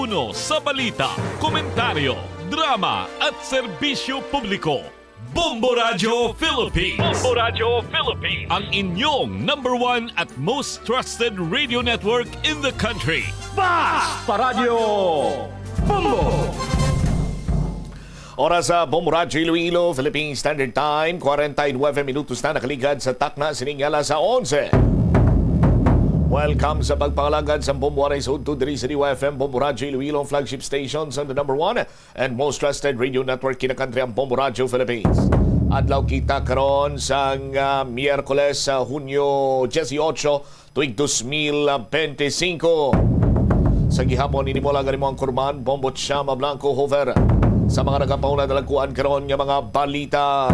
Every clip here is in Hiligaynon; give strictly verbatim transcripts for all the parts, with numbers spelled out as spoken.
Sa balita, komentaryo, drama at serbisyo publiko, Bombo Radyo Philippines. Bombo Radyo Philippines. Ang inyong number one at most trusted radio network in the country. Basta Radyo Bombo! Oras sa Bombo Radyo Iloilo, Philippine Standard Time, forty-nine minutos na nakaligad sa takna sining alas onse. Welcome sa pagpangalagad sa Bombo Radyo sa udto diri sa D Y F M, Bombo Radyo Iloilo, ang flagship station sa the number one and most trusted radio network kinakantri ang Bombo Radyo Philippines. Adlaw kita karon sang, ah, Miyerkules sa Hunyo dieciocho, tuig dos mil bente singko. Sa gihapon, ini mo lang mo ang kurman, Bombo Chama Blanco Hover. Sa mga nagapauna dalagkuan karon nga mga balita.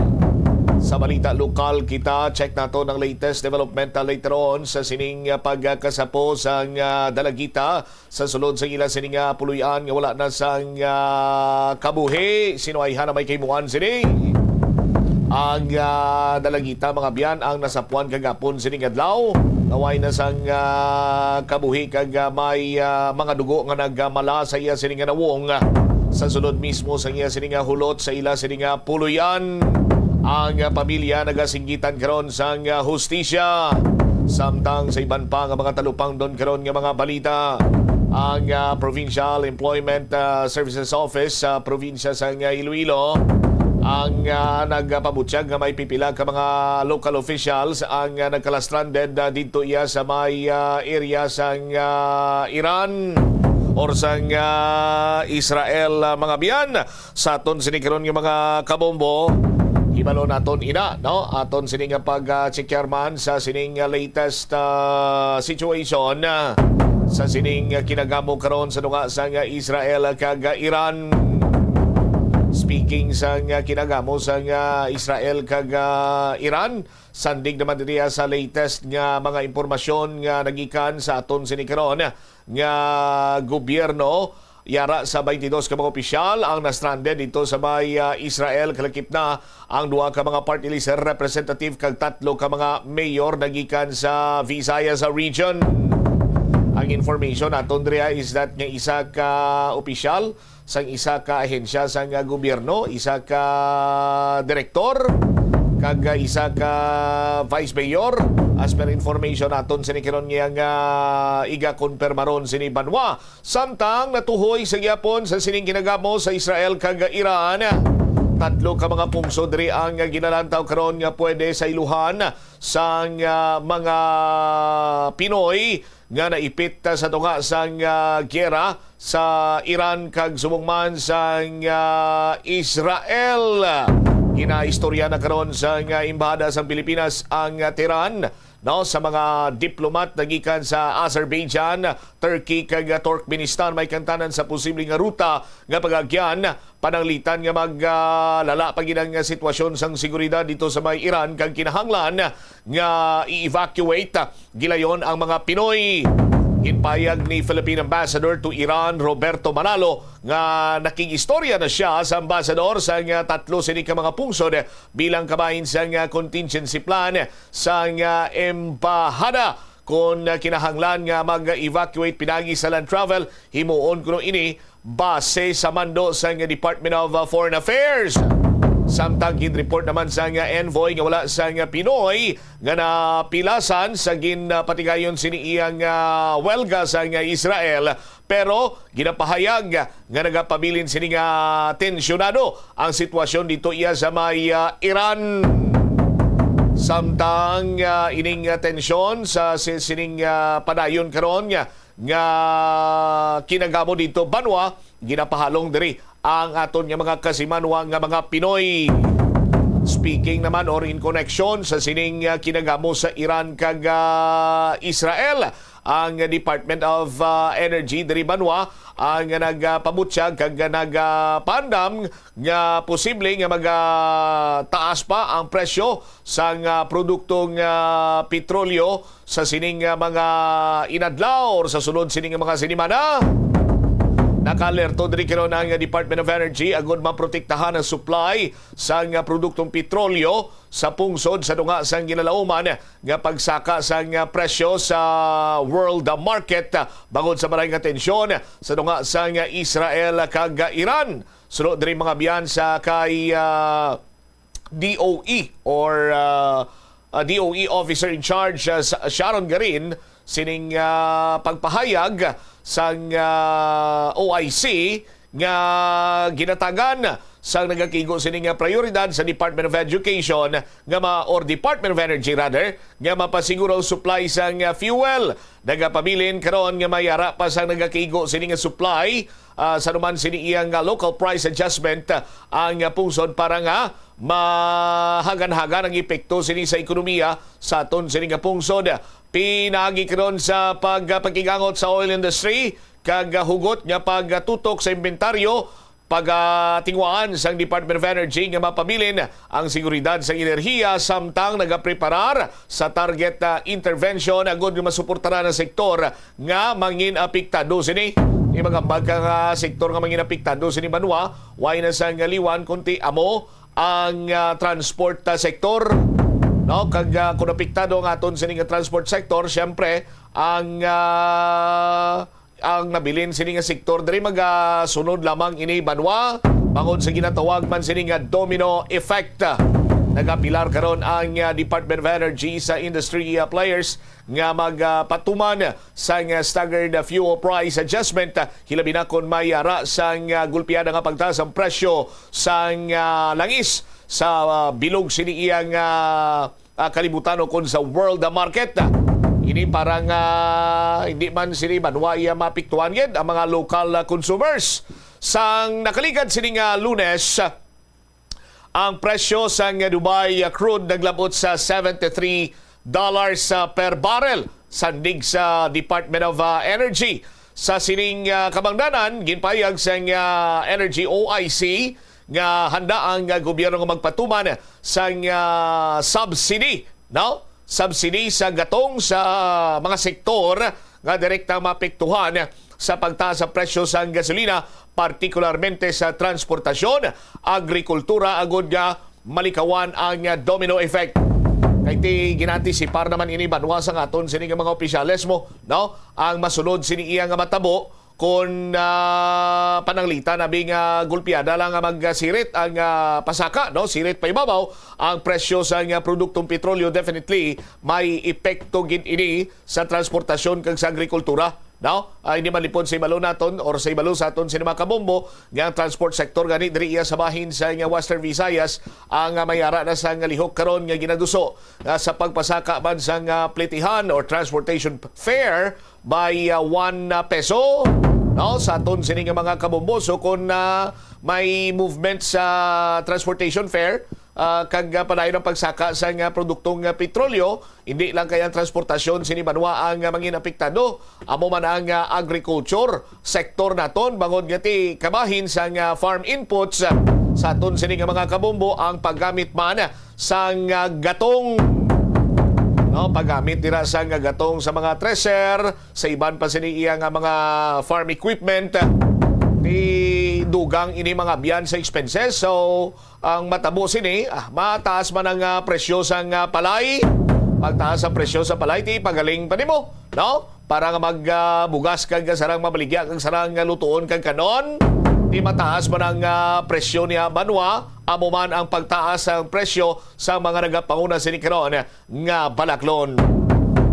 Sa balita lokal kita, check nato ng latest development, ah, later on sa sining, ah, pagkasapo sang, ah, dalagita sa sulod sa ila sini nga puloy-an nga wala na sang, ah, kabuhi. Sino ay hana may kahimuan sini? Ang, ah, dalagita, mga biyan, ang nasapuan kagapon sining adlaw. Naway na sang, ah, kabuhi kag, ah, may, ah, mga dugo nga nagmala sa iya sini nga nawong, ah, sa sulod mismo sa iya sini nga hulot sa ila sini nga puloy-an. Ang, ah, pamilya nagasinggitan karon sang, ah, hustisya. Samtang sa iban pa nga mga talupangdon karon nga mga balita, ang, ah, Provincial Employment, ah, Services Office sa probinsya sang, ah, Iloilo ang, ah, nagpabutyag nga may pipila ka mga local officials ang, ah, nagkala-stranded, ah, didto iya sa may, ah, area sang, ah, Iran or sang, ah, Israel, ah, mga biyan. Sa aton sini karon nga mga kabombo, hibalo naton ina, no? Aton sini nga pag, ah, check man sa sining, ah, latest, ah, situation, ah, sa sining, ah, kinagamo karon sa duga sang, ah, Israel kag, ah, Iran. Speaking sang, ah, kinagamo sang, ah, Israel kag, ah, Iran, sandig naman diri, ah, sa latest nga mga impormasyon nga nagikan sa aton sini karon nga gobyerno, yara sa twenty-dos ka mga opisyal ang na-stranded dito sa may, ah, Israel. Kalakip na ang duha ka mga party list representative kag tatlo ka mga mayor nagikan sa Visayas region. Ang information naton diri is that nga isa ka opisyal sang isa ka ahensya sang, ah, gobyerno, isa ka direktor, kag, ah, isa ka vice mayor. As per information naton sini karon nga, nga iga-konpermaron sini banwa. Samtang natuhoy sa gyapon sa sining ginagamo sa Israel kag Iran, tatlo ka mga pungsod diri ang ginalantaw karon nga pwede sa iluhan sang, ah, mga Pinoy nga naipit, ah, sa tunga sang, ah, giyera sa Iran kag subong man sang, ah, Israel. Ginaistorya na karon sang, ah, Embahada sang Pilipinas ang, ah, Tehran, no, sa mga diplomat nagikan sa Azerbaijan, Turkey, kag, ah, Turkmenistan may kantanan sa posible nga ruta nga pag-agyan, pananglitan nga mag, ah, lala pa gid ang, ah, sitwasyon sang seguridad dito sa may Iran kag kinahanglan nga i-evacuate, ah, gilayon ang mga Pinoy. Ginpayag ni Philippine Ambassador to Iran, Roberto Manalo, nga nakig-istorya na siya sa ambasador sang, ah, tatlo sini ka mga pungsod bilang kabahin sang, ah, contingency plan sang, ah, embahada. Kon, ah, kinahanglan nga mag-evacuate pinagi sa land travel, himuon kuno ini base sa mando sang Department of, ah, Foreign Affairs. Samtang ginreport naman sang envoy nga wala sang Pinoy nga napilasan sa ginpatigayon sini iyang, ah, welga sang Israel, pero ginapahayag nga nagapabilin sini nga tensyonado ang sitwasyon dito iya sa may, ah, Iran. Samtang, ah, ining, ah, tensyon sa si-, sining, ah, padayon karon nga nga kinagamo dito banwa, ginapahalong diri ang aton nga mga kasimanwa nga mga Pinoy. Speaking naman or in connection sa sining, ah, kinagamo sa Iran kag, ah, Israel, ang Department of, ah, Energy diri banwa ang nagapabutyag kag nagapandam nga posible nga magataas pa ang presyo sang, ah, produktong, ah, petrolyo sa sining, ah, mga inadlaw or sa sulod sining mga sinimana. Nakaalerto diri karon ang Department of Energy agud maprotektahan ang supply sang produktong petrolyo sa pungsod sa tunga sang ginalauman nga pagsaka sang presyo sa world market bangod sa maray nga tensyon sa tunga sang Israel kag Iran. Suno diri mga biyan sa kay, ah, D O E or, ah, ah, D O E Officer in Charge, ah, Sa-, Sharon Garin, sining, ah, pagpahayag sang, ah, O I C nga ginatagan sang nagakigo sini nga prioridad sa Department of Education nga ma-, or Department of Energy rather, nga mapasiguro ang supply sang, ah, fuel. Nagapabilin karon nga may ara pa sang nagakigo sini nga supply, ah, sa numan sini iyang, ah, local price adjustment, ah, ang, ah, pungsod para nga mahagan-hagan ang epekto sini sa ekonomiya sa aton sini nga pungsod. Pinaagi karon sa pag-, pagkigangot sa oil industry kag, ah, hugot nga pagtutok sa inventaryo, pagatingwaan sang Department of Energy nga mapabilin ang seguridad sa enerhiya samtang nagapreparar sa target, ah, intervention agud nga masuportaran ang sektor nga mangin apektado sini. Di magambag ka nga sektor nga mangin apektado sini banwa, way na sang liwan kunti amo ang, ah, transport, ah, sektor, no? Kag, ah, kung apektado ang aton sini nga transport sector, syempre ang, ah, ang nabilin sini nga sektor diri magasunod lamang ini banwa bangod sa ginatawag man sini nga domino effect. Nagapilar karon ang, ah, Department of Energy sa industry, ah, players nga magpatuman sang staggered fuel price adjustment, hilabi na kon may ara sang, ah, gulpiada nga pagtaas ang presyo sang, ah, langis sa, ah, bilog sini iyang, ah, ah, kalibutan o kon sa world market. Ini para nga hindi man sini banwa iya maapektuhan gid ang mga local, ah, consumers. Sang nakaligad sini nga Lunes, ang presyo sang Dubai crude naglabot sa seventy three dollars, ah, per barrel, sandig sa Department of, ah, Energy. Sa sining, ah, kabangdanan, ginpahayag sang, ah, Energy O I C nga handa ang, ah, gobyerno nga magpatuman sang, ah, subsidy, no? Subsidy sa gatong sa mga sektor nga direktang maapektuhan sa pagtaas sa presyo sang gasolina, partikularmente sa transportasyon, agrikultura, agud nga malikawan ang domino effect. Kay ti ginaantisipar naman ini banwa sang aton sini nga mga opisyales mo, no? Ang masunod sini iya nga matabo kon, ah, pananglitan abi nga gulpiada lang nga magsirit ang, ah, pasaka, no? Sirit pa ibabaw ang presyo sa nga produktong petrolyo, definitely may epekto gid ini sa transportasyon kag sa agrikultura, no? Ah, hindi malipod sa ibalo naton or sa ibalo sa aton sini mga kabombo nga ang transport sector gani diri iya sa bahin sa nga Western Visayas ang, ah, may ara na sa nga lihok karon nga ginaduso, ah, sa pagpasaka man sa nga plitihan or transportation fare by, ah, one, ah, peso, no? Sa aton sini nga mga kabombo. So kung, ah, may movement sa transportation fare, ah, kag, ah, padayon ang pagsaka sa nga produktong, ah, petrolyo, hindi lang kay ang transportasyon sini banwa ang, ah, mangin apektado. Amo man ang, ah, agriculture sector naton, bangod nga ti kabahin sa nga farm inputs, ah, sa aton sini nga mga kabombo ang paggamit man sang, ah, gatong, no, paggamit dira sang gatong sa mga thresher, sa iban pa sini iya nga mga farm equipment. Ti dugang ini mga biyan sa expenses. So, ang matabo sini, ah, mataas man ang, ah, presyo sang, ah, palay. Pagtaas ang presyo sa palay, ti pagaling pa nimo, no? Para nga mag, ah, bugas kag sarang mabaligya kag sarang, ah, lutuon kag kanon, ti mataas man ang, ah, presyo niya banwa, amo man ang pagtaas sang presyo sa mga nagapanguna sini karon nga balaklon.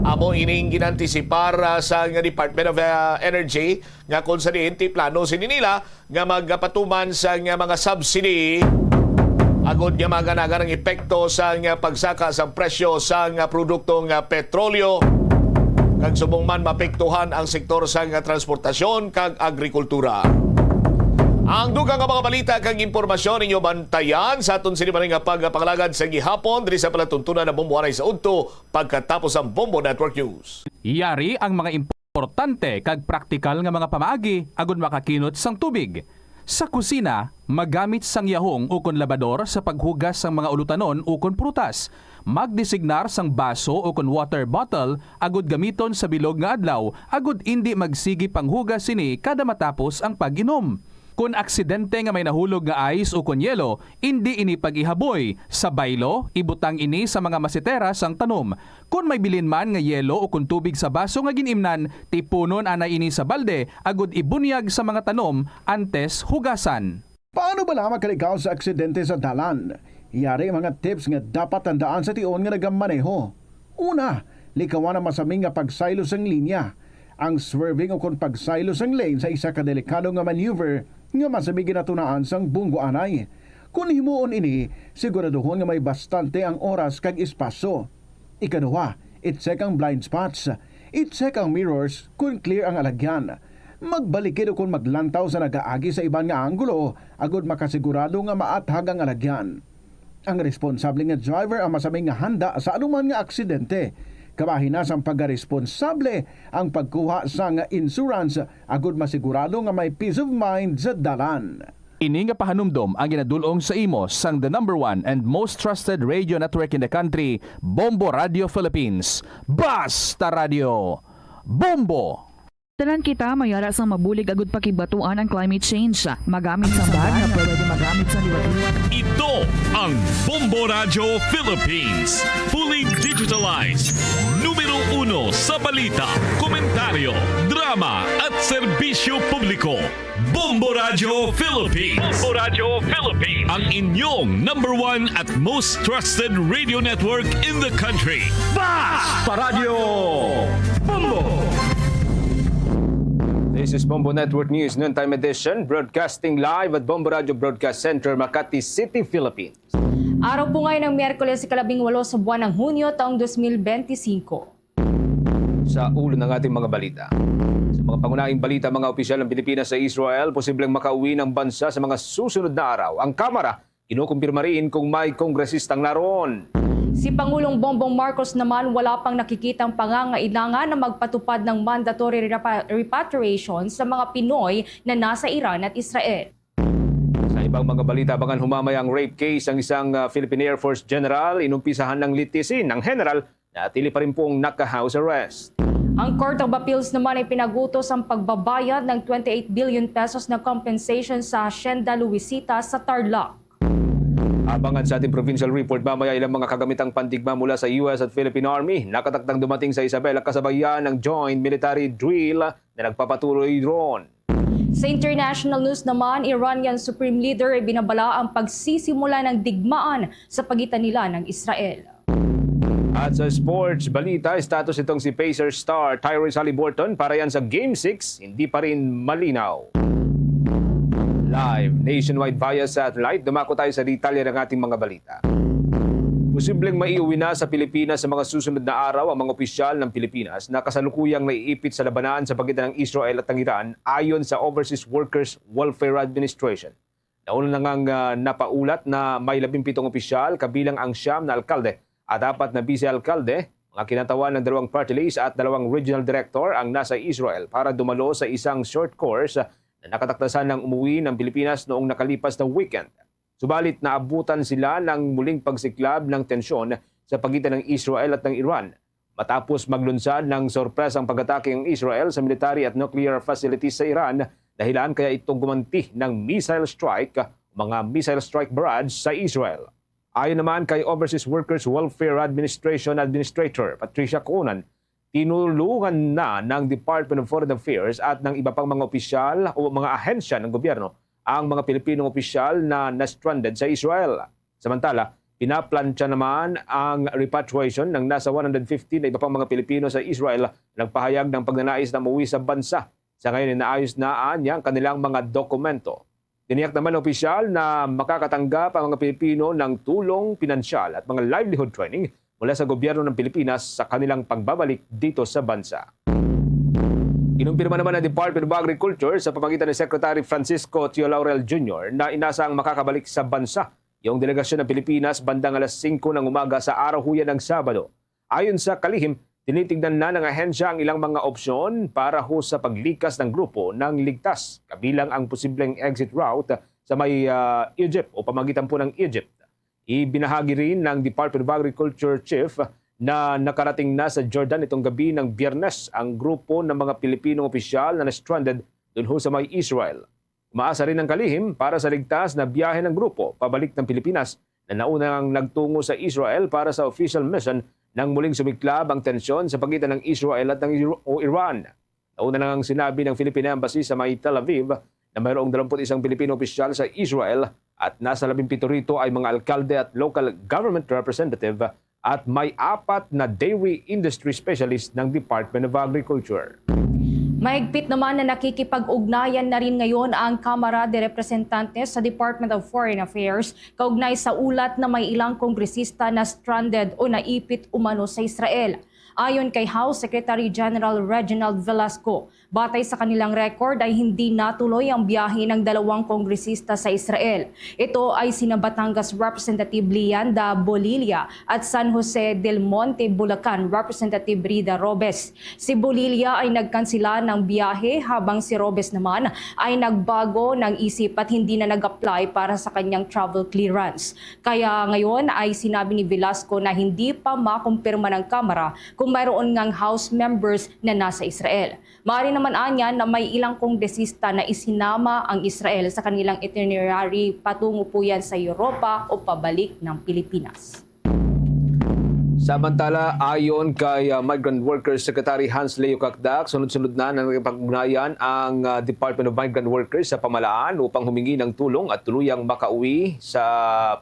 Amo ining ginantisipar, ah, sa nga Department of, ah, Energy nga kung sa diin ti plano sini nila nga magapatuman sa nga mga subsidy agud nga maganagan ang epekto sa nga pagsaka sa presyo sa nga produktong, ah, petrolyo kag subong man mapektuhan ang sektor sa nga transportasyon kag agrikultura. Ang dugang nga mga balita kag impormasyon ninyo bantayan sa aton sini man nga pagpangalagad sa gihapon diri sa palatuntunan na Bombo Anay sa Udto pagkatapos ang Bombo Network News. Yari ang mga importante kag praktikal nga mga pamaagi agud makakinot sang tubig. Sa kusina, magamit sang yahong ukon labador sa paghugas sang mga ulutanon ukon prutas. Magdesignar sang baso ukon water bottle agud gamiton sa bilog nga adlaw agud indi magsigi panghugas sini kada matapos ang pag-inom. Kon aksidente nga may nahulog nga ice ukon yelo, indi ini pag-ihaboy. Sa baylo, ibutang ini sa mga masetera sang tanom. Kon may bilin man nga yelo ukon tubig sa baso nga gin-imnan, tipunon anay ini sa balde agud ibunyag sa mga tanom antes hugasan. Paano bala makalikaw sa aksidente sa dalan? Yari mga tips nga dapat tandaan sa tion nga nagamaneho. Una, likawan ang masami nga pagsaylo sang linya. Ang swerving ukon pagsaylo sang lane sa isa ka delikado nga maneuver nga masami ginatunaan sang bunggo anay. Kon himuon ini, siguraduhon nga may bastante ang oras kag espasyo. Ikaduha, i-check ang blind spots. I-check ang mirrors kon clear ang alagyan. Magbalikid ukon maglantaw sa nagaagi sa iban nga anggulo agud makasigurado nga maathag ang alagyan. Ang responsable nga driver ang masami nga handa sa anuman nga aksidente. Kabahin na sang pagkaresponsable ang pagkuha sang insurance agud masigurado nga may peace of mind sa dalan. Ini nga pahanumdom ang ginadul-ong sa imo sang the number one and most trusted radio network in the country, Bombo Radio Philippines. Basta Radio, Bombo! Tanan kita may ara sang mabulig agud pakigbatuan ang climate change. Magamit sang bag nga pwede magamit sa liwat-liwat. Ito ang Bombo Radio Philippines. Fully digitalized. Numero uno sa balita, komentaryo, drama at serbisyo publiko. Bombo Radio Philippines. Bombo Radio Philippines. Ang inyong number one at most trusted radio network in the country. Basta Radio Bombo! This is Bombo Network News Noontime Edition, broadcasting live at Bombo Radio Broadcast Center, Makati City, Philippines. Araw po ngayon ng Miyerkules, ikalabing walo sa buwan ng Hunyo, taong dos mil benti singko. Sa ulo ng ating mga balita. Sa mga pangunahing balita, mga opisyal ng Pilipinas sa Israel posibleng makauwi ng bansa sa mga susunod na araw. Ang Kamara kinukumpirma rin kung may kongresistang naroon. Si Pangulong Bongbong Marcos naman wala pang nakikitang pangangailangan na magpatupad ng mandatory repa-, repatriation sa mga Pinoy na nasa Iran at Israel. Sa ibang mga balita, abangan humamay ang rape case ng isang, ah, Philippine Air Force General. Inumpisahan ng litisin ng General na tili pa rin pong naka-house arrest. Ang Court of Appeals naman ay pinagutos ang pagbabayad ng twenty-eight billion pesos na compensation sa Hacienda Luisita sa Tarlac. Abangan sa ating provincial report mamaya ilang mga kagamitang pandigma mula sa U S at Philippine Army nakatakdang dumating sa Isabela kasabayan ng joint military drill na nagpapatuloy ron. Sa international news naman, Iranian Supreme Leader ay binabala ang pagsisimula ng digmaan sa pagitan nila ng Israel. At sa sports balita, status itong si Pacers star Tyrese Haliburton para yan sa Game six, hindi pa rin malinaw. Live nationwide via satellite, dumako tayo sa detalye ng ating mga balita. Posibleng maiuwi na sa Pilipinas sa mga susunod na araw ang mga opisyal ng Pilipinas na kasalukuyang naiipit sa labanan sa pagitan ng Israel at ng Iran, ayon sa Overseas Workers Welfare Administration. Nauna na ngang, ah, napaulat na may labing pitong opisyal, kabilang ang siyam na alkalde at apat na bise-alkalde, mga kinatawan ng dalawang party list at dalawang regional director ang nasa Israel para dumalo sa isang short course na nakatakdasan ng umuwi ng Pilipinas noong nakalipas na weekend. Subalit naabutan sila ng muling pagsiklab ng tensyon sa pagitan ng Israel at ng Iran matapos maglunsad ng sorpresang pag-atake ang Israel sa military at nuclear facilities sa Iran, dahilan kaya itong gumanti ng missile strike, mga missile strike barrage sa Israel. Ayon naman kay Overseas Workers Welfare Administration Administrator Patricia Conan, tinulungan na ng Department of Foreign Affairs at ng iba pang mga opisyal o mga ahensya ng gobyerno ang mga Pilipinong opisyal na na-stranded sa Israel. Samantala, pinaplantsa naman ang repatriation ng nasa one hundred fifty na iba pang mga Pilipino sa Israel na nagpahayag ng pagnanais na umuwi sa bansa. Sa ngayon, inaayos na anya ang kanilang mga dokumento. Tiniyak naman ng opisyal na makakatanggap ang mga Pilipino ng tulong pinansyal at mga livelihood training mula sa gobyerno ng Pilipinas sa kanilang pagbabalik dito sa bansa. Kinumpirma naman ng Department of Agriculture sa pamagitan ni Secretary Francisco Tio Laurel Junior na inasang makakabalik sa bansa yung delegasyon ng Pilipinas bandang alas singko ng umaga sa araw huya ng Sabado. Ayon sa kalihim, Tinitignan na ng ahensya ang ilang mga opsyon para ho sa paglikas ng grupo ng ligtas, kabilang ang posibleng exit route sa may, ah, Egypt o pamagitan po ng Egypt. Ibinahagi rin ng Department of Agriculture Chief na nakarating na sa Jordan itong gabi ng Biyernes ang grupo ng mga Pilipinong opisyal na na-stranded doon ho sa may Israel. Umaasa rin ang kalihim para sa ligtas na biyahe ng grupo pabalik ng Pilipinas na naunang nagtungo sa Israel para sa official mission nang muling sumiklab ang tensyon sa pagitan ng Israel at ng Iro-, o Iran. Nauna nang sinabi ng Philippine Embassy sa may Tel Aviv na mayroong dalawampu't isang Pilipino opisyal sa Israel at nasa labing pito rito ay mga alkalde at local government representative at may apat na dairy industry specialist ng Department of Agriculture. Mahigpit naman na nakikipag-ugnayan na rin ngayon ang Kamara de Representantes sa Department of Foreign Affairs kaugnay sa ulat na may ilang kongresista na stranded o naipit umano sa Israel. Ayon kay House Secretary General Reginald Velasco, batay sa kanilang record ay hindi natuloy ang biyahe ng dalawang kongresista sa Israel. Ito ay sina Batangas Representative Leanda Bolilla at San Jose del Monte, Bulacan Representative Rida Robes. Si Bolilla ay nagkansela ng biyahe habang si Robes naman ay nagbago ng isip at hindi na nag-apply para sa kanyang travel clearance. Kaya ngayon ay sinabi ni Velasco na hindi pa makumpirma ng Kamara kung mayroon ngang House members na nasa Israel. Maaari naman anya na may ilang kongresista na isinama ang Israel sa kanilang itinerary patungo po yan sa Europa o pabalik ng Pilipinas. Samantala, ayon kay, ah, Migrant Workers Secretary Hans Leo Cacdac, sunod-sunod na nang nakipag-ugnayan ang, ah, Department of Migrant Workers sa pamalaan upang humingi ng tulong at tuluyang makauwi sa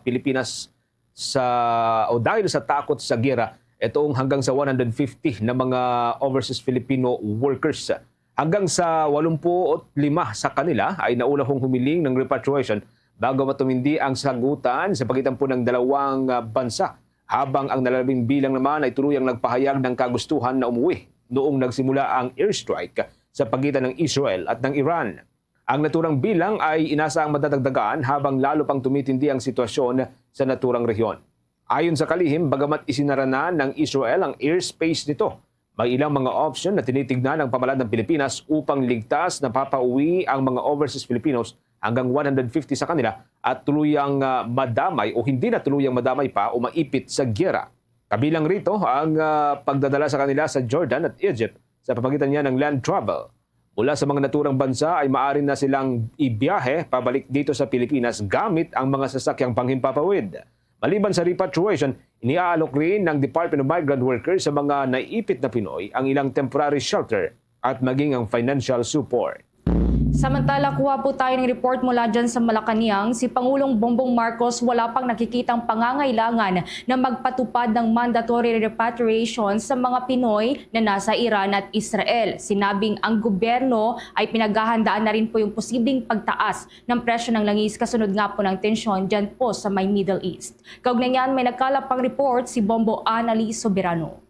Pilipinas sa, o dahil sa takot sa giyera. Itong hanggang sa one hundred fifty na mga overseas Filipino workers. Hanggang sa walumput lima sa kanila ay nauna hong humiling ng repatriation bago matumindi ang sagutan sa pagitan po ng dalawang, ah, bansa, habang ang nalalabing bilang naman ay tuluyang nagpahayag ng kagustuhan na umuwi noong nagsimula ang airstrike sa pagitan ng Israel at ng Iran. Ang naturang bilang ay inasang madadagdagan habang lalo pang tumitindi ang sitwasyon sa naturang rehiyon. Ayon sa kalihim, bagamat isinara na ng Israel ang airspace nito, may ilang mga opsyon na tinitignan ng pamahalaan ng Pilipinas upang ligtas na papauwi ang mga overseas Filipinos hanggang one hundred fifty sa kanila at tuluyang, ah, madamay o hindi na tuluyang madamay pa o maipit sa giyera. Kabilang rito ang, ah, pagdadala sa kanila sa Jordan at Egypt sa pamagitan niya ng land travel. Mula sa mga naturang bansa ay maaari na silang ibiyahe pabalik dito sa Pilipinas gamit ang mga sasakyang panghimpapawid. Maliban sa repatriation, iniaalok rin ng Department of Migrant Workers sa mga naiipit na Pinoy ang ilang temporary shelter at maging ang financial support. Samantala, kuha po tayo ng report mula dyan sa Malacañang. Si Pangulong Bongbong Marcos wala pang nakikitang pangangailangan na magpatupad ng mandatory repatriation sa mga Pinoy na nasa Iran at Israel. Sinabing ang gobyerno ay pinaghahandaan na rin po yung posibleng pagtaas ng presyo ng langis kasunod nga po ng tensyon dyan po sa may Middle East. Kaugnay niyan, may nagkalap pang report si Bombo Anali Soberano.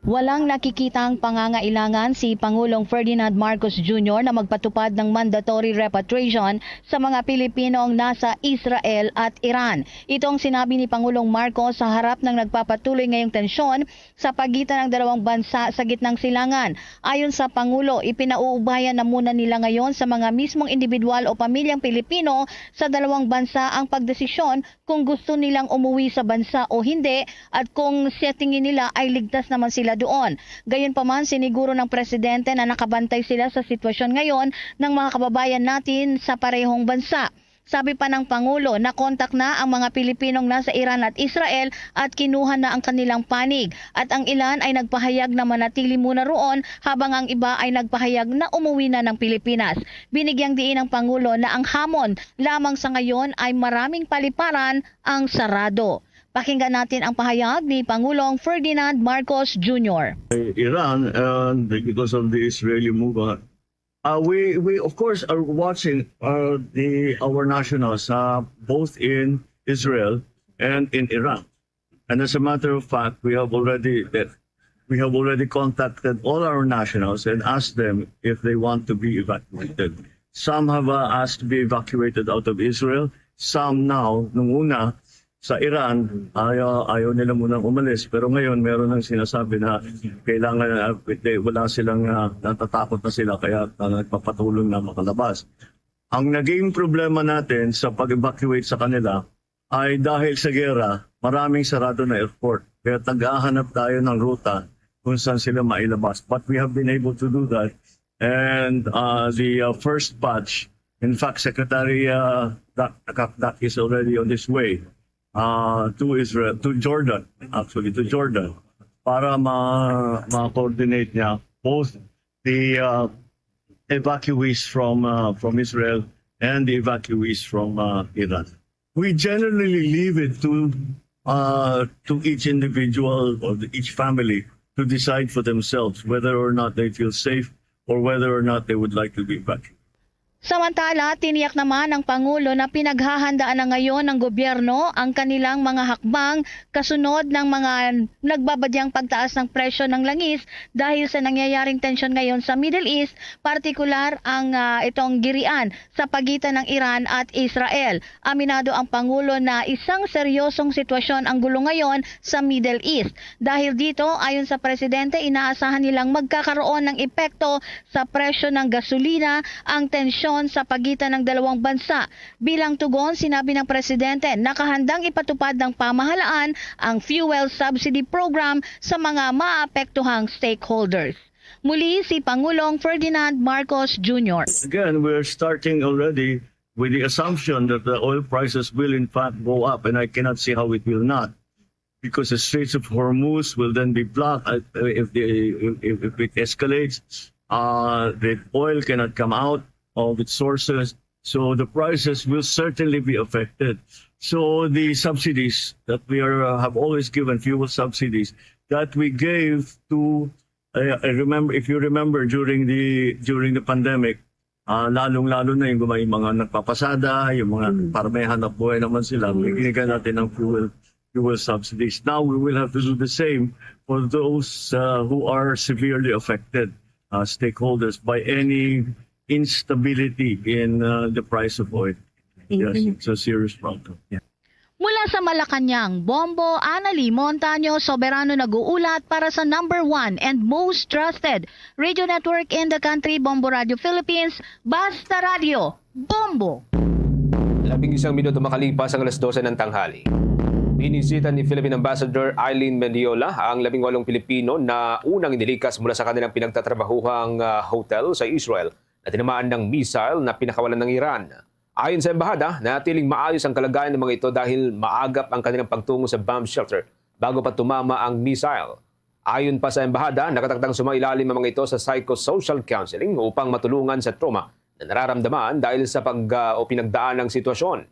Walang nakikitang pangangailangan si Pangulong Ferdinand Marcos Junior na magpatupad ng mandatory repatriation sa mga Pilipinong nasa Israel at Iran. Ito ang sinabi ni Pangulong Marcos sa harap ng nagpapatuloy ngayong tensyon sa pagitan ng dalawang bansa sa gitnang silangan. Ayon sa Pangulo, ipinauubayan na muna nila ngayon sa mga mismong individual o pamilyang Pilipino sa dalawang bansa ang pagdesisyon kung gusto nilang umuwi sa bansa o hindi at kung sa tingin nila ay ligtas naman sila doon. Gayunpaman, siniguro ng presidente na nakabantay sila sa sitwasyon ngayon ng mga kababayan natin sa parehong bansa. Sabi pa ng Pangulo, nakontak na ang mga Pilipinong nasa Iran at Israel at kinuha na ang kanilang panig, at ang ilan ay nagpahayag na manatili muna roon habang ang iba ay nagpahayag na umuwi na ng Pilipinas. Binigyang diin ng Pangulo na ang hamon lamang sa ngayon ay maraming paliparan ang sarado. Pakinggan natin ang pahayag ni Pangulong Ferdinand Marcos Junior. Iran, and because of the Israeli movement, uh, we we of course are watching, uh, the our nationals, uh, both in Israel and in Iran. And as a matter of fact, we have already that we have already contacted all our nationals and asked them if they want to be evacuated. Some have, uh, asked to be evacuated out of Israel. Some now, nung una, sa Iran, ayaw, ayaw nila munang umalis. Pero ngayon, meron nang sinasabi na kailangan, ah, wala silang, ah, natatakot na sila, kaya, ah, nagpapatuloy na makalabas. Ang naging problema natin sa pag-evacuate sa kanila ay dahil sa gera, maraming sarado na airport. Kaya naghahanap tayo ng ruta kung saan sila mailabas. But we have been able to do that. And, uh, the, uh, first batch, in fact, Secretary, uh, Dak-, Dak-, Dak is already on his way, uh, to Israel, to Jordan, actually, to Jordan, para ma-, ma-coordinate niya both the, uh, evacuees from, uh, from Israel and the evacuees from, uh, Iran. We generally leave it to, uh, to each individual or the, each family to decide for themselves whether or not they feel safe or whether or not they would like to be evacuated. Samantala, tiniyak naman ng Pangulo na pinaghahandaan na ngayon ng gobyerno ang kanilang mga hakbang kasunod ng mga nagbabadyang pagtaas ng presyo ng langis dahil sa nangyayaring tensyon ngayon sa Middle East, partikular ang, ah, itong girian sa pagitan ng Iran at Israel. Aminado ang Pangulo na isang seryosong sitwasyon ang gulo ngayon sa Middle East. Dahil dito, ayon sa presidente, inaasahan nilang magkakaroon ng epekto sa presyo ng gasolina ang tensyon sa pagitan ng dalawang bansa. Bilang tugon, sinabi ng presidente, nakahandang ipatupad ng pamahalaan ang fuel subsidy program sa mga maapektuhang stakeholders. Muli si Pangulong Ferdinand Marcos Junior. Again, we're starting already with the assumption that the oil prices will in fact go up, and I cannot see how it will not, because the Straits of Hormuz will then be blocked. Uh, if the, if, if it escalates, uh, the oil cannot come out of its sources, so the prices will certainly be affected. So the subsidies that we are, uh, have always given, fuel subsidies that we gave to, I, I remember, if you remember, during the, during the pandemic, ah, lalong-lalo na yung may mga nagpapasada, yung mga Mm. para may hanap buhay naman sila, Mm. binigyan natin ng fuel, fuel subsidies. Now, we will have to do the same for those, uh, who are severely affected, uh, stakeholders, by any instability in, uh, the price of oil. Yes, Mm-hmm. it's a serious problem. Yeah. Mula sa Malacañang, Bombo Anali Montaño, soberano nag-uulat para sa number one and most trusted radio network in the country, Bombo Radio Philippines, Basta Radio, Bombo! Labing isang minuto makalipas ang alas dose ng tanghali. Binisita ni Philippine Ambassador Eileen Mendiola ang labing walong Pilipino na unang inilikas mula sa kanilang pinagtatrabahuhang, ah, hotel sa Israel na tinamaan ng missile na pinakawalan ng Iran. Ayon sa embahada, nanatiling maayos ang kalagayan ng mga ito dahil maagap ang kanilang pagtungo sa bomb shelter bago pa tumama ang missile. Ayon pa sa embahada, nakatakdang sumailalim ang mga ito sa psychosocial counseling upang matulungan sa trauma na nararamdaman dahil sa pag, ah, o pinagdaan ng sitwasyon.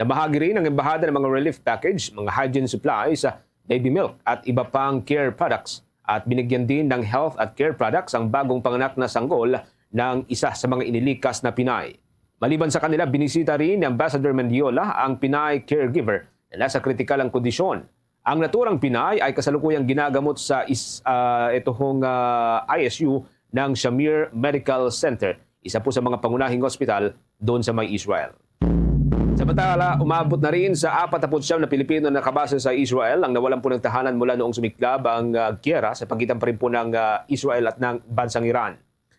Namahagi rin ang embahada ng mga relief package, mga hygiene supplies, ah, baby milk at iba pang care products, at binigyan din ng health at care products ang bagong panganak na sanggol ng isa sa mga inilikas na Pinay. Maliban sa kanila, binisita rin ni Ambassador Mendiola ang Pinay caregiver na nasa kritikal ang kondisyon. Ang naturang Pinay ay kasalukuyang ginagamot sa is-, ah, ito hong, ah, I S U ng Shamir Medical Center, isa po sa mga pangunahing ospital doon sa may Israel. Samantala, umabot na rin sa apat na putsyam na Pilipino na nakabase sa Israel ang nawalan po ng tahanan mula noong sumiklab ang, ah, giyera sa pagitan pa rin po ng, ah, Israel at ng bansang Iran.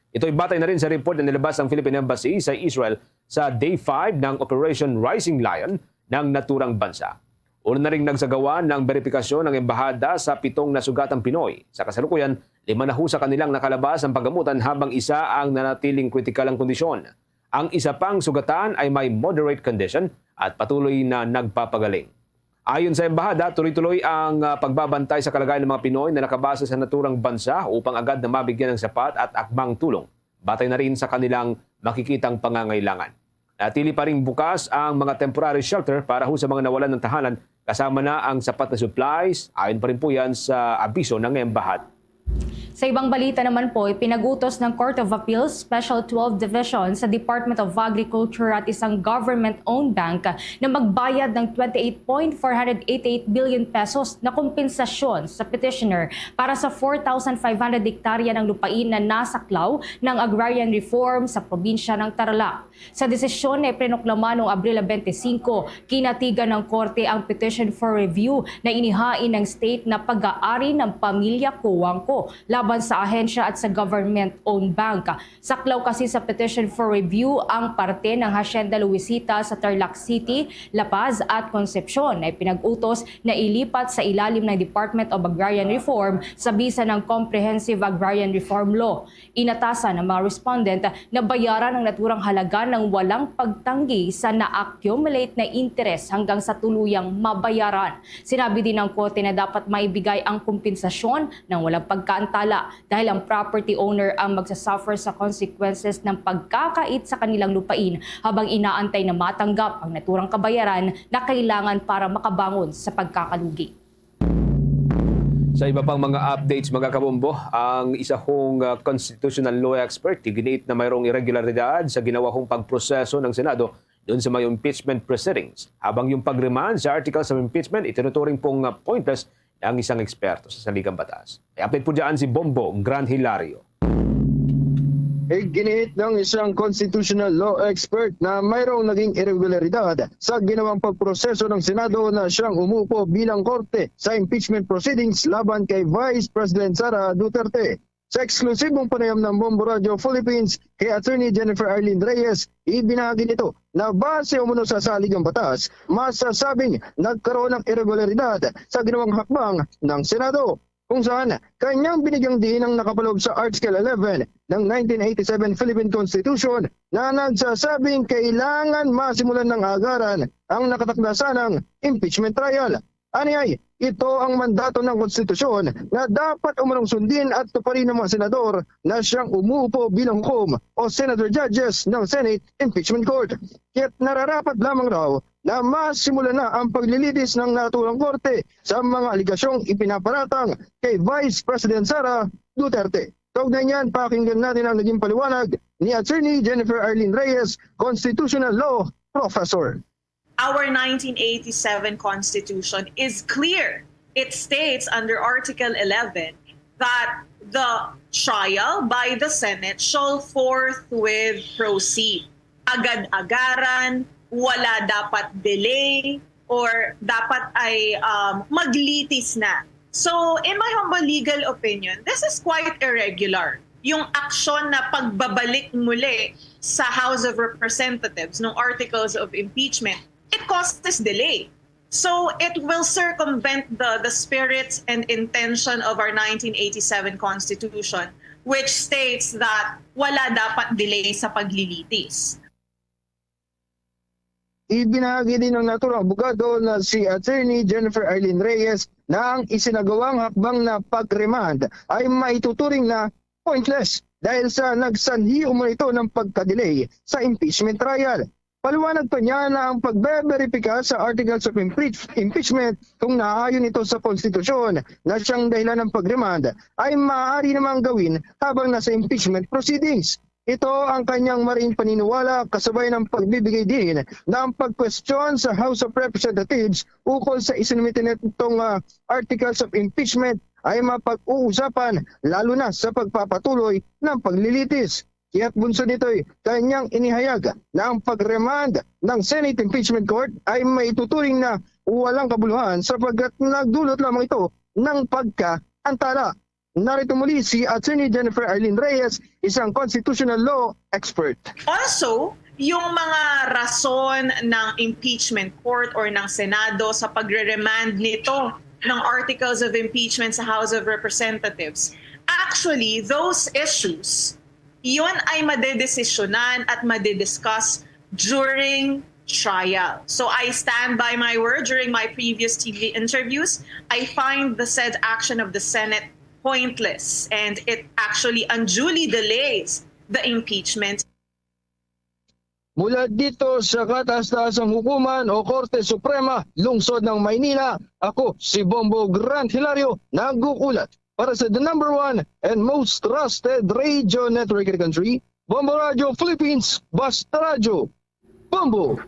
Ito'y batay na rin sa report na nilabas ng Philippine Embassy sa Israel sa Day five ng Operation Rising Lion ng naturang bansa. Una na ring nagsagawa ng beripikasyon ng embahada sa pitong nasugatang Pinoy. Sa kasalukuyan, lima na ho sa kanilang nakalabas ang paggamutan habang isa ang nanatiling kritikal ang kondisyon. Ang isa pang sugatan ay may moderate condition at patuloy na nagpapagaling. Ayon sa embahada, tuloy-tuloy ang, ah, pagbabantay sa kalagayan ng mga Pinoy na nakabase sa naturang bansa upang agad na mabigyan ng sapat at akmang tulong, batay na rin sa kanilang makikitang pangangailangan. Natili pa ring bukas ang mga temporary shelter para ho sa mga nawalan ng tahanan, kasama na ang sapat na supplies, ayon pa rin po yan sa abiso ng embahada. Sa ibang balita naman po, ipinag-utos ng Court of Appeals Special twelve Division sa Department of Agriculture at isang government-owned bank na magbayad ng twenty-eight point four hundred eighty-eight billion pesos na kompensasyon sa petitioner para sa four thousand five hundred hektarya ng lupain na nasaklaw ng agrarian reform sa probinsya ng Tarlac. Sa desisyon na ipinoklama noong Abril twenty-five, kinatigan ng korte ang petition for review na inihain ng state na pag-aari ng pamilya Cojuangco laban sa ahensya at sa government-owned bank. Saklaw kasi sa petition for review ang parte ng Hacienda Luisita sa Tarlac City, La Paz at Concepcion na ipinag-utos na ilipat sa ilalim ng Department of Agrarian Reform sa bisa ng Comprehensive Agrarian Reform Law. Inatasan ang mga respondent na bayaran ang naturang halaga ng walang pagtanggi sa na-accumulate na interes hanggang sa tuluyang mabayaran. Sinabi din ng korte na dapat maibigay ang kompensasyon ng walang pagkaantala dahil ang property owner ang magsasuffer sa consequences ng pagkakait sa kanilang lupain habang inaantay na matanggap ang naturang kabayaran na kailangan para makabangon sa pagkakalugi. Sa iba pang mga updates, mga kabombo, ang isa hong, ah, constitutional law expert iginiit na mayroong irregularidad sa ginawahong pagproseso ng Senado doon sa may impeachment proceedings, habang yung pag-remand sa articles of impeachment itinuturing pong, ah, pointless ng isang eksperto sa saligang batas. May update po dyan si Bombo Grand Hilario. Iginiit ng isang constitutional law expert na mayroong naging irregularidad sa ginawang pagproseso ng Senado na siyang umupo bilang korte sa impeachment proceedings laban kay Vice President Sara Duterte. Sa eksklusibong panayam ng Bombo Radio Philippines kay Attorney Jennifer Arlene Reyes, ibinahagi nito na base umuno sa saligang batas, masasabing nagkaroon ng irregularidad sa ginawang hakbang ng Senado, kung saan kanyang binigyang diin ang nakapaloob sa Article eleven ng nineteen eighty-seven Philippine Constitution na nagsasabing kailangan masimulan ng agaran ang nakatakda sanang impeachment trial. Aniay, ito ang mandato ng konstitusyon na dapat umunong sundin at tuparin ng mga senador na siyang umuupo bilang hukom o senator judges ng Senate Impeachment Court. Kaya't nararapat lamang raw na masimulan na ang paglilitis ng naturang korte sa mga aligasyong ipinaparatang kay Vice President Sara Duterte. Kaugnay niyan, pakinggan natin ang naging paliwanag ni Attorney Jennifer Arlene Reyes, constitutional law professor. Our nineteen eighty-seven Constitution is clear. It states under Article eleven that the trial by the Senate shall forthwith proceed. Agad-agaran, wala dapat delay, or dapat ay um, maglitis na. So, in my humble legal opinion, this is quite irregular. Yung aksyon na pagbabalik muli sa House of Representatives ng articles of impeachment, it causes delay. So it will circumvent the, the spirit and intention of our nineteen eighty-seven Constitution, which states that wala dapat delay sa paglilitis. Ibinahagi din ng naturang abogado na si Attorney Jennifer Arlene Reyes na ang isinagawang hakbang na pag-remand ay maituturing na pointless dahil sa nagsanhi umano ito ng pagka-delay sa impeachment trial. Paliwanag pa niya na ang pagbeberipika sa articles of impeachment kung naaayon ito sa konstitusyon na siyang dahilan ng pag-remand ay maaari namang gawin habang nasa impeachment proceedings. Ito ang kanyang maring paniniwala kasabay ng pagbibigay din ng pagkwestiyon sa House of Representatives ukol sa isinumite nitong uh, articles of impeachment ay mapag-uusapan lalo na sa pagpapatuloy ng paglilitis. Kaya't bunsod nito'y kanyang inihayag na ang pag-remand ng Senate Impeachment Court ay maituturing na walang kabuluhan sapagkat nagdulot lamang ito ng pagkaantala. Narito muli si Attorney Jennifer Arlene Reyes, isang constitutional law expert. Also, yung mga rason ng impeachment court or ng Senado sa pagre-remand nito ng articles of impeachment sa House of Representatives, actually, those issues, yun ay madedesisyonan at madediscuss during trial. So I stand by my word during my previous T V interviews. I find the said action of the Senate pointless and it actually unduly delays the impeachment. Mula dito sa kataas-taasang hukuman o Korte Suprema, lungsod ng Maynila, ako si Bombo Grant Hilario, nagkukulat Para sa the number one and most trusted radio network in the country, Bombo Radio Philippines, Basta Radyo, Bombo!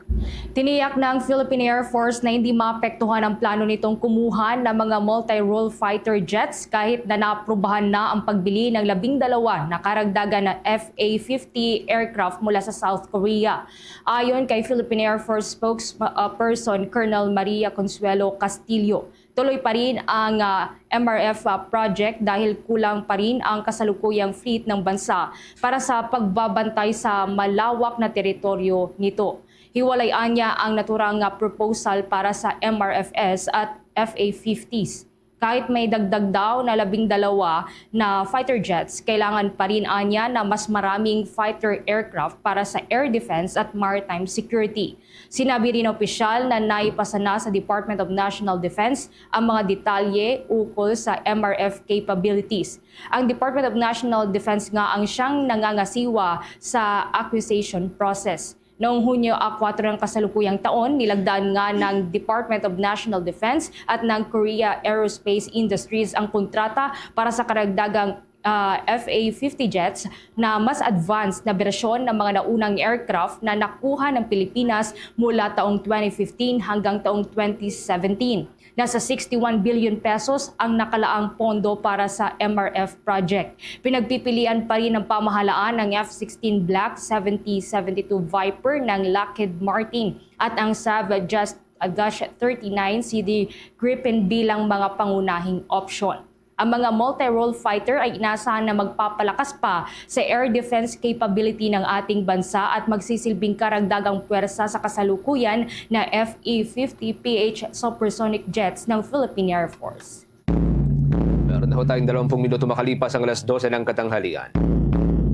Tiniyak na ang Philippine Air Force na hindi maapektuhan ang plano nitong kumuha ng mga multi-role fighter jets kahit na naaprubahan na ang pagbili ng labing dalawa na karagdagan na F A fifty aircraft mula sa South Korea. Ayon kay Philippine Air Force spokesperson Colonel Maria Consuelo Castillo, tuloy pa rin ang, ah, M R F, ah, project dahil kulang pa rin ang kasalukuyang fleet ng bansa para sa pagbabantay sa malawak na teritoryo nito. Hiwalay anya ang naturang, ah, proposal para sa M R F S at F A fifties. Kahit may dagdag daw na labing dalawa na fighter jets, kailangan pa rin anya na mas maraming fighter aircraft para sa air defense at maritime security. Sinabi rin ng opisyal na naipasa na sa Department of National Defense ang mga detalye ukol sa M R F capabilities. Ang Department of National Defense nga ang siyang nangangasiwa sa acquisition process. Noong Hunyo a kuwatro ng kasalukuyang taon, nilagdaan nga ng Department of National Defense at ng Korea Aerospace Industries ang kontrata para sa karagdagang, ah, F A fifty jets na mas advanced na bersyon ng mga naunang aircraft na nakuha ng Pilipinas mula taong twenty fifteen hanggang taong twenty seventeen. Nasa sixty-one billion pesos ang nakalaang pondo para sa M R F project. Pinagpipilian pa rin ng pamahalaan ang F sixteen Black, seventy seventy-two Viper ng Lockheed Martin at ang Saab Jet Agashe thirty-nine C D Gripen bilang mga pangunahing opsyon. Ang mga multi-role fighter ay inasahan na magpapalakas pa sa air defense capability ng ating bansa at magsisilbing karagdagang puwersa sa kasalukuyan na F A fifty P H supersonic jets ng Philippine Air Force. Meron na ho tayong dalawampung minuto makalipas ang alas dose ng katanghalian.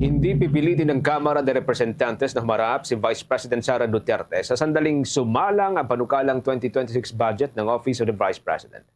Hindi pipilitin ng Kamara de Representantes na humarap si Vice President Sara Duterte sa sandaling sumalang ang panukalang twenty twenty-six budget ng Office of the Vice President.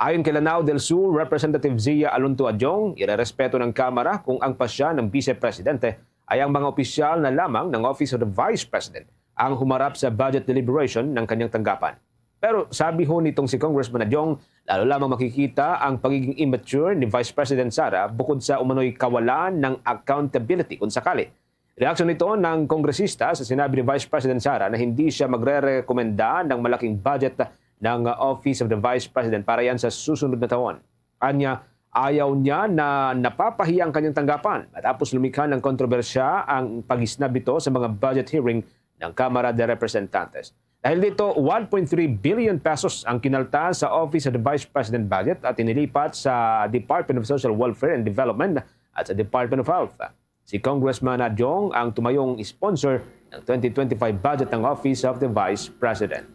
Ayon kay Lanao del Sur Representative Zia Alonto Adiong, irerespeto ng Kamara kung ang pasya ng Vice Presidente ay ang mga opisyal na lamang ng Office of the Vice President ang humarap sa budget deliberation ng kanyang tanggapan. Pero sabi ho nitong si Congressman Adiong, lalo lamang makikita ang pagiging immature ni Vice President Sara bukod sa umano'y kawalan ng accountability kung sakali. Reaksyon nito ng kongresista sa sinabi ni Vice President Sara na hindi siya magre-rekomenda ng malaking budget ng Office of the Vice President para yan sa susunod na taon. Anya, ayaw niya na napapahiya ang kanyang tanggapan matapos lumikha ng kontrobersya ang pag-isnab nito sa mga budget hearing ng Kamara de Representantes. Dahil dito, one point three billion pesos ang kinalta sa Office of the Vice President budget at inilipat sa Department of Social Welfare and Development at sa Department of Health. Si Congressman Adiong ang tumayong sponsor ng twenty twenty-five budget ng Office of the Vice President.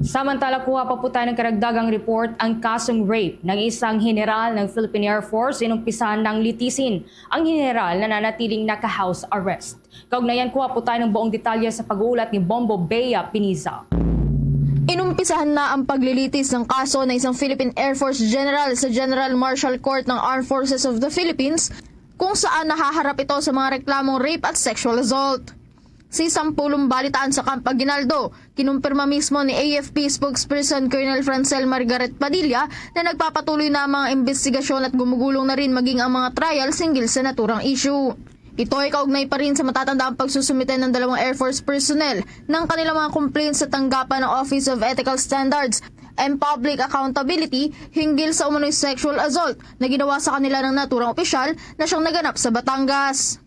Samantala, kuha pa po tayo ng karagdagang report, ang kasong rape ng isang general ng Philippine Air Force inumpisahan ng litisin. Ang general nananatiling naka-house arrest. Kaugnay niyan, kuha po tayo ng buong detalye sa pag-uulat ni Bombo Bea Piniza. Inumpisahan na ang paglilitis ng kaso ng isang Philippine Air Force general sa General Marshall Court ng Armed Forces of the Philippines, kung saan nahaharap ito sa mga reklamong rape at sexual assault. Sa isang pulong balitaan sa Camp Aguinaldo, kinumpirma mismo ni A F P spokesperson Colonel Francel Margaret Padilla na nagpapatuloy na ang mga imbestigasyon at gumugulong na rin maging ang mga trial singgil sa naturang issue. Ito ay kaugnay pa rin sa matatandaang pagsusumite ng dalawang Air Force personnel ng kanilang mga complaints sa tanggapan ng Office of Ethical Standards and Public Accountability hinggil sa umano'y sexual assault na ginawa sa kanila ng naturang opisyal na siyang naganap sa Batangas.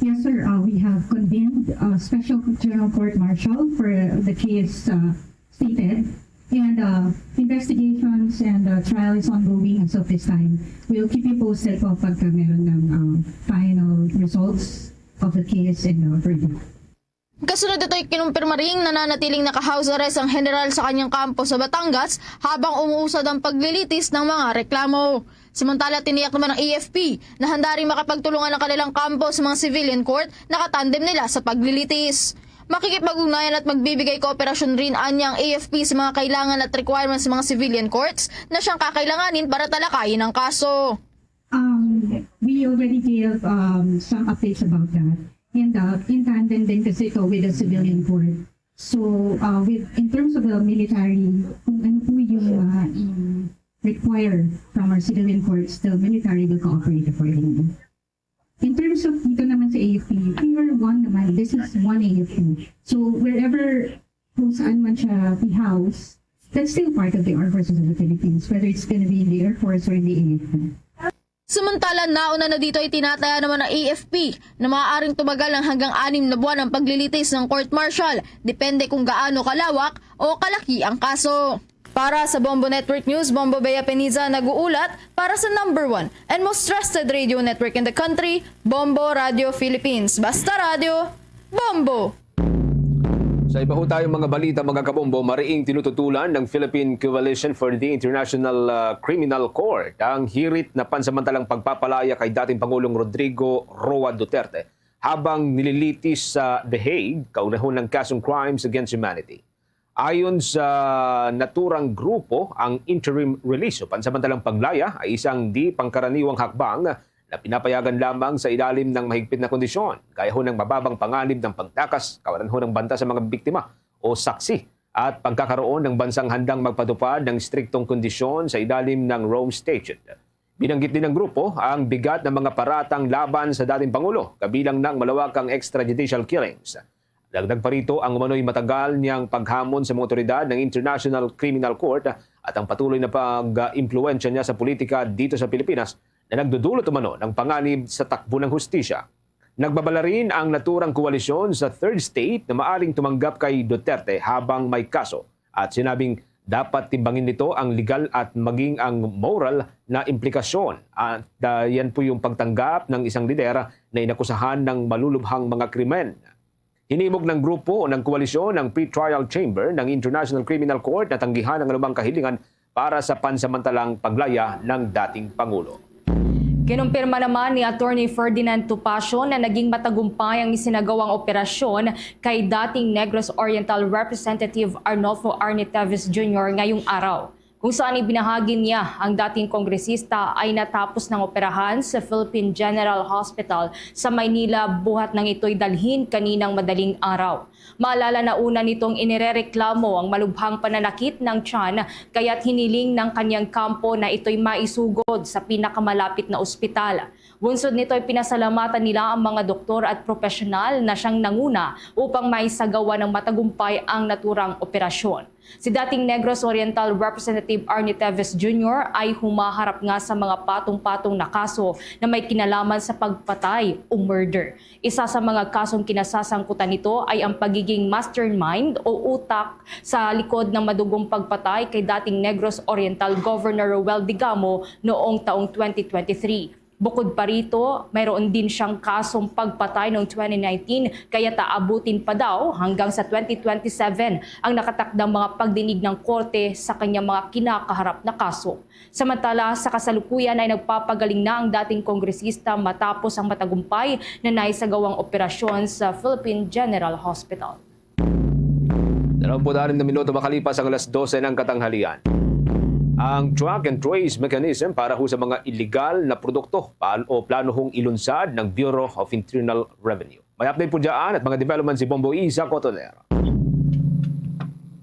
Yes, sir. Uh, we have convened a special general court martial for the case, uh, stated. And, uh, investigations and, uh, trial is ongoing as of this time. We'll keep you posted po pagka meron ng, uh, final results of the case and, uh, verdict. Kasunod nito'y kinumpirma ring nananatiling naka-house arrest ang general sa kanyang kampo sa Batangas habang umuusad ang paglilitis ng mga reklamo. Samantala, tiniyak naman ng A F P na handa ring makipagtulungan ang kanilang kampo sa mga civilian court na katandem nila sa paglilitis. Makikipag-ugnayan at magbibigay kooperasyon rin anya ang A F P sa mga kailangan at requirements sa mga civilian courts na siyang kakailanganin para talakayin ang kaso. Um, we already gave, um, some updates about that. And, uh, in tandem din kasi ito with the civilian court. So, uh, with, in terms of the military, kung ano po yung, uh, i-, require from our civilian courts, the military will cooperate accordingly. In terms of dito naman sa A F P, we are one naman. This is one A F P. So wherever, kung saan man siya i-house, that's still part of the Armed Forces of the Philippines, whether it's gonna be in the Air Force or in the A F P. Samantala, nauna na dito ay tinataya naman ng A F P na maaaring tumagal ng hanggang anim na buwan ang paglilitis ng court martial, depende kung gaano kalawak o kalaki ang kaso. Para sa Bombo Network News, Bombo Bea Peniza nag-uulat para sa number one and most trusted radio network in the country, Bombo Radio Philippines. Basta Radio, Bombo! Sa iba ho tayong mga balita, mga kabombo, mariing tinututulan ng Philippine Coalition for the International uh, Criminal Court ang hirit na pansamantalang pagpapalaya kay dating Pangulong Rodrigo Roa Duterte habang nililitis sa The Hague kaugnay ng kasong crimes against humanity. Ayon sa naturang grupo, ang interim release o pansamantalang paglaya ay isang di pangkaraniwang hakbang na pinapayagan lamang sa ilalim ng mahigpit na kondisyon, gaya ho ng mababang panganib ng pagtakas, kawalan ho ng banta sa mga biktima o saksi, at pagkakaroon ng bansang handang magpatupad ng striktong kondisyon sa ilalim ng Rome Statute. Binanggit din ng grupo ang bigat ng mga paratang laban sa dating Pangulo, kabilang ng malawakang extrajudicial killings. Dagdag pa rito ang umano'y matagal niyang paghamon sa mga otoridad ng International Criminal Court at ang patuloy na pag-impluwensya niya sa politika dito sa Pilipinas na nagdudulot umano ng panganib sa takbo ng hustisya. Nagbabala rin ang naturang koalisyon sa third state na maaring tumanggap kay Duterte habang may kaso at sinabing dapat timbangin nito ang legal at maging ang moral na implikasyon at uh, yan po yung pagtanggap ng isang lider na inakusahan ng malulubhang mga krimen. Hinimog ng grupo o ng koalisyon ang pretrial chamber ng International Criminal Court na tanggihan ang anumang kahilingan para sa pansamantalang paglaya ng dating Pangulo. Kinumpirma naman ni Attorney Ferdinand Topacio na naging matagumpay ang isinagawang operasyon kay dating Negros Oriental Representative Arnolfo Arnie Teves Junior ngayong araw, kung saan ibinahagi niya ang dating kongresista ay natapos ng operahan sa Philippine General Hospital sa Maynila buhat nang ito'y dalhin kaninang madaling araw. Maalala na una nitong inirereklamo ang malubhang pananakit ng tiyan, kaya't hiniling ng kanyang kampo na ito'y maisugod sa pinakamalapit na ospital. Bunsod nito'y pinasalamatan nila ang mga doktor at propesyonal na siyang nanguna upang maisagawa ng matagumpay ang naturang operasyon. Si dating Negros Oriental Representative Arnie Teves Junior ay humaharap nga sa mga patong-patong na kaso na may kinalaman sa pagpatay o murder. Isa sa mga kasong kinasasangkutan nito ay ang pagiging mastermind o utak sa likod ng madugong pagpatay kay dating Negros Oriental Governor Roel Digamo noong taong twenty twenty-three. Bukod pa rito, mayroon din siyang kasong pagpatay noong twenty nineteen, kaya't aabutin pa daw hanggang sa twenty twenty-seven ang nakatakdang mga pagdinig ng korte sa kanyang mga kinakaharap na kaso. Samantala, sa kasalukuyan ay nagpapagaling na ang dating kongresista matapos ang matagumpay na naisagawang operasyon sa Philippine General Hospital. Dalawampu't-anim na minuto makalipas ang alas dose ng katanghalian. Ang track and trace mechanism para ho sa mga illegal na produkto pa- o plano hong ilunsad ng Bureau of Internal Revenue. May update po dyan at mga development si Bombo Isa Cotoner.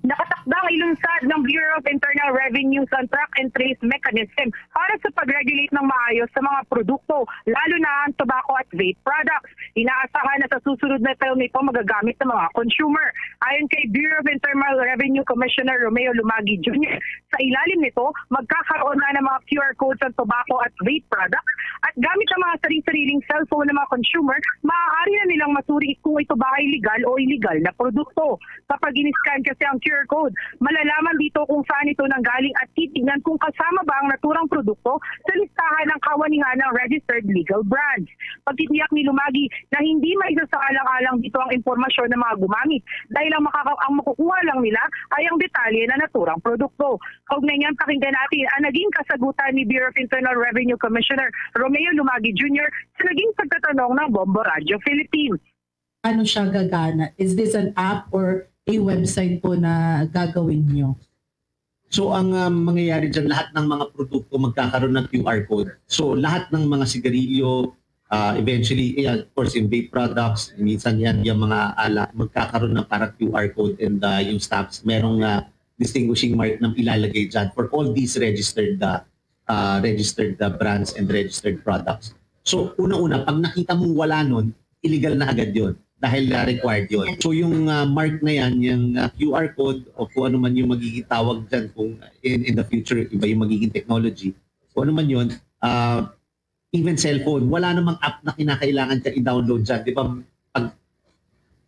Nakatakdang ilunsad ng Bureau of Internal Revenue ang track and trace mechanism para sa pag-regulate ng maayos sa mga produkto, lalo na ang tobacco at vape products. Inaasahan na sa susunod na term ito magagamit ng mga consumer. Ayon kay Bureau of Internal Revenue Commissioner Romeo Lumagi Junior, sa ilalim nito, magkakaroon na ng mga Q R codes ang tobacco at vape products at gamit ang mga sarili-sariling cellphone ng mga consumer, maaari na nilang masuri kung ito ba ay legal o illegal na produkto. Kapag in-scan kasi ang Q R code, malalaman dito kung saan ito nanggaling at titignan kung kasama ba ang naturang produkto sa listahan ng kawanihan ng registered legal brands. Pagtitiyak ni Lumagi na hindi maisasaalang-alang dito ang impormasyon ng mga gumamit dahil ang, makaka- ang makukuha lang nila ay ang detalye na naturang produkto. Kaugnay niyan, pakinggan natin ang naging kasagutan ni Bureau of Internal Revenue Commissioner Romeo Lumagi Junior sa naging pagtatanong ng Bombo Radio Philippines. Ano siya gagana? Is this an app or a website po na gagawin niyo? So ang um, mangyayari dyan, lahat ng mga produkto magkakaroon ng Q R code. So lahat ng mga sigarilyo, uh, eventually, yeah, of course, yung vape products, minsan yan, yung mga ala, magkakaroon ng parang Q R code and uh, yung stamps, merong uh, distinguishing mark na ilalagay dyan for all these registered, uh, uh, registered uh, brands and registered products. So, una-una, pag nakita mong wala nun, illegal na agad yun dahil uh, required yun. So, yung uh, mark na yan, yung uh, Q R code o kung ano man yung magiging tawag dyan kung in, in the future, iba yung magiging technology, kung ano man yun, uh, even cellphone, wala namang app na kinakailangan ka i-download dyan. Di ba, pag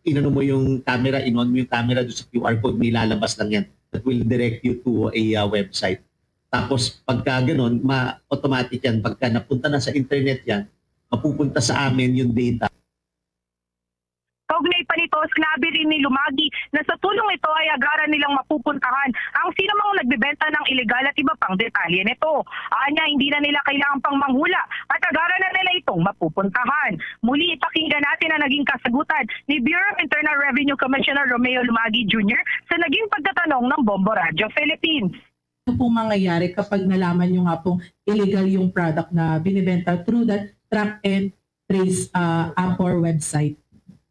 inano mo yung camera, inon mo yung camera doon sa Q R code, may lalabas lang yan that will direct you to a uh, website. Tapos pagka ganun, ma-automatic yan. Pagka napunta na sa internet yan, mapupunta sa amin yung data. Kaugnay pa nito, sinabi rin ni Lumagi na sa tulong nito ay agaran nilang mapupuntahan ang sino mang nagbebenta ng iligal at iba pang detalye nito. Anya, hindi na nila kailangan pang manghula at agaran na nila itong mapupuntahan. Muli, ipakinggan natin ang naging kasagutan ni Bureau of Internal Revenue Commissioner Romeo Lumagi Junior sa naging pagtatanong ng Bombo Radio Philippines. Ano pong mangyayari kapag nalaman nyo nga pong illegal yung product na binibenta through that track and trace uh, app or website?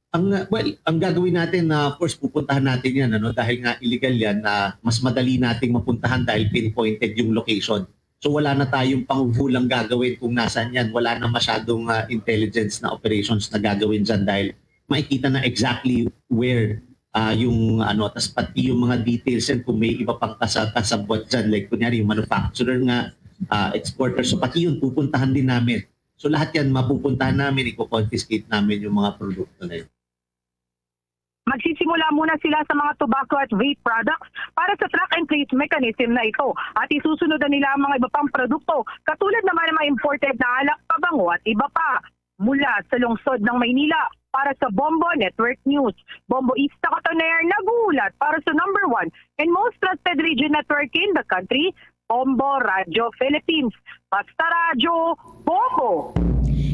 Ang, well, ang gagawin natin na, uh, of course, pupuntahan natin yan, ano, dahil nga illegal yan, na uh, mas madali nating mapuntahan dahil pinpointed yung location. So wala na tayong panghuhulang gagawin kung nasaan yan. Wala na masyadong uh, intelligence na operations na gagawin dyan dahil makikita na exactly where uh, yung ano, tas pati yung mga details yan kung may iba pang kasa kasabwat dyan, like kunyari yung manufacturer nga, uh, exporter, so pati yun pupuntahan din namin. So lahat yan mapupuntahan namin, i-confiscate namin yung mga produkto na yun. Magsisimula muna sila sa mga tobacco at vape products para sa track and trace mechanism na ito at isusunod na nila ang mga iba pang produkto katulad naman ng mga imported na alak, pabango at iba pa. Mula sa lungsod ng Maynila, para sa Bombo Network News, Bombo Ista Cotoner naghuhulat para sa number one and most trusted radio network in the country, Bombo Radyo Philippines. Basta Radyo, Bombo!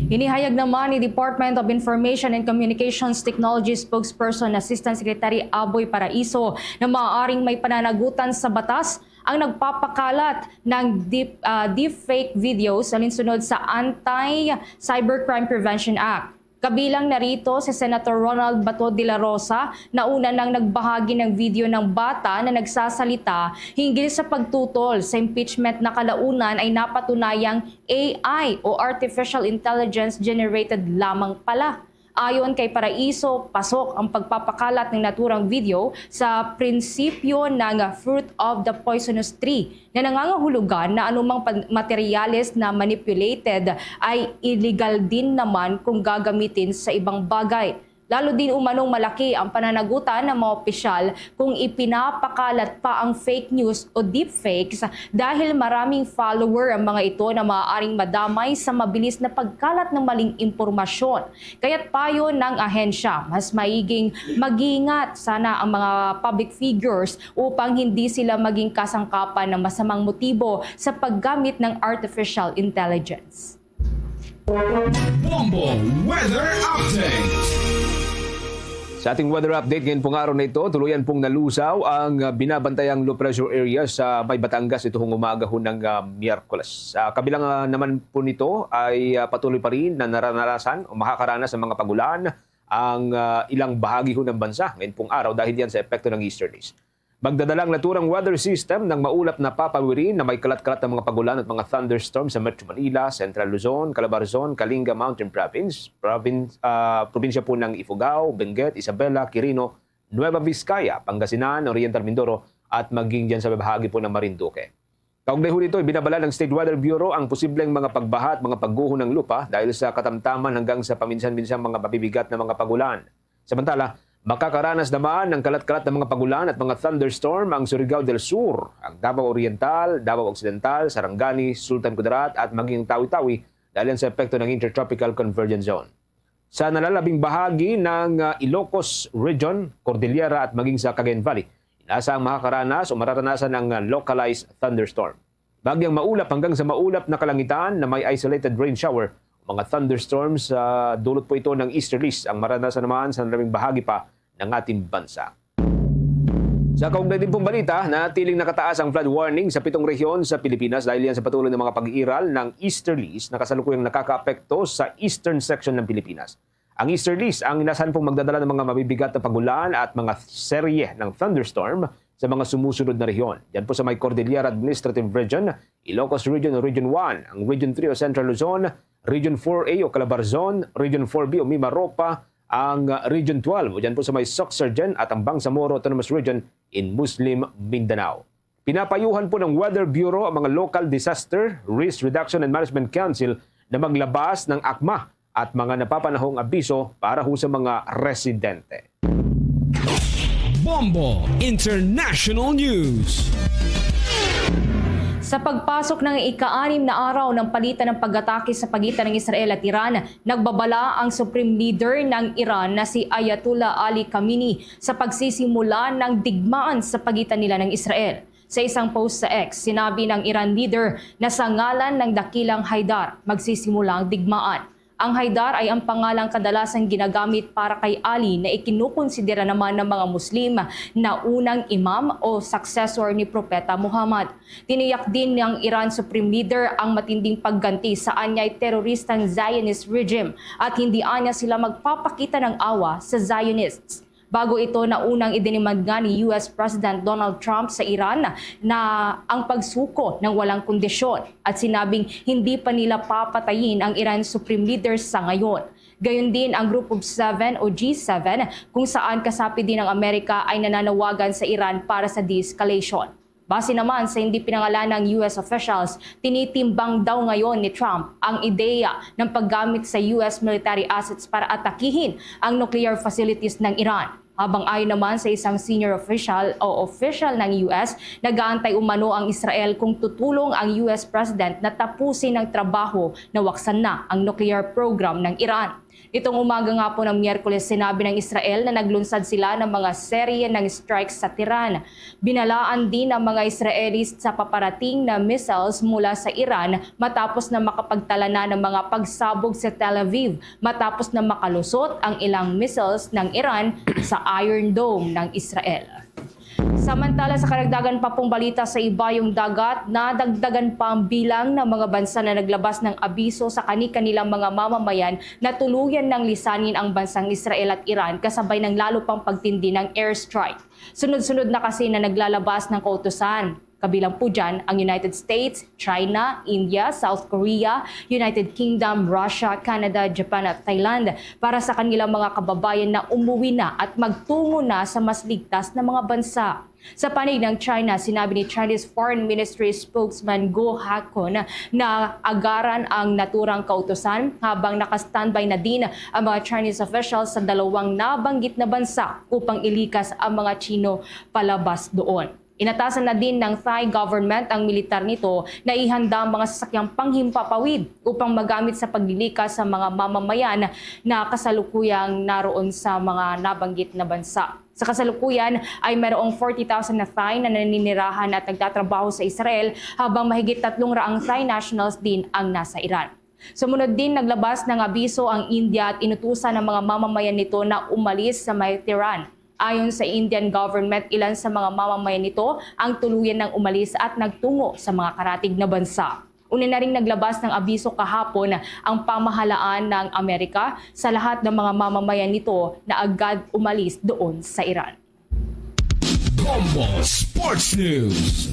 Inihayag naman ni Department of Information and Communications Technology spokesperson Assistant Secretary Aboy Paraiso na maaaring may pananagutan sa batas ang nagpapakalat ng deep, uh, deepfake videos alinsunod sa Anti-Cybercrime Prevention Act. Kabilang na rito si Senator Ronald Bato de la Rosa na una nang nagbahagi ng video ng bata na nagsasalita hinggil sa pagtutol sa impeachment na kalaunan ay napatunayang A I o artificial intelligence generated lamang pala. Ayon kay Paraiso, pasok ang pagpapakalat ng naturang video sa prinsipyo ng fruit of the poisonous tree na nangangahulugan na anumang materyales na manipulated ay illegal din naman kung gagamitin sa ibang bagay. Lalo din umanong malaki ang pananagutan ng mga opisyal kung ipinapakalat pa ang fake news o deepfakes dahil maraming follower ang mga ito na maaaring madamay sa mabilis na pagkalat ng maling impormasyon. Kaya't payo ng ahensya, mas maiging mag-ingat sana ang mga public figures upang hindi sila maging kasangkapan ng masamang motibo sa paggamit ng artificial intelligence. Bombo Weather Update. Sa ating weather update ngayon pong araw na ito, tuluyan pong nalusaw ang binabantayang low pressure area sa may Batangas ito hong umaga ho ng uh, Miyerkules. Uh, kabilang uh, naman po nito ay uh, patuloy pa rin na naranarasan o makakaranas ng mga pagulan ang uh, ilang bahagi ho ng bansa ngayon pong araw dahil yan sa epekto ng easterlies. Magdadala ang naturang weather system ng maulap na papawirin na may kalat-kalat ng mga pagulan at mga thunderstorm sa Metro Manila, Central Luzon, Calabarzon, Kalinga Mountain Province, province uh, probinsya po ng Ifugao, Benguet, Isabela, Quirino, Nueva Vizcaya, Pangasinan, Oriental Mindoro at maging dyan sa bahagi po ng Marinduque. Kaugnay ho nito, ibinabala ng State Weather Bureau ang posibleng mga pagbaha at mga pagguho ng lupa dahil sa katamtaman hanggang sa paminsan-minsang mga mabibigat na mga pagulan. Samantala, makakaranas naman ng kalat-kalat na mga pagulan at mga thunderstorm ang Surigao del Sur, ang Davao Oriental, Davao Occidental, Sarangani, Sultan Kudarat at maging Tawi-Tawi dahil sa epekto ng Intertropical Convergence Zone. Sa nalalabing bahagi ng uh, Ilocos Region, Cordillera at maging sa Cagayan Valley, inasa ang makakaranas o mararanasan ng uh, localized thunderstorm. Bagyang maulap hanggang sa maulap na kalangitan na may isolated rain shower o mga thunderstorms, uh, dulot po ito ng easterlies. Ang maranasan naman sa nalabing bahagi pa ng ating bansa. Sa kaugnay din pong balita, natiling nakataas ang flood warning sa pitong rehiyon sa Pilipinas dahil yan sa patuloy na mga pag-iral ng easterlies na kasalukuyang nakakaapekto sa eastern section ng Pilipinas. Ang easterlies ang inasahan pong magdadala ng mga mabibigat na pagulan at mga serye ng thunderstorm sa mga sumusunod na rehiyon. Diyan po sa may Cordillera Administrative Region, Ilocos Region o Region one, ang Region three o Central Luzon, Region four A o Calabarzon, Region four B o Mimaropa, ang, uh, Region twelve o diyan po sa may Soccsksargen at ang Bangsamoro Autonomous Region in Muslim Mindanao. Pinapayuhan po ng Weather Bureau ang mga local disaster risk reduction and management council na maglabas ng akma at mga napapanahong abiso para ho sa mga residente. Bombo International News. Sa pagpasok ng ika-anim na araw ng palitan ng pag-atake sa pagitan ng Israel at Iran, nagbabala ang Supreme Leader ng Iran na si Ayatollah Ali Khamenei sa pagsisimula ng digmaan sa pagitan nila ng Israel. Sa isang post sa X, sinabi ng Iran leader na sa ngalan ng dakilang Haidar, magsisimula ang digmaan. Ang Haidar ay ang pangalang kadalasang ginagamit para kay Ali na ikinukonsidera naman ng mga Muslim na unang imam o successor ni Propeta Muhammad. Tiniyak din ng Iran Supreme Leader ang matinding pagganti sa anyay teroristang Zionist regime at hindi anya sila magpapakita ng awa sa Zionists. Bago ito, naunang idinimandngan ni U S President Donald Trump sa Iran na ang pagsuko ng walang kondisyon at sinabing hindi pa nila papatayin ang Iran Supreme Leader sa ngayon. Gayon din ang Group of Seven o G seven, kung saan kasapi din ang Amerika ay nananawagan sa Iran para sa de-escalation. Base naman sa hindi pinangalanang U S officials, tinitimbang daw ngayon ni Trump ang ideya ng paggamit sa U S military assets para atakihin ang nuclear facilities ng Iran. Habang ayon naman sa isang senior official o official ng U S, nag-aantay umano ang Israel kung tutulong ang U S President na tapusin ang trabaho na waksan na ang nuclear program ng Iran. Nitong umaga nga po ng Miyerkules, sinabi ng Israel na naglunsad sila ng mga serye ng strikes sa Tehran. Binalaan din ang mga Israelis sa paparating na missiles mula sa Iran matapos na makapagtala na ng mga pagsabog sa Tel Aviv matapos na makalusot ang ilang missiles ng Iran sa Iron Dome ng Israel. Samantala, sa karagdagan pa pong balita sa ibayong dagat, nadagdagan pa ang bilang ng mga bansa na naglabas ng abiso sa kani-kanilang mga mamamayan na tuluyan nang lisanin ang bansang Israel at Iran kasabay ng lalo pang pagtindi ng airstrike. Sunod-sunod na kasi na naglalabas ng kautusan, kabilang po dyan ang United States, China, India, South Korea, United Kingdom, Russia, Canada, Japan at Thailand para sa kanilang mga kababayan na umuwi na at magtungo na sa mas ligtas na mga bansa. Sa panig ng China, sinabi ni Chinese Foreign Ministry spokesman Guo Hakun na agaran ang naturang kautusan habang naka-standby na din ang mga Chinese officials sa dalawang nabanggit na bansa upang ilikas ang mga Chino palabas doon. Inatasan na din ng Thai government ang militar nito na ihanda ang mga sasakyang panghimpapawid upang magamit sa paglilikas sa mga mamamayan na kasalukuyang naroon sa mga nabanggit na bansa. Sa kasalukuyan ay mayroong forty thousand na Thai na naninirahan at nagtatrabaho sa Israel, habang mahigit tatlong raang Thai nationals din ang nasa Iran. Sumunod din, naglabas ng abiso ang India at inutusan ang mga mamamayan nito na umalis sa may Tehran. Ayon sa Indian government, ilan sa mga mamamayan nito ang tuluyan nang umalis at nagtungo sa mga karatig na bansa. Una na ring naglabas ng abiso kahapon ang pamahalaan ng Amerika sa lahat ng mga mamamayan nito na agad umalis doon sa Iran. Bombo Sports News.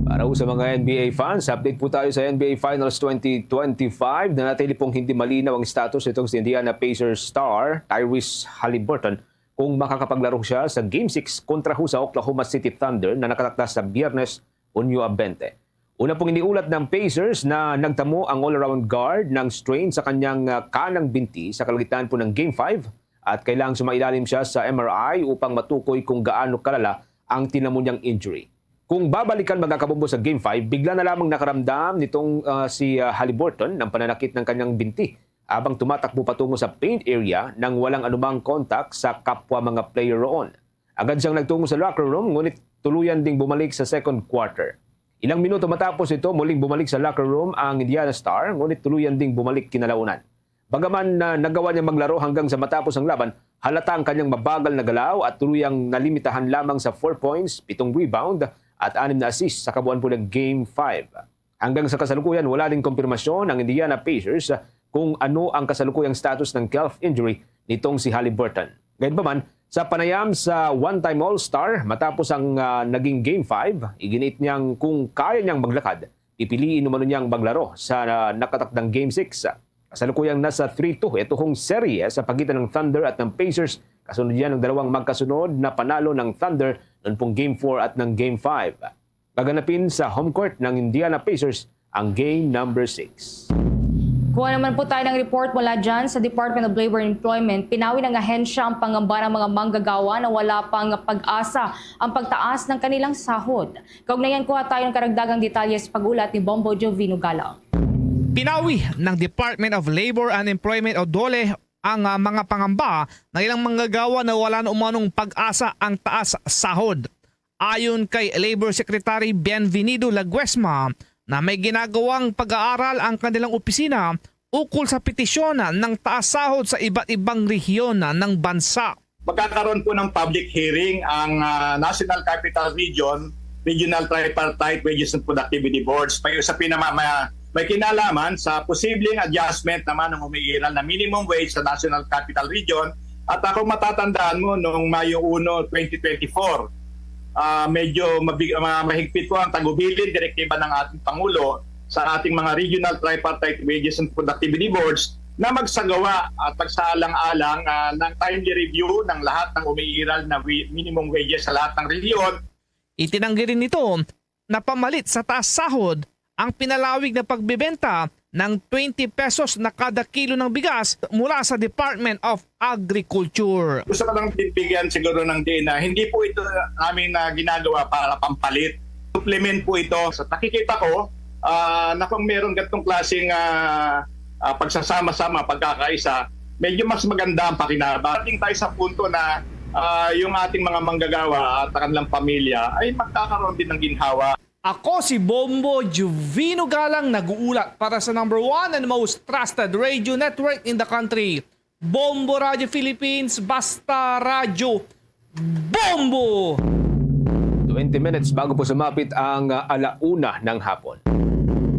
Para ho sa mga N B A fans, update po tayo sa N B A Finals twenty twenty-five. Nanatili pong hindi malinaw ang status nitong si Indiana Pacers star Tyrese Haliburton kung makakapaglaro siya sa Game six kontra ho sa Oklahoma City Thunder na nakatakda sa Biyernes, Hunyo twenty. Una pong iniulat ng Pacers na nagtamo ang all-around guard ng strain sa kanyang, ah, kanang binti sa kalagitnaan po ng Game five at kailangang sumailalim siya sa M R I upang matukoy kung gaano kalala ang tinamo niyang injury. Kung babalikan, mga kabombo, sa Game five, bigla na lamang nakaramdam nitong, ah, si, ah, Haliburton ng pananakit ng kanyang binti habang tumatakbo patungo sa paint area nang walang anumang contact sa kapwa mga player roon. Agad siyang nagtungo sa locker room, ngunit tuluyan ding bumalik sa second quarter. Ilang minuto matapos ito, muling bumalik sa locker room ang Indiana Star, ngunit tuluyan ding bumalik kinalaunan. Bagaman na nagawa niya maglaro hanggang sa matapos ang laban, halata ang kanyang mabagal na galaw at tuluyang nalimitahan lamang sa four points, pitong rebound at anim na assist sa kabuuan po ng Game five. Hanggang sa kasalukuyan, wala ding kumpirmasyon ang Indiana Pacers kung ano ang kasalukuyang status ng calf injury nitong si Haliburton. Gayunpaman, Sa panayam sa one-time All-Star, matapos ang, ah, naging Game five, iginiit niyang kung kaya niyang maglakad, pipiliin umano niyang maglaro sa, ah, nakatakdang Game six. Kasalukuyang nasa three two ito hong serye sa pagitan ng Thunder at ng Pacers. Kasunod yan ng dalawang magkasunod na panalo ng Thunder noon pong Game four at ng Game five. Gaganapin sa home court ng Indiana Pacers ang game number six. Kuha naman po tayo ng report mula dyan sa Department of Labor and Employment. Pinawi ng ahensya ang pangamba ng mga manggagawa na wala pang pag-asa ang pagtaas ng kanilang sahod. Kaugnayan, kuha tayo ng karagdagang detalye sa pag-ulat ni Bombo Jovino Galang. Pinawi ng Department of Labor and Employment o DOLE ang ah, mga pangamba ng ilang manggagawa na wala na umanong pag-asa ang taas sahod. Ayon kay Labor Secretary Bienvenido Laguesma na may ginagawang pag-aaral ang kanilang opisina ukol sa petisyon ng taas sahod sa iba't ibang rehiyon ng bansa. Magkakaroon po ng public hearing ang ah, National Capital Region, Regional Tripartite Wages and Productivity Boards. May usapin na ma- ma- may kinalaman sa posibleng adjustment naman ng umiiral na minimum wage sa National Capital Region. At ako matatandaan mo, noong Mayo uno, twenty twenty-four, ah, medyo mabig- ma- mahigpit po ang tagubilin direktiba ng ating Pangulo sa ating mga Regional Tripartite Wages and Productivity Boards na magsagawa at magsaalang-alang ah, ng timely review ng lahat ng umiiral na wi- minimum wages sa lahat ng rehiyon. Itinanggi rin nito na pamalit sa taas sahod ang pinalawig na pagbebenta ng twenty pesos na kada kilo ng bigas mula sa Department of Agriculture. Gusto ko lang bigyan siguro ng diin na hindi po ito namin na ginagawa para pampalit. Supplement po ito. Sa nakikita ko, ah, na kung meron ganitong klaseng ah, ah, pagsasama-sama, pagkakaisa, medyo mas maganda ang pakinabang. Dating tayo sa punto na ah, yung ating mga manggagawa at ang kanilang pamilya ay magkakaroon din ng ginhawa. Ako si Bombo Jovino Galang, nag-uulat para sa number one and most trusted radio network in the country, Bombo Radio Philippines, basta radyo, Bombo! Twenty minutes bago po sumapit ang ah, alauna ng hapon.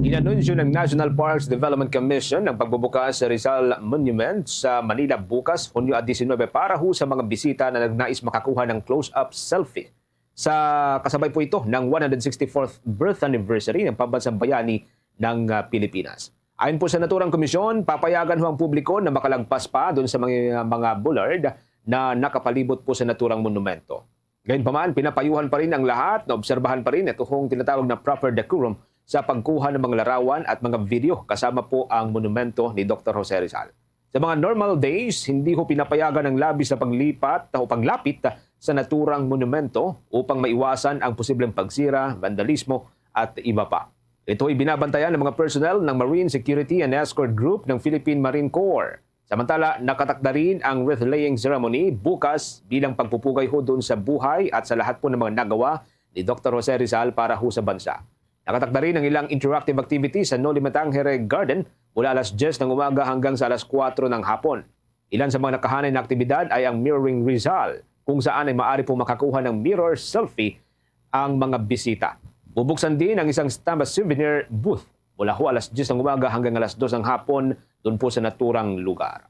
Inanunsyo ng National Parks Development Commission ang pagbubukas sa Rizal Monument sa Manila bukas, Hunyo diecinuebe, para ho sa mga bisita na nagnais makakuha ng close-up selfie. Sa kasabay po ito ng one hundred sixty-fourth birth anniversary ng Pambansang Bayani ng ah, Pilipinas. Ayon po sa naturang komisyon, papayagan ho ang publiko na makalagpas pa doon sa mga, mga boulevard na nakapalibot po sa naturang monumento. Gayunpaman, pinapayuhan pa rin ang lahat na obserbahan pa rin itong tinatawag na proper decorum sa pagkuha ng mga larawan at mga video kasama po ang monumento ni Doktor Jose Rizal. Sa mga normal days, hindi ho pinapayagan ang labis na paglipat o paglapit sa naturang monumento upang maiwasan ang posibleng pagsira, vandalismo at iba pa. Ito ay binabantayan ng mga personnel ng Marine Security and Escort Group ng Philippine Marine Corps. Samantala, nakatakda rin ang wreath-laying ceremony bukas bilang pagpupugay ho doon sa buhay at sa lahat po ng mga nagawa ni Doktor Jose Rizal para ho sa bansa. Nakatakda rin ang ilang interactive activity sa Noli Me Tangere Garden mula alas diyes ng umaga hanggang sa alas kuwatro ng hapon. Ilan sa mga nakahanay na aktibidad ay ang Mirroring Rizal, kung saan ay maaari pong makakuha ng mirror selfie ang mga bisita. Bubuksan din ang isang Stampa Souvenir booth mula ho alas diyes ng umaga hanggang alas dos ng hapon doon po sa naturang lugar.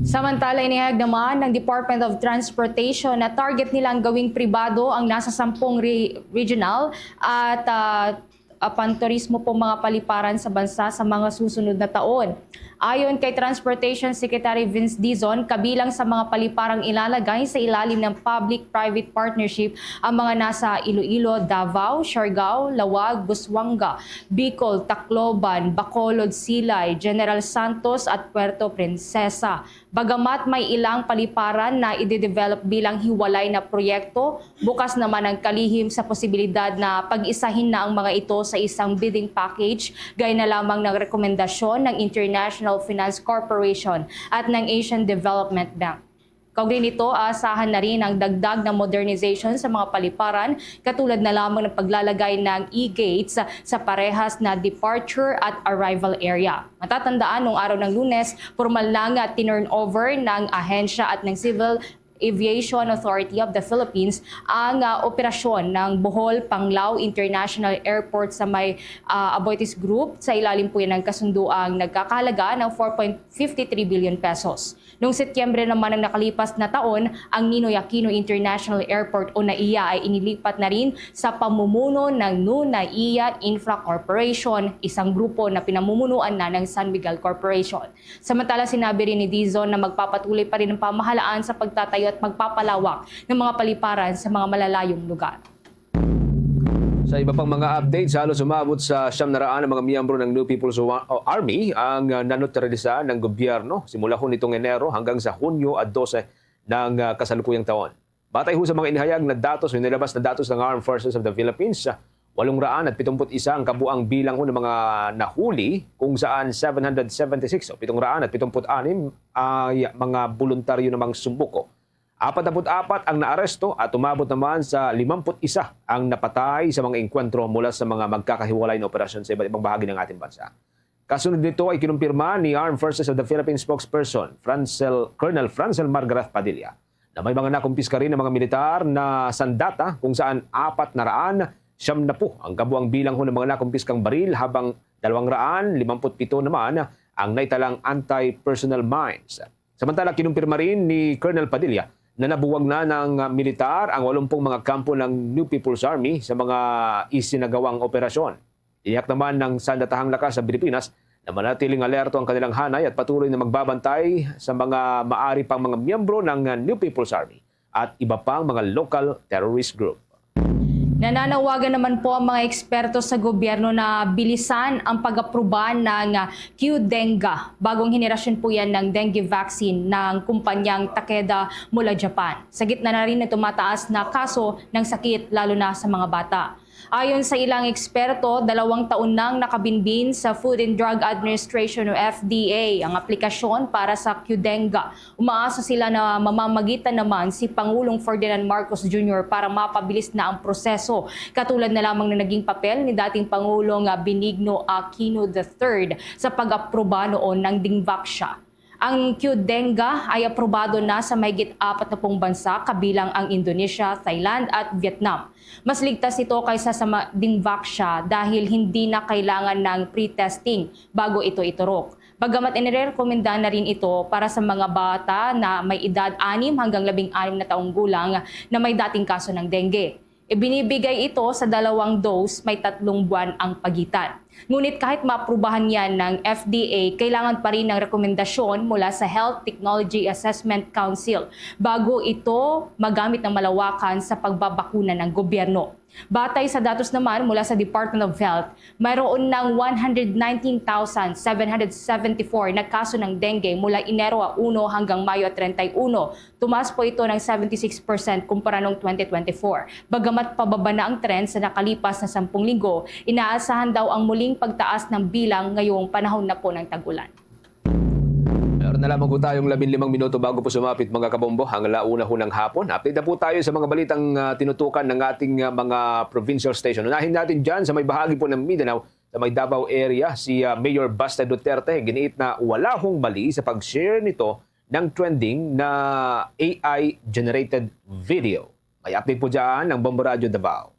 Samantala, inihayag naman ng Department of Transportation na target nilang gawing pribado ang nasa sampung re- regional at ah, ah, panturismo po mga paliparan sa bansa sa mga susunod na taon. Ayon kay Transportation Secretary Vince Dizon, kabilang sa mga paliparang ilalagay sa ilalim ng public-private partnership ang mga nasa Iloilo, Davao, Siargao, Laoag, Busuanga, Bicol, Tacloban, Bacolod, Silay, General Santos at Puerto Princesa. Bagamat may ilang paliparan na idedevelop bilang hiwalay na proyekto, bukas naman ang kalihim sa posibilidad na pag-isahin na ang mga ito sa isang bidding package, gaya na lamang ng rekomendasyon ng International Finance Corporation at ng Asian Development Bank. Kaugnay nito, aasahan na rin ang dagdag na modernization sa mga paliparan, katulad na lamang ng paglalagay ng e-gates sa parehas na departure at arrival area. Matatandaan, noong araw ng Lunes, formal na nga tinurnover ng ahensya at ng Civil Aviation Authority of the Philippines ang, ah, operasyon ng Bohol Panglao International Airport sa may, ah, Aboitiz Group. Sa ilalim po yan ng kasunduang nagkakahalaga ng four point fifty three billion pesos. Noong Setyembre naman ng nakalipas na taon, ang Ninoy Aquino International Airport o NAIA ay inilipat na rin sa pamumuno ng New NAIA Infra Corporation, isang grupo na pinamumunuan na ng San Miguel Corporation. Samantala, sinabi rin ni Dizon na magpapatuloy pa rin ang pamahalaan sa pagtatayo at pagpapalawak ng mga paliparan sa mga malalayong lugar. Sa iba pang mga updates, halos umabot sa siyam na raan ang mga miyembro ng New People's Wa- o Army ang ah, nanutralisa ng gobyerno simula ho nitong Enero hanggang sa Hunyo a dose ng ah, kasalukuyang taon. Batay ho sa mga inihayag na datos o nilabas na datos ng Armed Forces of the Philippines, walong raan at pitumput isa ang kabuang bilang ho ng mga nahuli, kung saan seven hundred seventy-six o pitong raan at pitumput anim ay mga boluntaryo namang sumbuko. Apat na put apat ang naaresto at umabot naman sa limamput isa ang napatay sa mga engkwentro mula sa mga magkakahiwalay na operasyon sa iba't ibang bahagi ng ating bansa. Kasunod nito ay kinumpirma ni Armed Forces of the Philippines spokesperson Francel, Colonel Francel Margareth Padilla na may mga nakumpiska rin ng mga militar na sandata, kung saan apat na raan siyam na po ang kabuang bilang ho ng mga nakumpiskang baril, habang dalawang raan limamput pito naman ang naitalang anti-personnel mines. Samantala, kinumpirma rin ni Colonel Padilla na nabuwag na ng militar ang walumpung mga kampo ng New People's Army sa mga isinagawang operasyon. Tiniyak naman ng Sandatahang Lakas sa Pilipinas na manatiling alerto ang kanilang hanay at patuloy na magbabantay sa mga maari pang mga miyembro ng New People's Army at iba pang mga local terrorist group. Nananawagan naman po ang mga eksperto sa gobyerno na bilisan ang pag-aproba ng Qdenga. Bagong henerasyon po yan ng dengue vaccine ng kumpanyang Takeda mula Japan. Sa gitna na rin ng tumataas na kaso ng sakit, lalo na sa mga bata. Ayon sa ilang eksperto, dalawang taon nang nakabinbin sa Food and Drug Administration o F D A ang aplikasyon para sa Qdenga. Umaasa sila na mamamagitan naman si Pangulong Ferdinand Marcos Junior para mapabilis na ang proseso. Katulad na lamang na naging papel ni dating Pangulong, ah, Benigno Aquino the third sa pag-aproba noon ng Dingvaxia. Ang Qdenga ay aprobado na sa mahigit apat na pung bansa, kabilang ang Indonesia, Thailand, at Vietnam. Mas ligtas ito kaysa sa ma- Dingvaxia dahil hindi na kailangan ng pre-testing bago ito iturok. Bagamat inirekomenda na rin ito para sa mga bata na may edad anim hanggang labing anim na taong gulang na may dating kaso ng dengue. Ibinibigay ito sa dalawang dose, may tatlong buwan ang pagitan. Ngunit kahit maaprubahan yan ng F D A, kailangan pa rin ng rekomendasyon mula sa Health Technology Assessment Council bago ito magamit ng malawakan sa pagbabakuna ng gobyerno. Batay sa datos naman mula sa Department of Health, mayroon ng one hundred nineteen thousand seven hundred seventy-four na kaso ng dengue mula Enero uno hanggang Mayo treinta y uno. Tumaas po ito ng seventy-six percent kumpara noong twenty twenty-four. Bagamat pababa na ang trend sa nakalipas na sampung linggo, inaasahan daw ang muling pagtaas ng bilang ngayong panahon na po ng tag-ulan. Meron na lamang po tayong labing limang minuto bago po sumapit, mga kabombo, ang alauna ho ng hapon. Update na po tayo sa mga balitang ah, tinutukan ng ating ah, mga provincial station. Unahin natin dyan sa may bahagi po ng Mindanao, sa may Davao area, si ah, Mayor Baste Duterte giniit na wala hong mali sa pag-share nito ng trending na A I-generated video. May update po dyan ang Bombo Radyo Davao.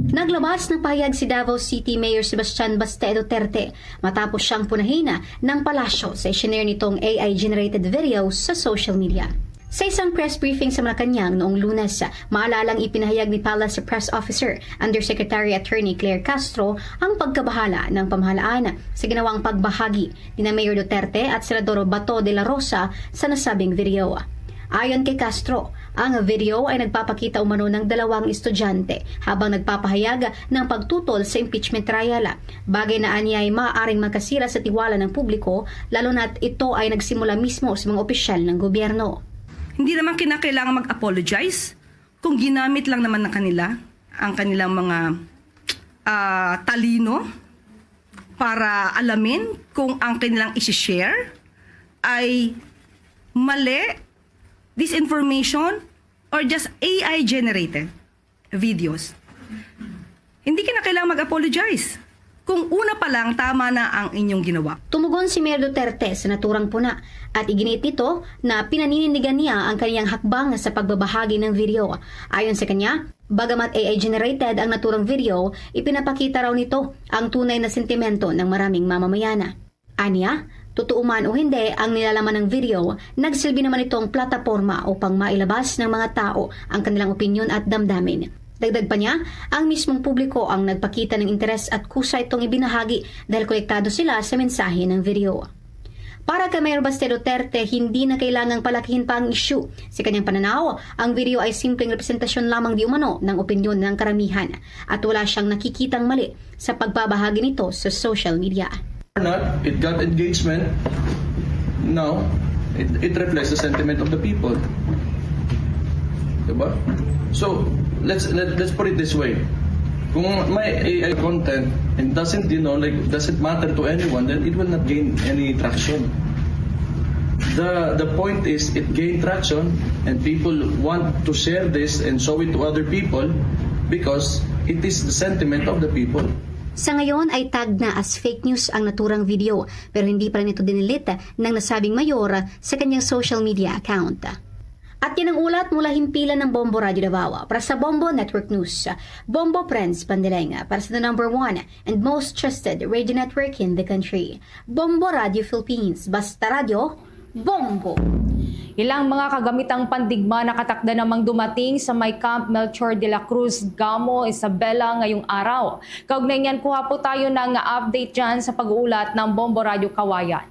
Naglabas ng pahayag si Davao City Mayor Sebastian Baste Duterte matapos siyang punahin ng palasyo sa isinare nitong A I-generated video sa social media. Sa isang press briefing sa Malacañang noong Lunes, maalalang ipinahayag ni Palace Press Officer Undersecretary Attorney Claire Castro ang pagkabahala ng pamahalaan sa ginawang pagbahagi ni na Mayor Duterte at Senador Bato de la Rosa sa nasabing video. Ayon kay Castro, ang video ay nagpapakita umano ng dalawang estudyante habang nagpapahayag ng pagtutol sa impeachment trial, bagay na anyay maaaring makasira sa tiwala ng publiko, lalo na't ito ay nagsimula mismo sa mga opisyal ng gobyerno. Hindi naman kinakailangan mag-apologize kung ginamit lang naman ng kanila ang kanilang mga ah, talino para alamin kung ang kanilang isi-share ay mali, disinformation, or just A I-generated videos. Hindi kinakailangan mag-apologize kung una pa lang tama na ang inyong ginawa. Tumugon si Mayor Duterte sa naturang puna at iginiit nito na pinaninindigan niya ang kaniyang hakbang sa pagbabahagi ng video. Ayon sa kanya, bagamat A I generated ang naturang video, ipinapakita raw nito ang tunay na sentimento ng maraming mamamayan. Anya, totoo man o hindi ang nilalaman ng video, nagsilbi naman itong plataporma upang mailabas ng mga tao ang kanilang opinyon at damdamin. Dagdag pa niya, ang mismong publiko ang nagpakita ng interes at kusa itong ibinahagi dahil konektado sila sa mensahe ng video. Para kay Mayor Baste Duterte, hindi na kailangang palakihin pa ang isyu. Sa kanyang pananaw, ang video ay simpleng representasyon lamang di umano ng opinyon ng karamihan at wala siyang nakikitang mali sa pagbabahagi nito sa social media. Or not, it got engagement. Now, it, it reflects the sentiment of the people. Diba? So, let's let, let's put it this way. Kung may A I content and doesn't, you know, like, doesn't matter to anyone, then it will not gain any traction. The the point is, it gained traction and people want to share this and show it to other people because it is the sentiment of the people. Sa ngayon ay tag na as fake news ang naturang video, pero hindi pa rin ito dinilit ng nasabing mayor sa kanyang social media account. At yan ang ulat mula himpilan ng Bombo Radyo Davao para sa Bombo Network News. Bombo Friends Pandilenga para sa the number one and most trusted radio network in the country. Bombo Radyo Philippines, basta radyo, Bombo! Ilang mga kagamitang pandigma nakatakda namang dumating sa may Camp Melchor de la Cruz, Gamo, Isabela ngayong araw. Kaugnay niyan, kuha po tayo ng update dyan sa pag-uulat ng Bombo Radyo Kawayan.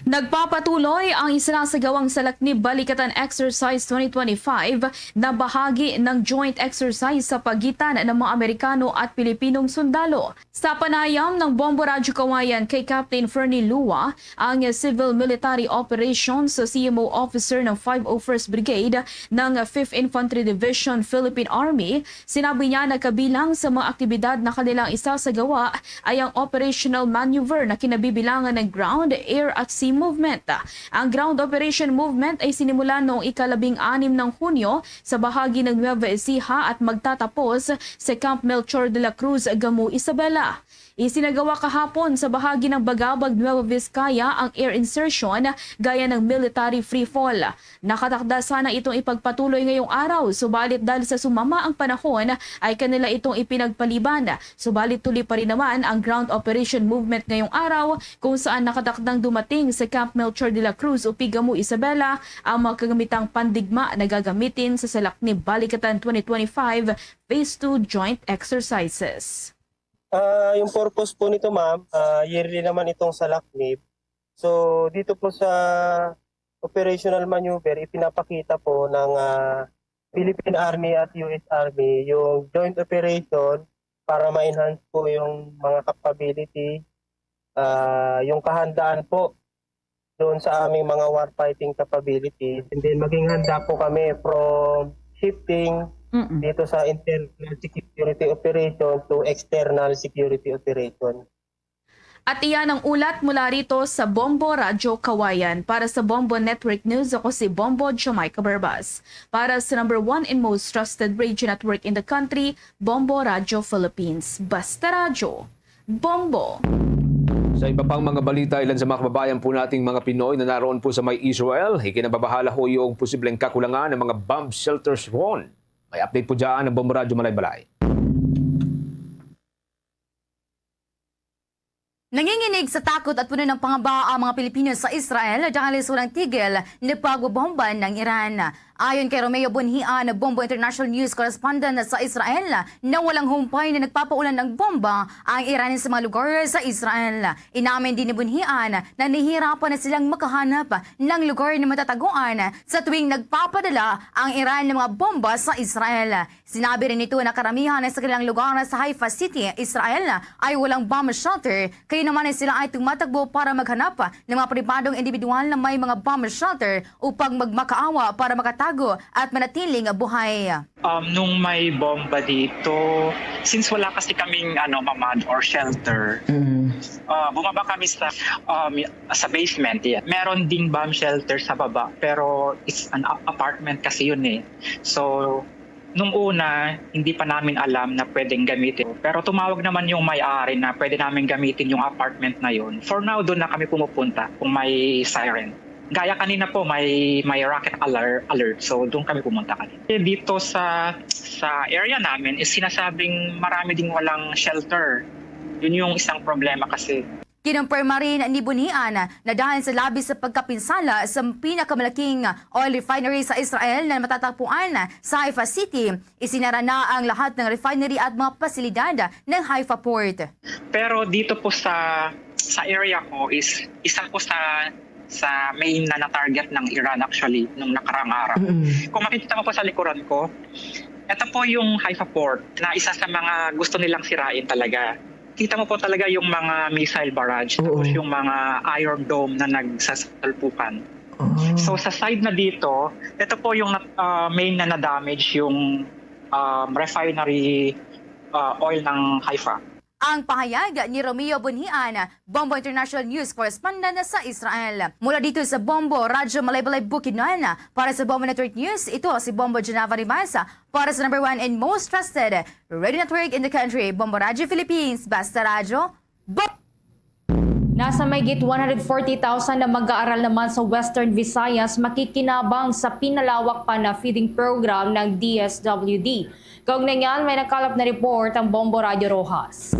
Nagpapatuloy ang isinasagawang Salaknib Balikatan Exercise twenty twenty-five na bahagi ng joint exercise sa pagitan ng mga Amerikano at Pilipinong sundalo. Sa panayam ng Bombo Radyo Kawayan kay Captain Fernie Lua, ang civil military operations sa C M O officer ng five oh first Brigade ng fifth Infantry Division Philippine Army, sinabi niya na kabilang sa mga aktibidad na kanilang isasagawa ay ang operational maneuver na kinabibilangan ng ground, air at sea movement. Ang ground operation movement ay sinimula noong ikalabing anim ng Hunyo sa bahagi ng Nueva Ecija at magtatapos sa Camp Melchor de la Cruz, Gamo, Isabela. Isinagawa kahapon sa bahagi ng Bagabag, Nueva Vizcaya ang air insertion gaya ng military freefall. Nakatakda sana itong ipagpatuloy ngayong araw, subalit dahil sa sumama ang panahon ay kanila itong ipinagpaliban. Subalit tuloy pa rin naman ang ground operation movement ngayong araw kung saan nakatakdang dumating sa Camp Melchor de la Cruz, Gamo, Isabela ang mga kagamitang pandigma na gagamitin sa Salaknib Balikatan twenty twenty-five Phase two Joint Exercises. Ah, yung purpose po nito, ma'am, ah, yearly naman itong Salaknib. So, dito po sa operational maneuver, ipinapakita po ng, ah, Philippine Army at U S Army yung joint operation para ma-enhance po yung mga capability, ah, yung kahandaan po doon sa aming mga warfighting capabilities. And then maging handa po kami from shifting Mm-mm. dito sa internal security operation to external security operation. At iyan ang ulat mula rito sa Bombo Radyo Kawayan. Para sa Bombo Network News, ako si Bombo Jamaica Barbas. Para sa number one and most trusted radio network in the country, Bombo Radyo Philippines. Basta Radyo, Bombo! Sa iba pang mga balita, ilan sa mga kababayan po nating mga Pinoy na naroon po sa may Israel, ikinababahala ho yung posibleng kakulangan ng mga bomb shelters roon. May update po dyan ang Bombo Radyo Malaybalay. Nanginginig sa takot at puno ng pangamba ang mga Pilipino sa Israel dahil sa walang tigil na pagbobomba ng Iran. Ayon kay Romeo Bunhian, Bombo International News Correspondent sa Israel, na walang humpay na nagpapaulan ng bomba ang Iran sa mga lugar sa Israel. Inamin din ni Bunhian na nahihirapan na silang makahanap ng lugar na matataguan sa tuwing nagpapadala ang Iran ng mga bomba sa Israel. Sinabi rin nito na karamihan sa kanilang lugar sa Haifa City, Israel, ay walang bomb shelter, kaya naman ay sila ay tumatagbo para maghanap ng mga pribadong individual na may mga bomb shelter upang magmakaawa para makatago at manatiling buhay. Um, nung may bomba dito, since wala kasi kaming, ano, mamad or shelter, Mm. ah, bumaba kami sa, um, sa basement. Yeah. Meron ding bomb shelter sa baba, pero it's an a-, apartment kasi yun eh. So, Nung una, hindi pa namin alam na pwedeng gamitin. Pero tumawag naman yung may-ari na pwede namin gamitin yung apartment na yun. For now, doon na kami pumupunta kung may siren. Gaya kanina po, may may rocket alar-, alert. So, doon kami pumunta kanina. Eh, dito sa sa area namin is sinasabing marami ding walang shelter. Yun yung isang problema kasi. Kinumpirma rin ni Bunian na dahil sa labis sa pagkapinsala sa pinakamalaking oil refinery sa Israel na matatapuan sa Haifa City, isinara na ang lahat ng refinery at mga pasilidad ng Haifa Port. Pero dito po sa sa area ko is isa po sa sa main na na-target ng Iran actually nung nakarang araw. Mm. Kung makikita mo po sa likuran ko, ito po yung Haifa Port na isa sa mga gusto nilang sirain talaga. Kita mo po talaga yung mga missile barrage, Oo. tapos yung mga Iron Dome na nagsasalpukan. Oh. So sa side na dito, ito po yung nat-, ah, main na na-damage yung, um, refinery, ah, oil ng Haifa. Ang pahayag ni Romeo Bunhian, Bombo International News Correspondent sa Israel. Mula dito sa Bombo Radyo Malaybalay, Bukidnon, para sa Bombo Network News, ito si Bombo Geneva Rivas. Para sa number one and most trusted radio network in the country, Bombo Radyo Philippines, Basta Radyo, Bo-, Nasa mahigit one hundred forty thousand na mag-aaral naman sa Western Visayas makikinabang sa pinalawak pa na feeding program ng D S W D. Kaugnay niyan, may nakalap na report ang Bombo Radyo Roxas.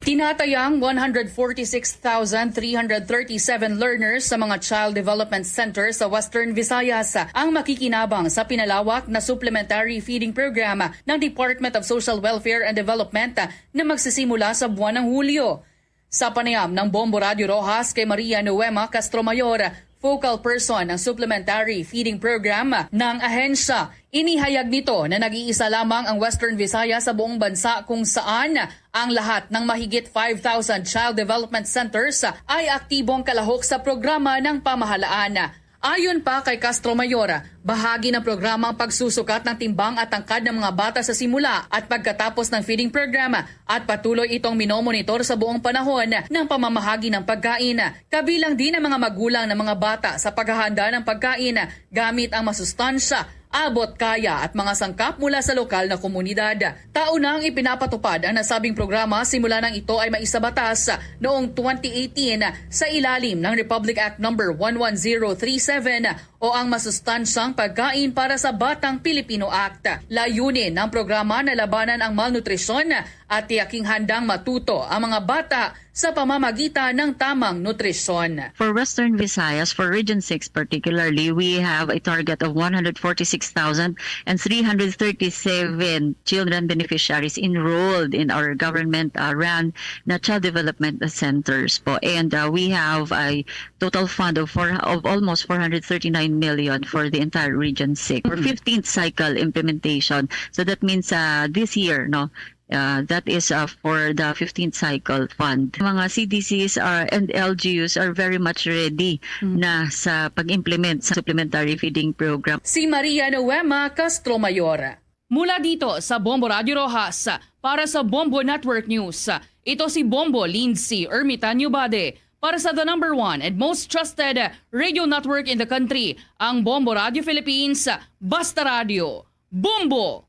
Tinatayang one hundred forty-six thousand three hundred thirty-seven learners sa mga Child Development Center sa Western Visayas ang makikinabang sa pinalawak na supplementary feeding program ng Department of Social Welfare and Development na magsisimula sa buwan ng Hulyo. Sa panayam ng Bombo Radyo Roxas kay Maria Noema Castro Mayor, focal person ng Supplementary Feeding Program ng ahensya, inihayag nito na nag-iisa lamang ang Western Visayas sa buong bansa kung saan ang lahat ng mahigit five thousand Child Development Centers ay aktibong kalahok sa programa ng pamahalaan. Ayon pa kay Castro Mayor, bahagi ng programa ang pagsusukat ng timbang at tangkad ng mga bata sa simula at pagkatapos ng feeding program at patuloy itong minomonitor sa buong panahon ng pamamahagi ng pagkain, kabilang din ang mga magulang ng mga bata sa paghahanda ng pagkain gamit ang masustansya, abot kaya at mga sangkap mula sa lokal na komunidad. Taon na ang ipinapatupad ang nasabing programa simula nang ito ay maisabatas noong twenty eighteen sa ilalim ng Republic Act Number one one zero three seven o ang Masustansyang Pagkain para sa Batang Pilipino Act. Layunin ng programa na labanan ang malnutrisyon at tiyaking handang matuto ang mga bata sa pamamagitan ng tamang nutrisyon. For Western Visayas, for Region six particularly, we have a target of one hundred forty-six thousand and three hundred thirty-seven children beneficiaries enrolled in our government, uh, run na child development centers po. And, uh, we have a total fund of four, of almost four hundred thirty-nine million for the entire Region six for Mm. fifteenth cycle implementation. So that means, uh, this year, no, Uh, that is, uh, for the fifteenth cycle fund. Mga C D Cs are, and L G Us are very much ready Mm. na sa pag-implement sa supplementary feeding program. Si Maria Noema Castro Mayor. Mula dito sa Bombo Radyo Roxas, para sa Bombo Network News, ito si Bombo Lindsay Ermitanio Bade. Para sa the number one and most trusted radio network in the country, ang Bombo Radyo Philippines, Basta Radyo. Bombo!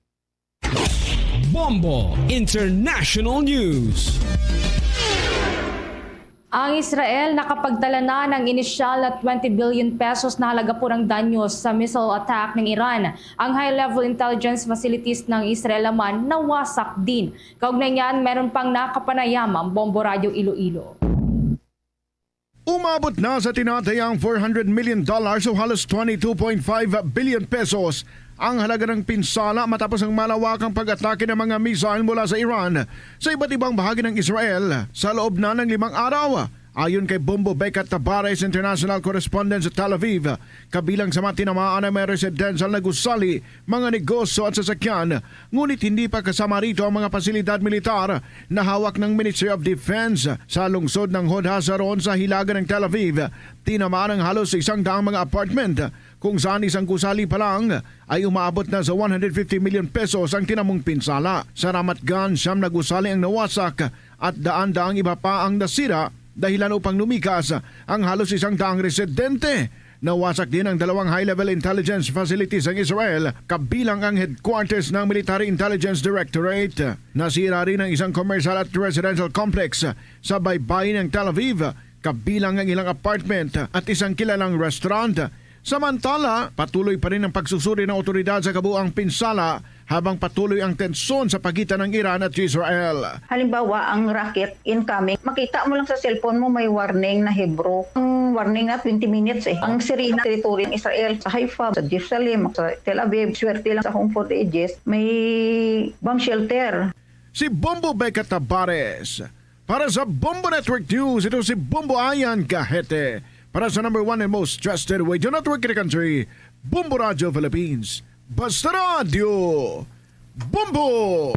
Bombo International News. Ang Israel nakapagtala na ng inisyal na twenty billion pesos na halaga po ng danyos sa missile attack ng Iran. Ang high-level intelligence facilities ng Israel naman nawasak din. Kaugnay niyan, meron pang nakapanayam ang Bombo Radyo Iloilo. Umabot na sa tinatayang four hundred million dollars o halos twenty-two point five billion pesos ang halaga ng pinsala matapos ang malawakang pag-atake ng mga missile mula sa Iran sa iba't ibang bahagi ng Israel sa loob na ng limang araw. Ayon kay Bombo Becca Tabares, international correspondent sa Tel Aviv, kabilang sa mga tinamaan ay may residential na gusali, mga negosyo at sasakyan, ngunit hindi pa kasama rito ang mga pasilidad militar na hawak ng Ministry of Defense. Sa lungsod ng Hod HaSharon sa hilaga ng Tel Aviv, tinamaan ang halos isang daang mga apartment, kung saan isang gusali pa lang ay umaabot na sa one hundred fifty million pesos ang tinamong pinsala. Sa Ramat Gan, siyam na gusali ang nawasak at daan-daang iba pa ang nasira, dahilan upang lumikas ang halos isang daang residente. Nawasak din ang dalawang high-level intelligence facilities sang Israel, kabilang ang headquarters ng Military Intelligence Directorate. Nasira rin ang isang commercial at residential complex sa baybayin ng Tel Aviv, kabilang ang ilang apartment at isang kilalang restaurant. Samantala, patuloy pa rin ang pagsusuri ng awtoridad sa kabuang pinsala habang patuloy ang tensyon sa pagitan ng Iran at Israel. Halimbawa, ang rocket incoming, makita mo lang sa cellphone mo may warning na Hebrew. Ang warning na twenty minutes eh. Ang sirena, territory ng Israel, sa Haifa, sa Jerusalem, sa Tel Aviv, swerte lang sa Home for the Ages, may bomb shelter. Si Bombo Becca Tabares para sa Bombo Network News. Ito si Bombo Ayan Gahete para sa number one and most trusted radio network in the country, Bombo Radio Philippines. Basta Radio Bombo!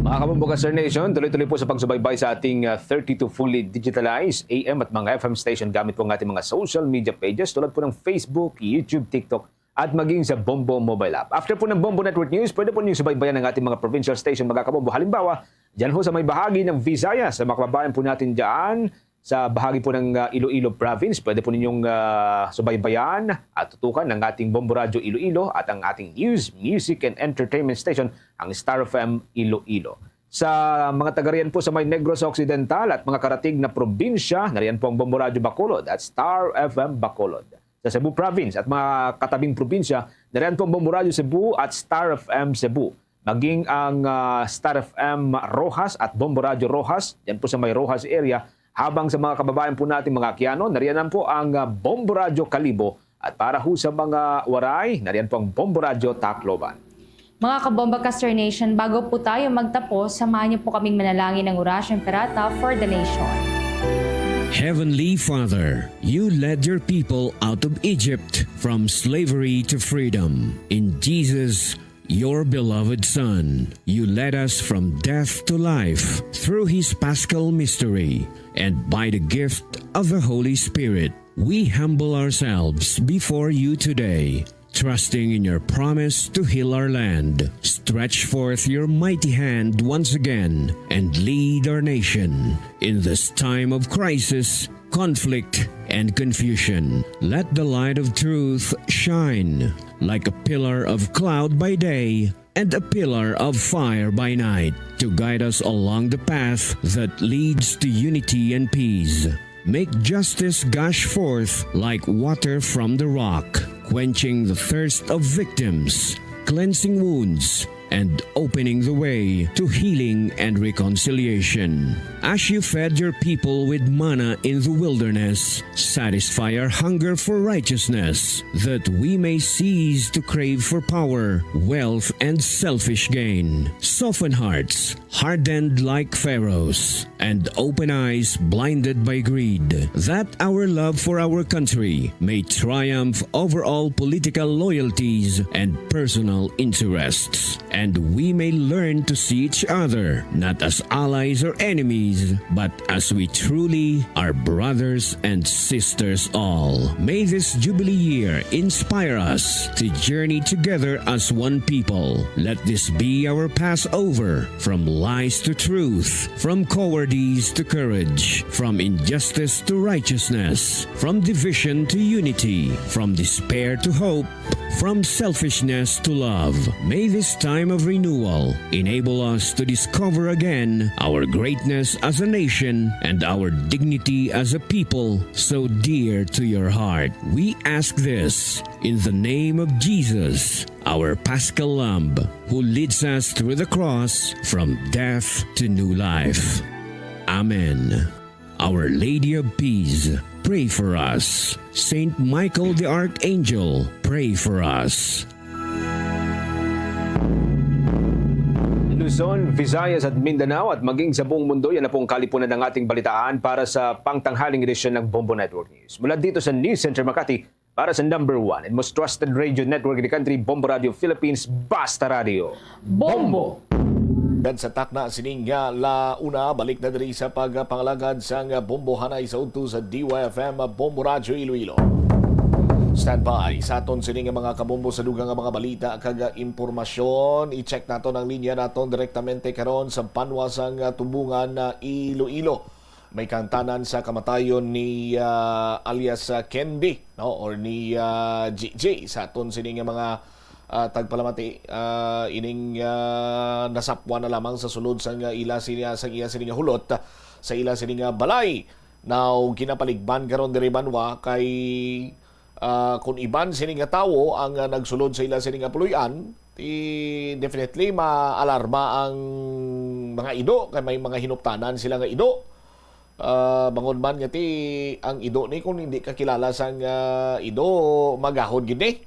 Mga kabombo ka, Star Nation, tuloy-tuloy po sa pagsubaybay sa ating, ah, thirty-two fully digitalized A M at mga F M station gamit po ang ating mga social media pages tulad po ng Facebook, YouTube, TikTok, at maging sa Bombo mobile app. After po ng Bombo Network News, pwede po niyo subaybayan ang ating mga provincial station, mga kabombo. Halimbawa, dyan ho sa may bahagi ng Visayas, sa mga kababayan po natin dyan, sa bahagi po ng, ah, Iloilo Province, pwede po ninyong, ah, subaybayan at tutukan ng ating Bombo Radyo Iloilo at ang ating news, music, and entertainment station, ang Star F M Iloilo. Sa mga taga riyan po sa may Negros Occidental at mga karatig na probinsya, nariyan po ang Bombo Radyo Bacolod at Star F M Bacolod. Sa Cebu Province at mga katabing probinsya, nariyan po ang Bombo Radyo Cebu at Star F M Cebu. Maging ang, ah, Star F M Roxas at Bombo Radyo Roxas, yan po sa may Roxas area. Habang sa mga kababayan po natin, mga Aquiano, nariyan po ang, ah, Bombo Radyo Kalibo. At para ho sa mga Waray, nariyan po ang Bombo Radyo Tacloban. Mga kabomba ka, Star Nation, bago po tayo magtapos, samahan niyo po kaming manalangin ng Orasyo Imperata for the nation. Heavenly Father, you led your people out of Egypt from slavery to freedom. In Jesus, your beloved Son, you led us from death to life through his Paschal mystery and by the gift of the Holy Spirit. We humble ourselves before you today, trusting in your promise to heal our land. Stretch forth your mighty hand once again and lead our nation in this time of crisis, conflict, and confusion. Let the light of truth shine like a pillar of cloud by day and a pillar of fire by night to guide us along the path that leads to unity and peace. Make justice gush forth like water from the rock, quenching the thirst of victims, cleansing wounds, and opening the way to healing and reconciliation. As you fed your people with manna in the wilderness, satisfy our hunger for righteousness, that we may cease to crave for power, wealth, and selfish gain. Soften hearts hardened like Pharaoh's, and open eyes blinded by greed, that our love for our country may triumph over all political loyalties and personal interests, and we may learn to see each other not as allies or enemies, but as we truly are, brothers and sisters all. May this Jubilee year inspire us to journey together as one people. Let this be our Passover, from lies to truth, from cowardice to courage, from injustice to righteousness, from division to unity, from despair to hope, from selfishness to love. May this time of renewal enable us to discover again our greatness as a nation and our dignity as a people so dear to your heart. We ask this in the name of Jesus, our Paschal Lamb, who leads us through the cross from death to new life. Amen. Our Lady of Peace, pray for us. Saint Michael the Archangel, pray for us. Luzon, Visayas at Mindanao at maging sa buong mundo, yan na po ang kalipunan ng ating balitaan para sa pangtanghaling edisyon ng Bombo Network News. Mula dito sa News Center Makati, para sa number one and most trusted radio network in the country, Bombo Radio Philippines, Basta Radio. Bombo! Gad sa takna sining, ah, la una, balik na diri sa pagpangalagad sang bombohanay sa udto sa D Y F M Bombo Radyo Iloilo. Standby sa aton sini nga mga kabombo sa dugang nga mga balita kag, ah, impormasyon. I-check naton ang linya naton direktamente karon sa banwa sang, ah, Tumbungan, ah, Iloilo. May kahangtanan sa kamatayon ni, ah, alias, ah, Candy, no, or ni, ah, G J. Sa aton sini nga mga, ah, tagpalamati, ah, ining, ah, nasapwan na lamang sa sulod sang, ah, ila sini, sang iya sini nga hulot, ah, sa ila sini nga balay. Now, ginapaligban karon diri banwa kay, ah, kung iban sini nga tawo ang, ah, nagsulod sa ila sini nga puloy-an, ti definitely maalarma ang mga ido kay may mga hinuptanan sila nga ido. Ah, bangod man nga ti ang ido ni, kung hindi ka kilala sang, ah, ido, magahod gid ni.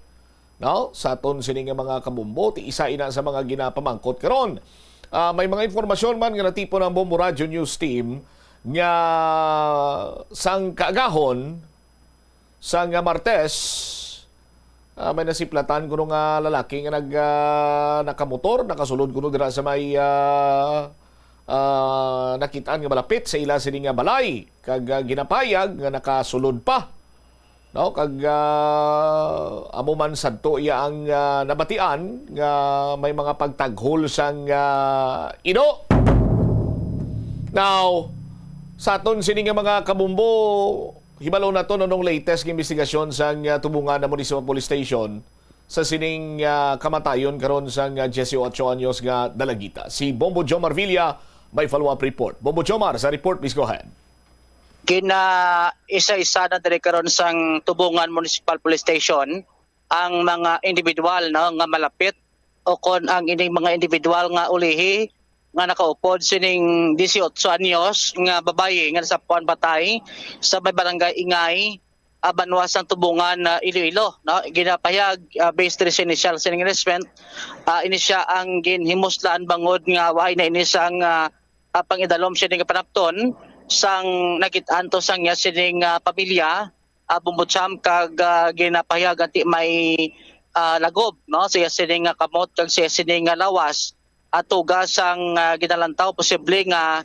No? Sa aton sini nga mga kabombo, ti isa ina sa mga ginapamangkot karon. Ah, may mga impormasyon man nga natipon ang Bombo Radyo News Team nga sang kaagahon, sang, ah, Martes, ah, may nasiplatan kuno nga lalaki nga nag, ah, nakamotor, nakasulod kuno dira sa may, ah, ah, nakitaan nga malapit sa ila sini nga balay, kag, ah, ginapayag nga nakasulod pa. No, kag, ah, amo man sadto iya ang, ah, nabatian nga may mga pagtaghol sang, ah, ido. Now, sa aton sini nga mga kabombo, hibalo naton anong latest nga investigasyon sang, ah, Tubungan na Municipal Police Station sa sining, ah, kamatayon karon sang, ah, dieciocho anyos nga dalagita. Si Bombo Jomar Villa may follow-up report. Bombo Jomar, sa report, please go ahead. Gina-isa-isa na diri karon sang Tubungan Municipal Police Station ang mga individual, no, nga malapit o kon ang ining mga individual nga ulihi nga nakaupod sining dieciocho anyos nga babayi nga nasapwan patay sa may barangay Ingay, ah, banwa sang Tubungan, ah, Iloilo, no? Ginapahayag, ah, based diri sa initial sining arrestment, ah, ini siya ang ginhimuslan bangod nga waay na ini sang, ah, ah, pangidalom sini nga panapton sang nakit-an to sang iya sining, ah, pamilya, ah, Bombo Champ, kag, ah, ginapahayag anti may, ah, lagob, no, sa iya sini nga kamot kag sa iya sini nga lawas. Ah, tuga sang, ah, ginalantaw, posible nga,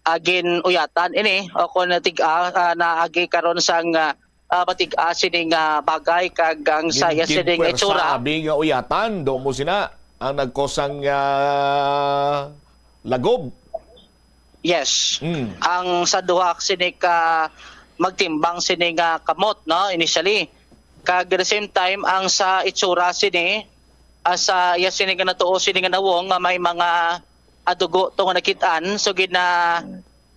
ah, gin-uyatan ini o kon natig-a, ah, naagi karon sang, ah, ah, matig-a sini nga bagay kag ang sa iya sini nga Ginpuwersa, itsura. Abi nga uyatan, do mo sina ang nagkosang, ah, lagob. Yes. Mm. Ang sa duha sini ka magtimbang sini nga kamot, no, initially. Kag at the same time, ang sa itsura sini, ah, sa iya sini nga natuo sini nga nawong nga may mga, ah, dugo to nga nakit-an. So gina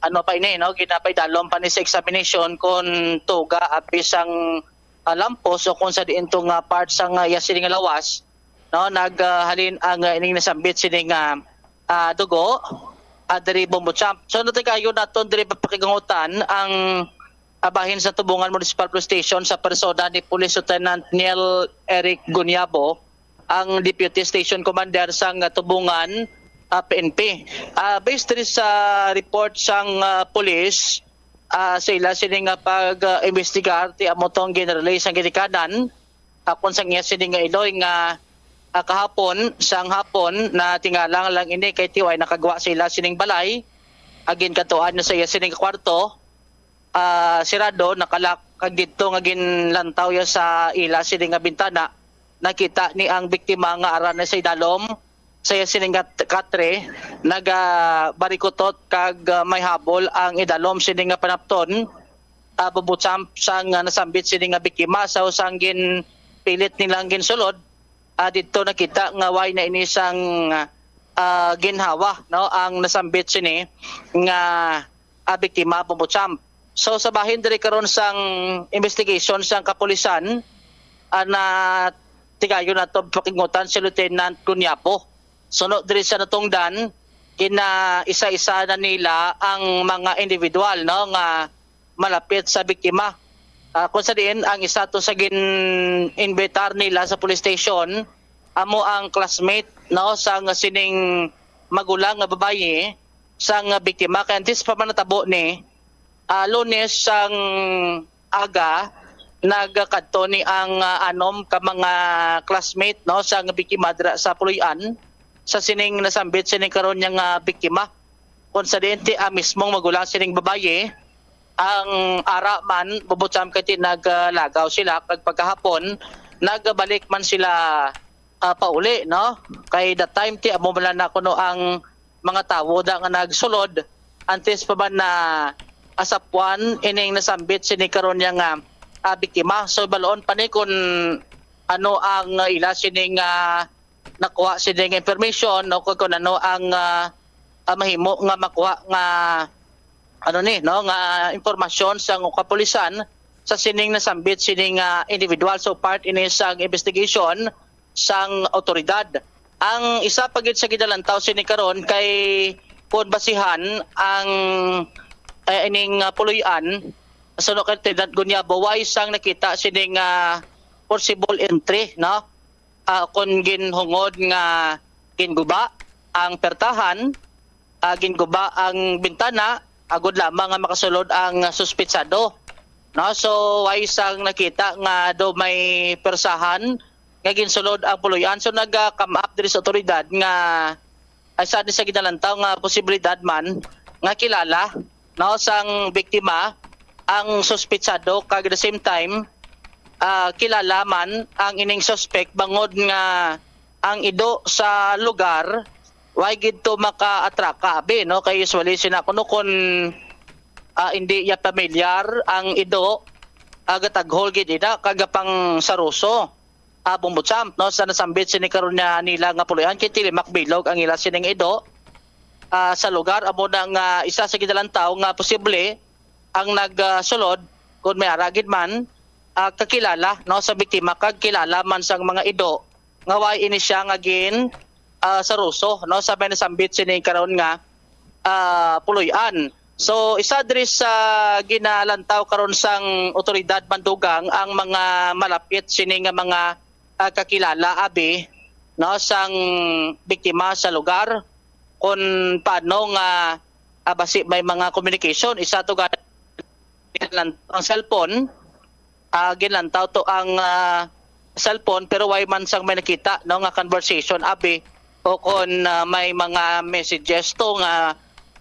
ano pa ini, no, ginapaidalom pa ni sa examination kung tuga abi sang, ah, lampos o kung sa diin to nga part sang, ah, iya sini nga lawas, no, naghalin ang, ah, ining nasambit sini nga, ah, dugo, ah, diri Bombo Champ. So natigayon naton diri papakigangutan ang, ah, bahin sa Tubungan Municipal Police Station sa persona ni Police Lieutenant Neil Eric Gunyabo, ang Deputy Station Commander sang Tubungan, ah, P N P. Ah, based diri sa report sang, ah, police, ah, sa ila sini nga pag, ah, imbestigar, ti amo tong ginrelease ang ginikanan, ah, kung sang iya sini nga iloy nga, ah, kahapon, sang hapon, na tingalang lang ini kay ti way nakagwa sa ila sining balay, agin katuan na sa iya sining kwarto, ah, sirado, nakalak, kag didto nga ginlantaw ya sa ila sini nga bintana, nakita ni ang biktima nga ara na sa idalom sa iya sini nga t-, katre, nagabarikutot kag, ah, may habol ang idalom sini nga panapton, ah, Bombo Champ, sang, ah, nasambit sini nga biktima. Sa usang ginpilit nilang ginsulod, ah, didto nakita nga way na ini sang, ah, ginhawa, no, ang nasambit sini nga, ah, biktima, Bombo Champ. So sa bahin diri karon sang investigation sang kapulisan, ah, na tigayon nato pakingutan si Lieutenant Gunyabo. Suno diri sa natungdan, gina-isa-isa na nila ang mga individual, no, nga malapit sa biktima. Ah, kung sa diin ang isa to sa gin-invitar nila sa police station, amo ang classmate, no, sang sining magulang nga babayi sang biktima. Kay antes pa man natabo ni, ah, Lunes sang aga, nagkadto ni ang, ah, anom ka mga classmate, no, sang biktima dira sa Puloy-an sa sining nasambit sining karon niya nga biktima. Kung sa diin ti ang mismong magulang sining babayi, ang ara man, Bombo Champ, kay ti naglagaw sila kag pagkahapon nagbalik man sila, ah, pauli, no? Kay that time ti amo man lang na kuno ang mga tawo da nga nagsulod antes pa man na asapwan ining nasambit sini karon niya nga, ah, biktima. So, baloon pa ni kung ano ang, ah, ila sining, ah, nakuha sining information o kung, kung ano ang, ah, ah, mahimo nga makuha nga, ano ni, no, nga impormasyon sa kapulisan sa sining nasambit sining, ah, individual. So, part ini sang investigation sang awtoridad. Ang isa pa gid sa ginalantaw sini karon kay, kung basihan ang, eh, ining, ah, puloy-an, suno kay Lieutenant Gunyabo, way sang nakita sining, ah, forcible entry, no? Ah, kung ginhungod nga ginguba ang pertahan, ah, ginguba ang bintana, agod lamang nga makasulod ang suspetsado. No? So, way sang nakita nga do may persahan nga ginsulod ang puloy-an. So, nag-come up diri sa otoridad nga isa ni sa ginalantaw nga posibilidad man nga kilala, no, sang biktima ang suspetsado, kag at the same time, ah, kilala man ang ining suspect bangod nga ang ido sa lugar, way gid to makaatraka, abi, no? Kay usually sina kuno kun, ah, hindi ya pamilyar ang ido, ah, gataghol gid ina, kag pang saruso, ah, bumbo champ, no? Sa nasambit sini karon niya nila nga puloy-an, kay tilimak bilog ang ila sining ido, ah, sa lugar. Amo na nga isa sa ginalantaw nga posible ang nagsulod, kung may ara gid man, ah, kakilala, no, sa biktima, kag kilala man sang mga ido nga way ini siya nga gin, ah, saruso, no, sa may nasambit sini karon nga, ah, puloy-an. So, isa diri sa ginalantaw karon sang otoridad, Mandugang, ang mga malapit sini nga mga, ah, kakilala, abi, no, sang biktima sa lugar, kung paano nga, ah, basi may mga communication, isa to gani ang cellphone, ah, ginlantaw to ang, ah, cellphone, pero way man sang may nakita, no, nga conversation, abi, o kon, ah, may mga messages to nga,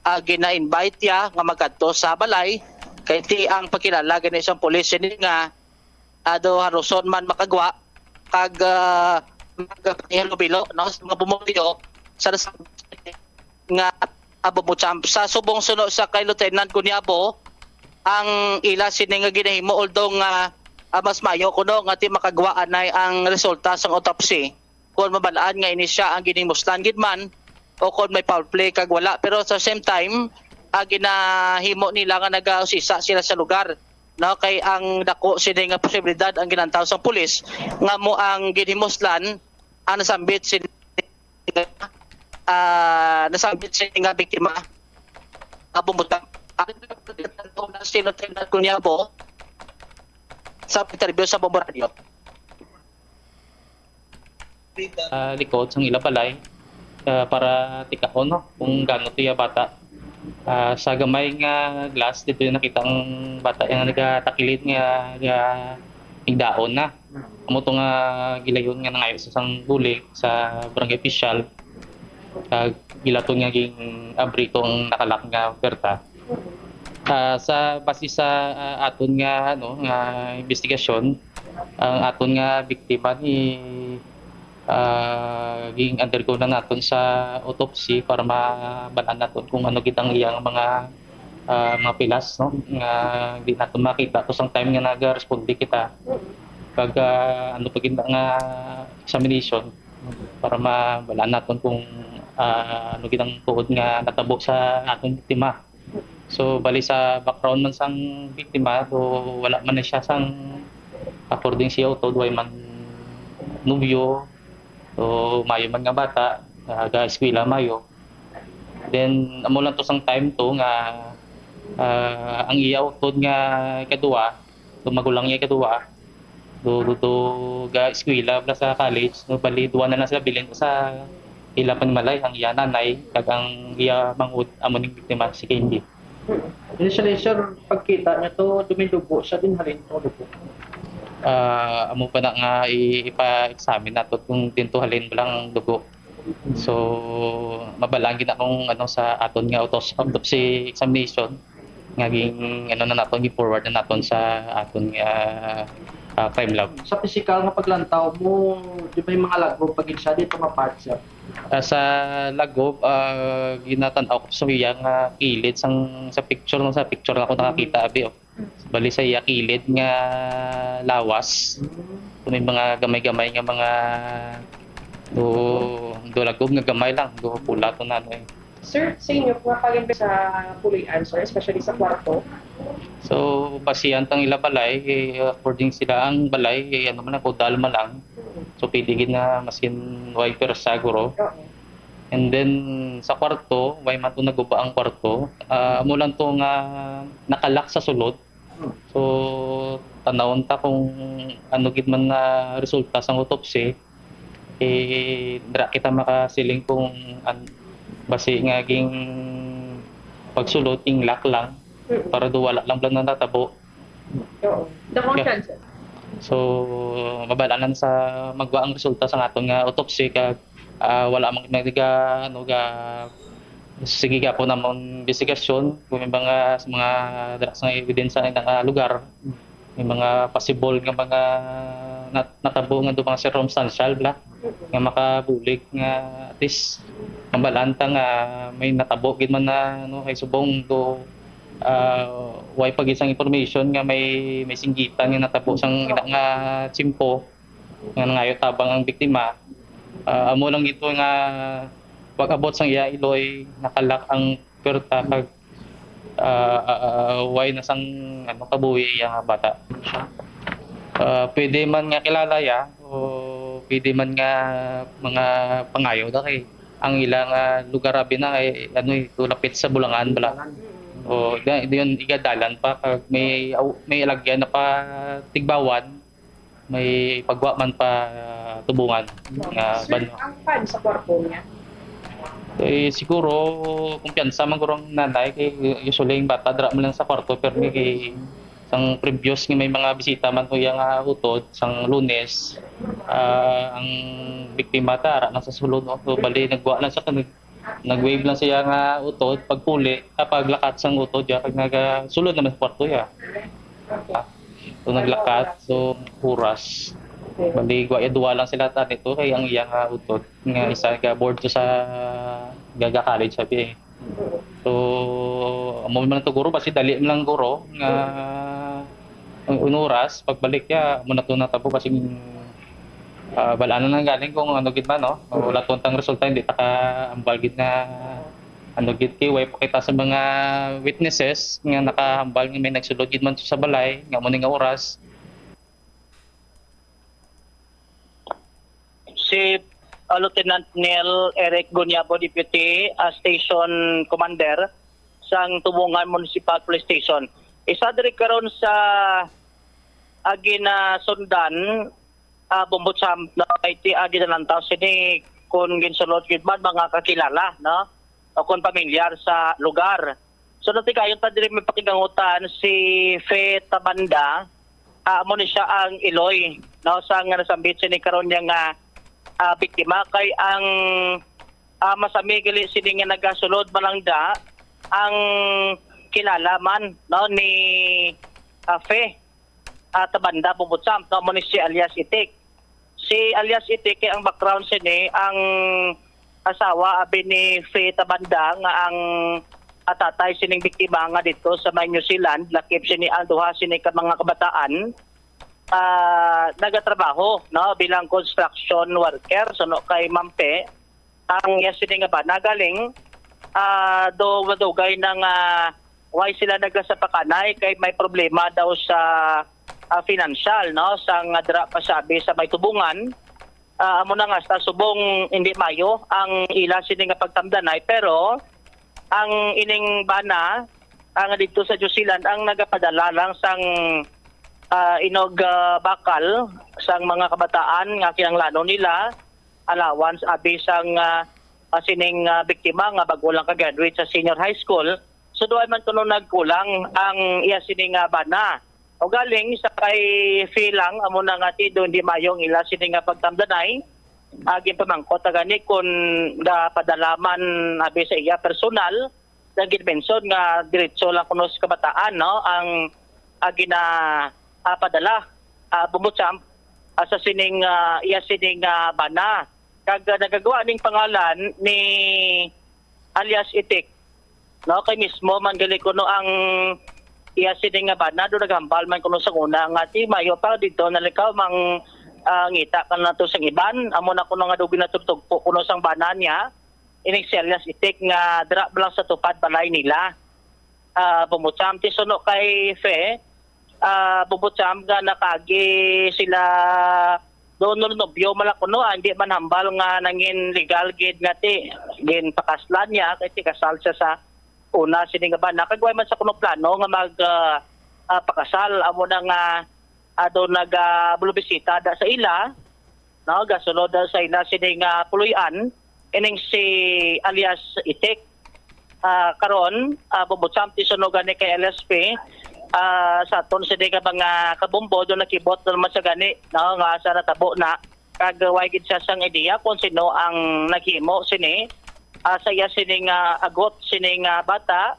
ah, gina-invite ya nga magkadto sa balay, kay ti ang pagkilala gani sang pulis ini nga, ah, do haruson man makagwa kag, ah, magpahihalubilo, no, sa mga bumuluyo sa nasab-, nga, ah, bumbo champ. Sa subong suno sa kay Lieutenant Gunyabo, ang ila sini nga ginahimo, although nga, ah, mas maayo kuno nga ti makagwa anay ang resulta sang autopsy, kung mabalaan nga ini siya ang ginhimuslan gid man o kung may foul play kag wala. Pero sa same time, ah, ginahimo nila nga nagausisa sila sa lugar, no? Kay ang dako sini nga posibilidad ang ginantaw sang pulis nga amo ang ginhimuslan ang nasambit sini, ah, nasambit sini nga biktima. Abo mo ta. Ang si Lieutenant Gunyabo sa interview sa Bombo Radio. Ah, likod sang ila balay, ah, para tikahon, no, kung gano to ya bata. Ah, sa gamay nga glass, dito yung nakita ang bata yung nagatakilid nga, nga igdaon na. Amo to nga gilayon nga nangayo sa sang bulig sa barangay official. Kag gilaton nga ging-abri to ang nakalak nga puwerta. Ah, sa base sa, ah, aton nga, ano, nga investigasyon, ang aton nga biktima ni, ah, ging-undergo na naton sa autopsy para mabal-an naton kung ano gid ang iyang mga, ah, mga pilas, no, nga di naton makita to sang time nga nagaresponde kita. Kag, ah, ano pa gid nga examination para mabal-an naton kung, ah, ano gid ang tuod nga natabo sa aton biktima. So, bali sa background man sang biktima, so, wala man na siya sang, according siya, to, way man nubyo, so, mayo man nga bata, ah, ga-eskwela mayo. Then, amo lang to sang time to nga, ah, ang iya utod nga ikaduha, to magulang niya ikaduha, do, do, do ga eskwela bala sa college, no, bali duwa na lang sila bilin sa ila panimalay, ang iya nanay kag ang iya manghod, amo ning biktima, si Candy. Initially, sir, pagkita niya to, dumidugo siya, din halin to dugo. Ah, amo pa na nga i-, ipa-examine nato kung din to halin bala ang dugo. So, mabalaan gid na kung ano sa aton nga autos-, autopsy examination nga ging, ano na naton, gi-forward na naton sa aton nga, ah, crime lab. Sa pisikal nga paglantaw mo, di may mga lagom pa gid siya dito nga part, sir? Ah, sa Lagob, ah, ginatan-aw ko sa iya nga kilid sang, sa picture, no, sa picture nga ako nakakita, abi, oh. Bali sa iya kilid nga lawas. Kung may mga gamay-gamay nga mga do, do lagob nga gamay lang, do pula to na, ano, eh. Sir, sa inyo nga pag-invest sa Puloy-an, sir, especially sa kwarto? So, basihan tang ila balay, eh, according sila ang balay, eh, ano man lang, kudal man lang. So, pwede gid na masin way persa, guro. Oo. And then, sa kwarto, way man to naguba ang kwarto. Ah, amo lang to nga nakalak sa sulod. So, tanawon ta kung ano gid man nga resulta sang autopsy. Eh, dira kita makasiling kung an-, basi nga ging pagsulod, ing lock lang. Mm. Para do wala lang bala natabo. Oo. The Yeah. Chance. So, mabal-anan sa magwa ang resulta sa aton nga autopsy, kag, ah, wala man nag-, ano, ga, sige gapon namang investigasyon kung may mga, sa mga dra-, sa ebidensya nga lugar, may mga possible nga mga nat-, natabo nga do mga circumstantial bala nga makabulig nga at least mabal-an ta nga may natabo gid man na, ano, kay subong do, ah, way pa gid sang information nga may, may singgitan nga natabo sang ila nga tiyempo nga nangayo tabang ang biktima. Ah, amo lang ito nga pag-abot sang iya iloy, nakalak ang puwerta kag, ah, ah, ah, way na sang, ano, kabuhi iya nga bata. Ah, pwede man nga kilala ya o pwede man nga mga pangayo da kay ang ila nga lugar abi na kay, ano, eh, to lapit sa Bulangan bala. O da, yun, igadalan pa kag may, may alagyan na pa Tigbawad, may pagwa man pa, ah, Tubungan nga Sir, banwa. Ang pan sa kwarto niya? Eh, siguro, kumpiyansa man guro ang nanay, kay usually ang bata dira man lang sa kwarto, pero may kay sang previous nga may mga bisita man ko iya nga utod, sang Lunes, ah, ang biktima ta ara na sa sulod, no? So, bali, nagwa lang siya, nag-, nag-wave lang siya nga utod, pagpuli, ah, paglakat sang utod, ya, kag nagasulod naman sa kwarto, ya. Ah, so, naglakat, so, oras. Bali, gwa, ya, duwa lang sila ta nito, kay ang iya nga utod, nga isa ga-board to sa Gaga College, sabi, eh. So, amo man to, guro, basi dali man lang, guro, nga ang unuras, pagbalik niya, amo na to natabo, basi, ah, bal-anan lang galing kung ano gid man, no? Wala to ang resulta, hindi ta ka ambal gid nga ano gid kay way pakita sa mga witnesses nga nakahambal nga may nagsulod gid man sa balay, nga amo ni nga oras. Si, ah, Lieutenant Neil Eric Gunyabo, Deputy, ah, Station Commander sang Tubungan Municipal Police Station. Isa diri karon sa, ah, ginasundan, ah, Bombo Champ, no, kay ti, ah, ginalantaw sini kung ginsulod gid man mga kakilala, no, o kung pamilyar sa lugar. So, natigayon ta diri may pakigangutan si Fe Tabanda, ah, amo ni siya ang iloy, no, sa nga nasambit sini karon niya nga, ah, biktima kay ang, ah, masami gali sini nga nagasulod malangga ang kilala man, no, ni, ah, Fe, ah, Tabanda Bumbutsam, no, amo ni si alias Itik. Si alias Itik kay ang background sini ang asawa abi ni Fe Tabanda nga ang, ah, tatay sining biktima nga dito sa may New Zealand, lakip sini ang duha sini ka mga kabataan, ah, nagatrabaho, no, bilang construction worker, suno kay Mampe. Ang iya sini nga bana galing, ah, do madugay na nga way sila nagasapakanay kay may problema daw sa, ah, financial, no, sa nga dira pa sabi sa may Tubungan. Ah, amo na nga sa subong hindi mayo ang ila sini nga pagtamdanay, pero ang ining bana ang dito sa New Zealand ang nagapadala lang sang, ah, inog, ah, bakal sang mga kabataan nga kinahanglanon nila, allowance abi sang, ah, ah, sining, ah, biktima nga bag-o lang ka-graduate sa senior high school. So, duay man kuno nagkulang ang iya sini nga bana. O galing sa kay Fe lang, amo na nga ti do hindi mayo ang ila sini nga pagtamdanay. Ah, ginpamangkot ta gani kung gapadala man abi sa iya personal, nga ginmension nga diretso lang kuno sa kabataan, no, ang, ah, gina, ah, padala, ah, Bumbutsam, ah, sa sining, ah, iya sining, ah, bana. Kag, ah, nagagwa ning pangalan ni alias Itik, no? Kay mismo man gali kuno ang iya sini nga bana, do naghambal man kuno sa una nga, "Ti, mayo pa dito, nalikaw mang, ah, ngita ka na to sang iban." Amo na kuno nga do ginatutugpo kuno sang bana niya, ining si alias Itik nga dira ba lang sa tupad balay nila. Ah, Bumbutsam, ti suno kay Fe, ah, Bumbutsam, nga nakaagi sila Donor nobyo man lang kuno, ah, hindi man hambal nga nangin legal gid nga ti ginpakaslan niya kay ti kasal siya sa una sini nga bana. Kag way man sa kuno plano nga mag, ah, ah, pakasal, amo na nga, ah, do nag, ah, bulubisita da sa ila, no, gasulod da sa ila sini nga puloy-an, ining si alias Itik. Ah, karon, ah, Bumbutsam, ti suno gani kay L S P, ah, sa aton sini nga mga kabombo, do nakibot na naman sa gani, no, nga sa natabo na, kag way gid siya sang ideya kung sino ang naghimo sini, ah, sa iya sini nga agot, sini nga bata,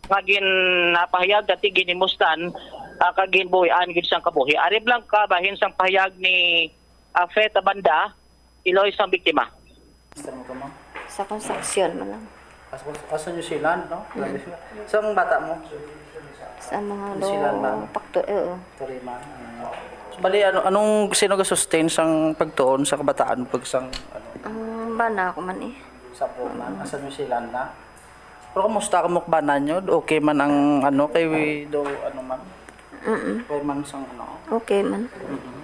nga ginapahayag ati ginimustan, ah, kag ginbuhian gid sang kabuhi. Ari lang ka bahin sang pahayag ni, ah, Fe Tabanda, iloy sang biktima. Gusto mo ka, ma'am? Sa construction man lang. As, as New Zealand, no? Mm. Sa ang bata mo? Sa mga New Zealand, ma'am? Pakto, oo. Turiman. Mm. So, bali, ano, anong, sino ga-sustain sang pagtuon sa kabataan pag sang, ano? Ang bana ko man eh. Sa abroad na, Mm. nasa New Zealand na. Pero kumusta ka mo bana nyo? Okay man ang, ano, kay we do, ano man? Mm-mm. Okay man sang, ano? Okay man. Mm-mm.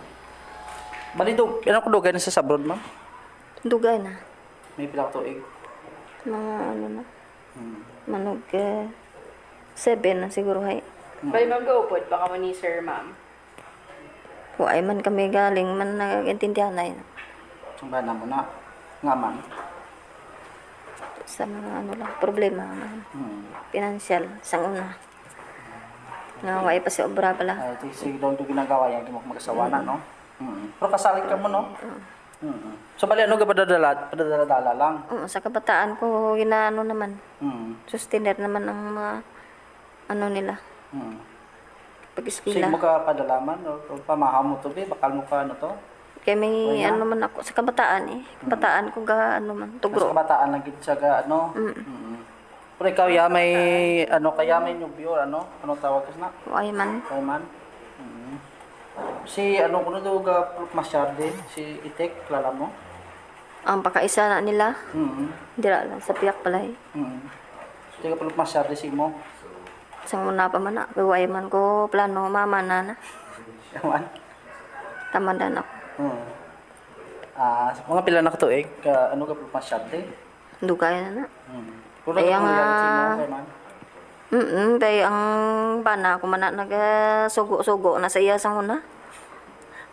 Bali, do, ano ko dugay na sa abroad, ma'am? Dugay na. May pila ka tuig? Mga ano na. Hmm. Manog, eh, seven na siguro, hay. Hmm. Bali, ma'am, gaupod pa kamo ni sir, ma'am? Wa ay man kami galing man nag-intindihan ay. Ang bana mo na. Nga man. Sa mga ano lang, problema nga Hmm. financial, sang una. Nga wa ay pa si obra pala. Ay, ito, sige daw ito ginagawa yan, mag-asawa na, Mm. no? Mm. Pero kasal ka mo, no? Oo. Mm. So, bali, ano ka, padadala, padadala-dala lang? Oo, sa kabataan ko, ginaano naman. Mm. Sustener naman ang mga, ano nila, Mm. pag-eskwela. Sige mo ka padalaman, o, o pamahaw mo to, be? Bakal mo ka, ano to? Kaya may, Wala. ano man ako, sa kabataan eh. Mm. Kabataan ko ga, ano man, Mas tugro. kabataan lang gid siya ga, ano? Mm. Mm. Pero ikaw, ya, may, ano, kaya may nobyo, ano? Ano tawag ka na? Wa ay man. Wa ay man? Mm. Si, ano, kuno do ga masyar din? Si Itik, kilala mo? Ang pakaisa na nila, Mm. dira lang sa piyak balay. Mm. Di ka pala masyar din si mo? Sang una pa man na, kay wa ay man ko plano, mama na na. Yaman? Tamadan ako. Mm. Ah, mga pila na ka tuig, ka, ano ka pala masyar din? Dugay na na. Mm. Puro Kaya ka pala nga, si mo, kay man? Mm, kay ang bana ko man na nagasugo-sugo na sa iya sang una.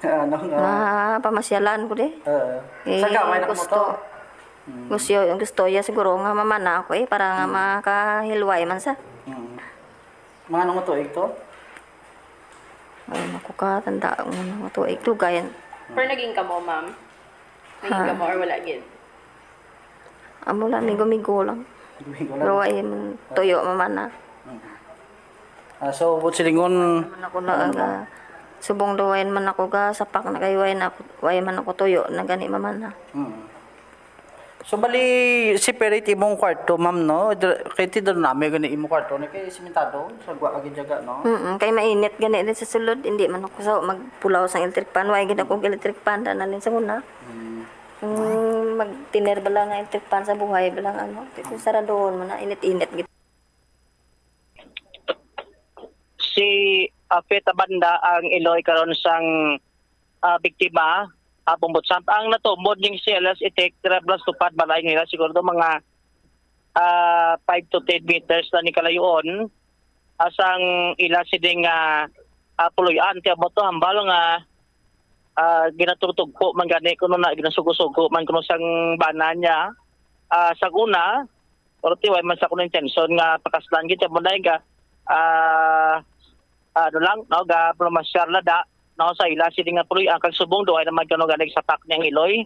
Ano nga? Nga pamasyalan ko di. Oo. Eh, Sa gamay na mo gusto, to? Mm. gusto, gusto iya siguro nga mamana ako eh, para nga Mm. makahilway man sa. Mm. Mga ano nga tuig to? Ay, naku, katanda ang mga tuig. Dugay. Pero naging kamo, ma'am? Naging Ha? kamo or wala gid? Amo lang, migo-migo lang. Migo lang. Pero wa ay man tuyo mamana. Mm. Ah, so, but silingon, Man ako na ano mo? aga, subong daw way man ako ga sapak na kay way na ako, way man ako tuyo na gani mamana. Mm. So, bali, separate imong kwarto, ma'am, no? Dra-, kay ti daw nami gani imong kwarto, na kay simentado, sa gwa agi jaga, no? Mm, kay mainit gani din sa sulod, hindi man ako sa magpulaw sang electric fan, way gid ako electric fan, daan na din sa una. Mm. Mm, magtiner ba lang ang electric fan sa buhay, ba lang ano, ito saradoon mo na, init-init gid. Si Ape Tabanda ang iloy karon sang, ah, biktima, ah, Bumbutsam. Ang natumod ning si Elias Itik, dira lang sa tupad balay nila, siguro mga, ah, five to ten meters na ni kalayoon. Asang ila sining, ah, ah, puloy-an, kaya mo to hambal nga, ah, ginatutugpo man gani kuno na, ginasugo-sugo man kuno sang bana niya, ah, sa una, pero ti, way man sa kuno intensyon nga pakaslan gid, kaya mo na nga, ah, ano lang, no, ga pamasyar la da, no, sa ila sini nga puloy-an kag subong do ay naman kuno gani sapak niyang iloy,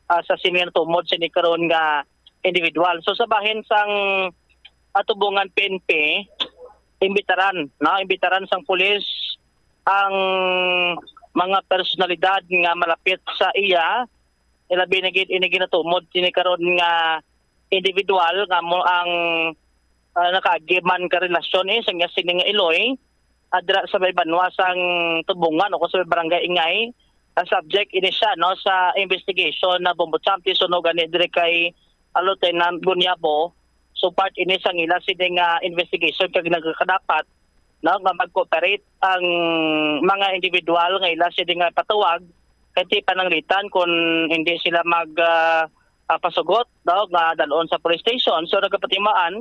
ah, sa sini nga natumod sini karon nga individual. So, sa bahin sang atubungan P N P, imbitaran, no, imbitaran sang pulis ang mga personalidad nga malapit sa iya ilabi na gid ini ginatumod sini karon nga individual nga mo ang, ah, nakaagi man ka relasyon, eh, sa iya sini nga iloy, ah, dira sa may banwa sang Tubungan o sa may barangay Ingay. Ah, subject ini siya, no, sa investigation na Bombo Champ, suno gani diri kay, ah, Lieutenant Gunyabo. So, part ini sang ila sini nga investigation kag nagkakadapat, no, nga mag-cooperate ang mga individual nga ila sini nga patawag kay ti pananglitan kung hindi sila mag, ah, ah, pasugot, no, nga dalon sa police station. So, nagapatimaan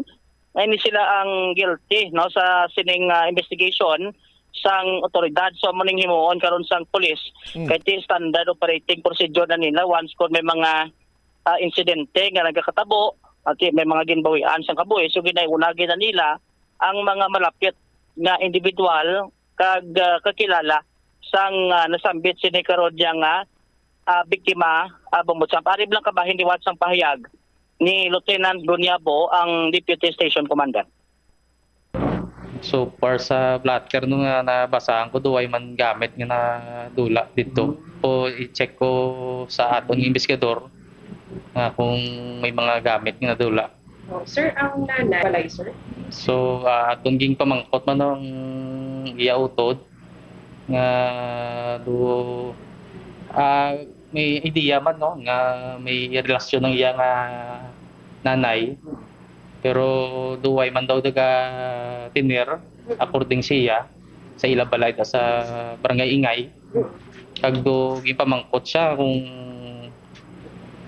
nga ini sila ang guilty, no, sa sining, ah, investigation sang otoridad. So, amo ning himuon karon sang police. Mm. Kay ti standard operating procedure na nila once kung may mga, ah, insidente nga nagakatabo, at may mga ginbawian sang kabuhi. So, ginaiunagi na nila ang mga malapit nga individual kag, ah, kakilala sang, ah, nasambit sini karon niya nga, ah, biktima, ah, Bombo Champ. Ari lang kabahin liwat sang pahayag ni Lieutenant Gunyabo, ang Deputy Station Commander. So far sa blotter, no, nga nabasahan ko, duway man gamit nga nadula dito. Mm. O i-check ko sa aton nga investigador nga kung may mga gamit nga nadula. Oh, sir, ang nanay, balay, sir? So, ah, aton ginpamangkot man ang iya utod nga do, ah, may idea man, no, nga may relasyon ang iya nga nanay, pero duway man daw naga-tener, according siya, sa ila balay ta sa Barangay Ingay. Kag do ginpamangkot siya kung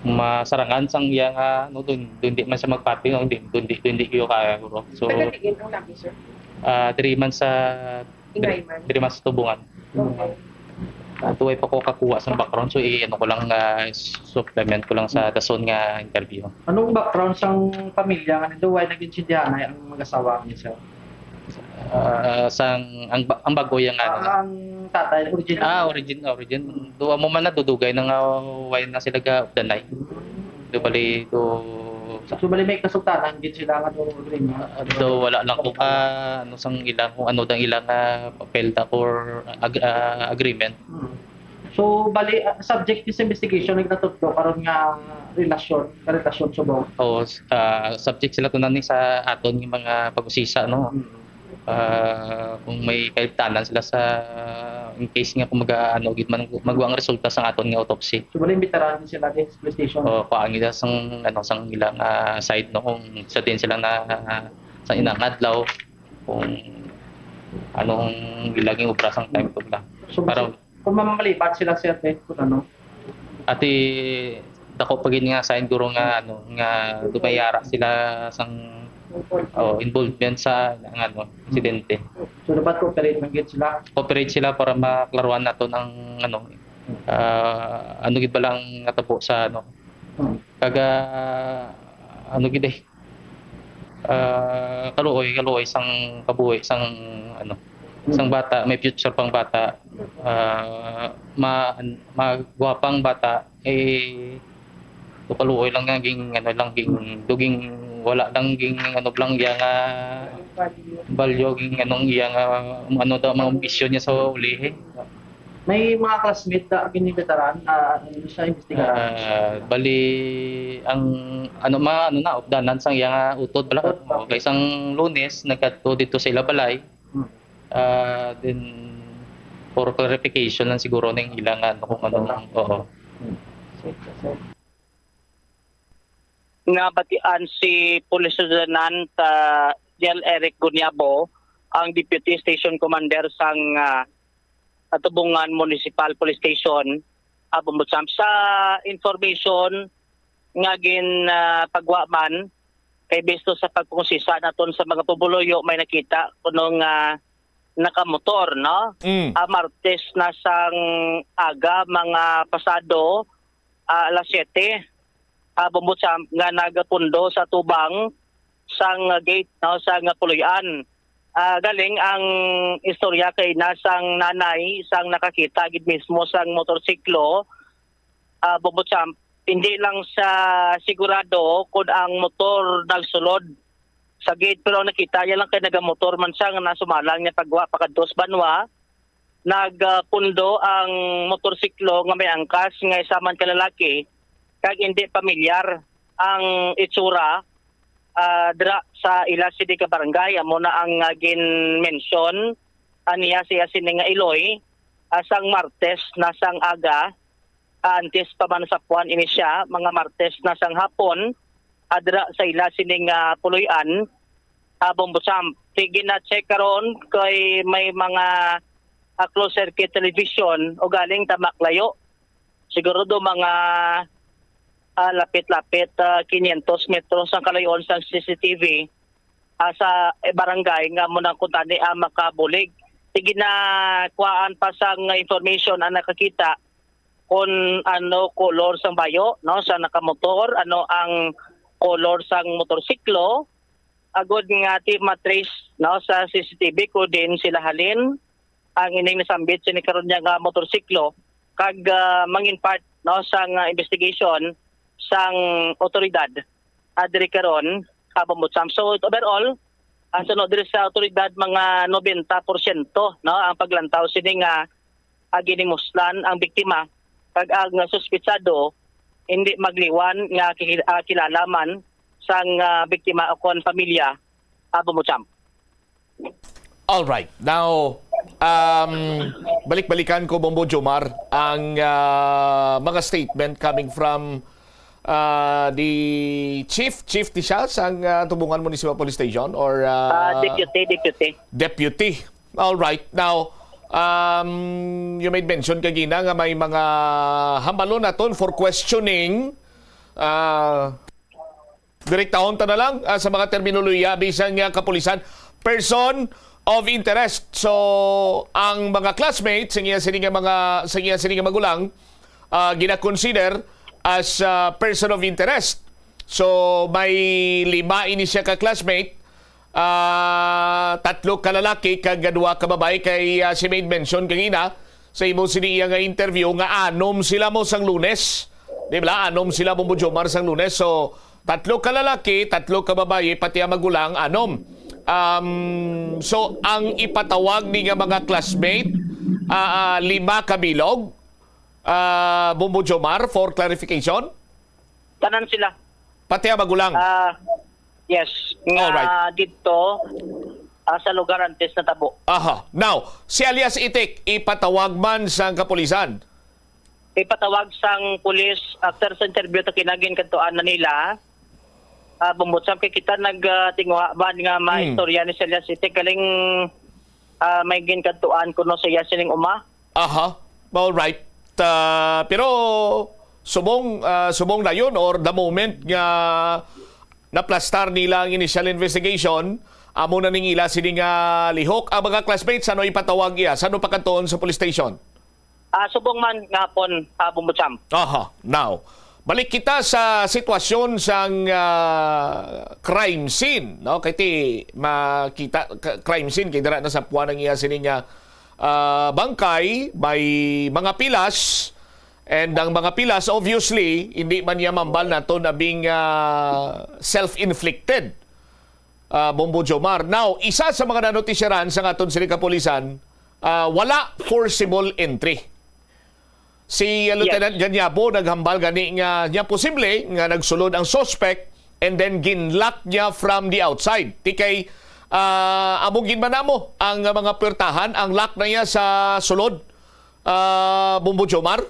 masarangan sang iya nga, no, dun, dun di man siya magpati, no, dun, dun di, dun di kayo kaya, bro. So, taga diin ang laki, sir? Ah, diri man sa, Ingay man. Diri man sa Tubungan. Okay. Ah, tuway pa ko kakuha sa background, so i-ano ko lang, ah, supplement ko lang sa dason nga interview. Anong background sang pamilya nga nito? Why naging sindihanay ang mag-asawa ni sir? Ah, sang, ang ba-, ang bago yang ano. Ah, ang tatay, original. Ah, origin, origin. Do amo man nadudugay na nga why na sila ga-updanay. Do bali, do sa So, bali may kasugtanan gid sila nga do agreement. Ah, do wala lang ko ka, ano, sang ilang, kung ano dang ilang, ah, papel ta or ag-, ah, agreement. Hmm. So, bali, ah, subject this investigation, nagtatudlo karon nga relasyon, karelasyon subong. Oo, s-, ah, subject sila to nani sa aton nga mga pag-usisa, no? Mm. Ah, kung may kaibtanan sila sa, in case nga kung mag-, ano, gid man, magwa ang resulta sa aton nga autopsy. So, bali, imbitaran din sila din sa police station? Oo, kuhaan nila sang, ano, sang ilang, ah, side, no? Kung sa din sila na, sa inang adlaw, kung anong ilang yung obra sang time ko lang. So, para kung mamalipat sila, sir, eh, kung ano? Ati, dako pa gid nga sign guro nga, ano, nga dumayara sila sang, oh, involvement sa, ang, ano, insidente. So, dapat cooperate man gid sila? Cooperate sila para maklaruhan nato ng, ano, ah, ano gid ba lang natabo sa, ano, Hmm. Kaga, ano gid eh, ah, kaluoy, kaluoy sang kabuhi sang, ano, sang Hmm. bata, may future pang bata, ah, ma-, magwapang bata, eh, do kaluoy lang nga ging, ano lang, ging, do ging, wala lang ging, ano lang, iya nga value, ging, anong iya nga, ano daw, mga ambisyon niya sa uli, eh. May mga classmate na ginibitaran, ah, ano siya, imbestigaran? Ah, bali, ang, ano, ma-, ano na, updanan sang iya nga utod pala. Utod, okay. Okay, sang Lunes, nagkadto dito sa ila balay. Hmm. Ah, then, for clarification lang siguro ning ilang, ano, kung ano, oo. Hmm. Nabatian si Police Lieutenant, ah, Jel Eric Gunyabo, ang Deputy Station Commander sang, ah, Tubungan Municipal Police Station, ah, Bombo Champ. Sa information nga gin, ah, pagwa man, kay bisto sa pagpungusisa naton sa mga pumuluyo, may nakita kuno nga nakamotor, no? Mm. Ah, Martes na sang aga, mga pasado, ah, alas siyete, ah, Bombo Champ, nga nagapundo sa tubang sang gate, no, sang puloy-an. Ah, galing ang istorya kay na sang nanay sang nakakita gid mismo sang motorsiklo, ah, Bombo Champ, hindi lang sa sigurado kung ang motor nagsulod sa gate, pero ang nakita niya lang kay nagamotor man siya nga nasumalang niya pagwa pakadto sa banwa. Nagpundo ang motorsiklo nga may angkas nga isa man ka lalaki, kag hindi pamilyar ang itsura, ah, dira sa ila sini ka barangay. Amo na ang, ah, gin-mention, ah, niya siya sini nga Iloy, ah, sang Martes na sang aga, ah, antes pa man sa puan ini siya, mga Martes na sang hapon, ah, dira sa ila sining, ah, puloy-an, ah, Bombo Champ. Sige na check karon kay may mga, ah, closed circuit television o galing tamak layo. Siguro do mga, ah, lapit-lapit, ah, quinientos metros ang kalayoan sang C C T V, ah, sa, eh, barangay nga mo nang kuntani, ah, makabulig. Sige na kuhaan pa sang information ang nakakita kung ano kolor sang bayo, no, sa nakamotor, ano ang kolor sang motorsiklo, agod nga ti matrace, no, sa C C T V ko din sila halin ang ining nasambit sini karon niya nga motorsiklo, kag, ah, mangin part, no, sang, ah, investigation sang otoridad, ah, diri karon, ah, Bombo Champ. So, overall, ang suno diri sa otoridad, mga nobenta porsyento, no, ang paglantaw sini nga, ah, ginimuslan ang biktima, kag ang suspitsado hindi magliwan nga ki-, ah, kilala man sang, ah, biktima o kon pamilya, ah, Bombo Champ. All right. Now, um, balik-balikan ko, Bombo Jomar, ang, ah, mga statement coming from, ah, the chief, chief ti siya sang, ah, Tubungan Municipal Police Station or, ah, Ah, deputy, deputy. Deputy. All right. Now, um, you made mention kagina nga may mga hambalon naton for questioning. Ah, direktahon ta na lang, ah, sa mga terminolohiya bisan nga kapulisan. Person of interest. So, ang mga classmates sa iya sini nga mga, sa iya sini nga magulang, ah, gina-consider as, ah, person of interest. So, may lima ini siya ka classmate. Ah, tatlo ka lalaki kag duha ka babayi kay, ah, si made mention kagina sa imo sini iya nga interview nga anom sila mo sang Lunes. Di ba? Anom sila mo, Jomar, sang Lunes. So, tatlo ka lalaki, tatlo ka babayi, pati ang magulang, anom. Um, so, ang ipatawag ni nga mga classmate, ah, ah, lima ka bilog, ah, Bombo Jomar, for clarification? Tanan sila. Pati ang magulang? Ah, yes. Nga Alright. Dito, ah, sa lugar antes natabo. Aha. Now, si alias Itik, ipatawag man sang kapulisan? Ipatawag sang pulis after sa interview ta kinagin kadtuan na nila. Ah, Bombo Champ, kay kita nag, ah, tinguha ba nga Hmm. maistorya ni si alias Itik, kaling, ah, may ginkadtuan kuno sa iya sining uma. Aha. All right. Ah, pero subong, ah, subong dayon or the moment nga naplastar nila ang initial investigation, amo na ning ila sini nga lihok. Ang mga classmates, ano ipatawag iya? Saan pagkadtuon sa police station? Ah, subong man nga hapon, ah, Bombo Champ. Aha. Now, balik kita sa sitwasyon sang, ah, crime scene, no? Kay ti makita ka-, crime scene kay dira na sa puwan ang iya sini nga, ah, bangkay, may mga pilas, and ang mga pilas, obviously, hindi man niya mambal nato na being, ah, self-inflicted, ah, Bombo Jomar. Now, isa sa mga nanotisyaran sa aton sini kapulisan, ah, wala forcible entry. Si, uh, Lieutenant Ganyabo naghambal gani nga niya posible nga nagsulod ang suspect and then ginlock niya from the outside. Ti kay, ah, amo gid man namo ang mga puwertahan, ang lock na niya sa sulod, ah, Bombo Jomar.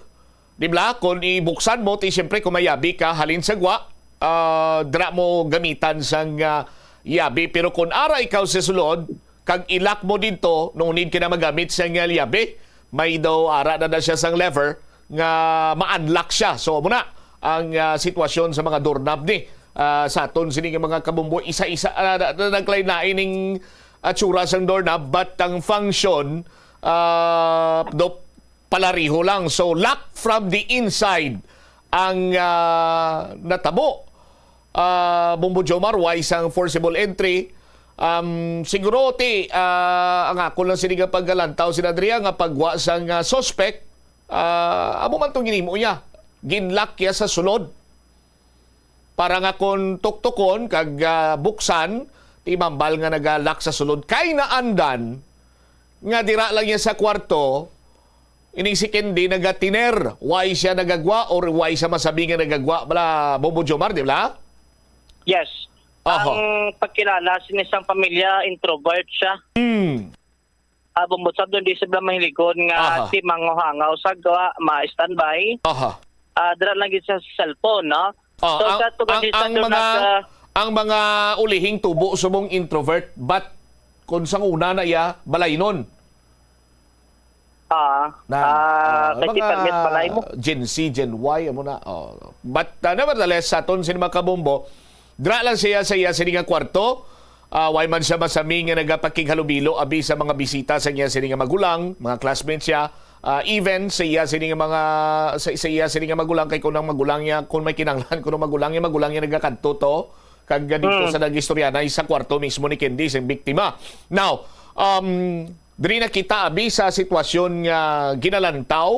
Di ba? Kung ibuksan mo, ti siyempre kung may yabi ka, halin sa gwa, ah, dira mo gamitan sang, ah, yabi. Pero kung ara ikaw sa sulod, kag ilak mo didto, no need ka na magamit sa nga liyabe. May daw ara na, na siya sang lever nga ma-unlock siya. So, amo na ang, ah, sitwasyon sa mga doorknob ni, ah, sa aton sini nga mga kabumbo. Isa-isa, ah, na, na, naglain-lain ning, ah, tsura sang doorknob, but ang function, ah, do, palariho lang. So, lock from the inside ang, ah, natabo. Ah, Bombo Jomar, way sang forcible entry. Um, siguro, ti, ah, ang ako lang sini nga pagkalantaw, sina Adria, nga pagwa sang, ah, suspect, ah, amo man tong ginhimo niya. Ginlock niya sa sulod. Para nga kung tuktukon kag, ah, buksan, ti mambal nga naga-lock sa sulod. Kay naandan nga dira lang niya sa kwarto, Ining si Candy nagatiner, why siya nagagwa or why siya masabi nga nagagwa, bala, Bobo Jomar, di ba? Yes. Aha. Ang pagkilala sini sang pamilya, introvert siya. Hmm. Ah, bumbutsab doon, di sila mahiligon nga Aha. si manguhangaw sa gawa, ma-standby. Aha. Ah, dira lang gid sa cellphone, no? Ah, So, ang, sa tugas ang, ni ang Sandro mga, nag, ah, ang mga ulihing tubo subong introvert, but kung sang una na iya, balaynon. Ah, Na, ah, ah, kasi mga permit balay mo. Gen Z, Gen Y, amo na. Oh. But, ah, nevertheless, sa aton sini mga kabombo, dra lang siya sa iya sini nga kwarto. Ah, way man siya masami nga nagapakighalubilo abi sa mga bisita sa iya sini nga magulang, mga classmates siya. Ah, even sa iya sini nga mga, sa, sa iya sini nga magulang, kay kung ang magulang niya, kung may kinahanglan, kung ang magulang niya, magulang niya nagakadto to, kag dito Hmm. sa nag-istorya na sa kwarto mismo ni Candy, sa biktima. Now, um, diri na kita abi sa sitwasyon nga ginalantaw,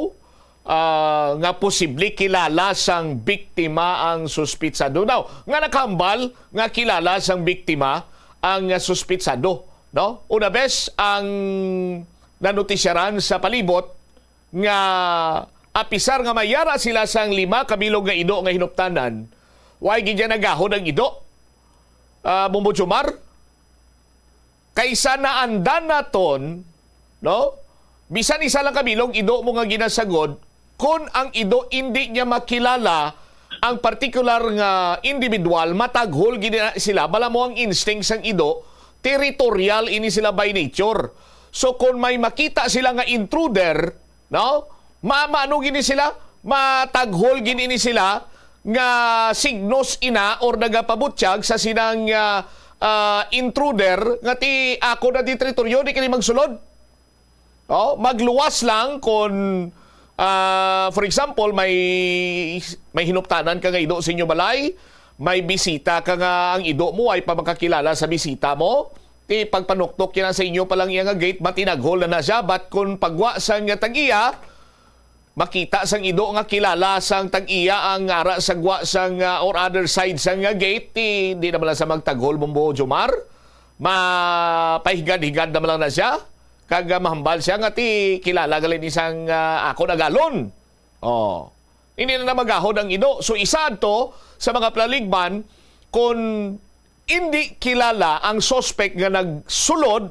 ah, nga posible kilala sang biktima ang suspitsado. Now, nga nakahambal nga kilala sang biktima ang, ah, suspitsado, no? Una bes ang nanotisyaran sa palibot nga apisar nga may yara sila sang lima ka bilog nga ido nga hinuptanan, way gid niya nagahod ang ido. Ah, Bombo Jomar, kaysa naandan naton, no? Bisan isa lang ka bilog ido mo nga ginasagod, kun ang ido indi niya makilala ang partikular nga individual, mataghol gid na sila. Bala mo ang instinct sang ido, territorial ini sila by nature. So, kun may makita sila nga intruder, no? Ma-, maano gini sila? Mataghol gini ni sila nga signos ina or nagapabutyag sa sinang, ah, ah, intruder nga ti ako na di teritoryo, di kini magsulod. Oh, magluwas lang kung, ah, for example, may, may hinuptanan ka nga ido sa inyo balay, may bisita ka nga ang ido mo ay pa makakilala sa bisita mo, ti pagpanuktok kina sa inyo pa lang iya nga gate, matinaghol na na siya. But kung pagwa sang tag-iya, makita sang ido nga kilala sang tag-iya ang ara sa gwa sang, ah, or other side sang, ah, gate, ti di naman lang sa magtaghol, Bombo Jomar. Mapahigad-higad naman lang na siya. Kag, ah, mahambal siya nga ti kilala gali ni sang, ah, ako nagalon. Oh. Hindi na, na magahod ang ido. So, isa to sa mga palaligban kung hindi kilala ang suspect nga nagsulod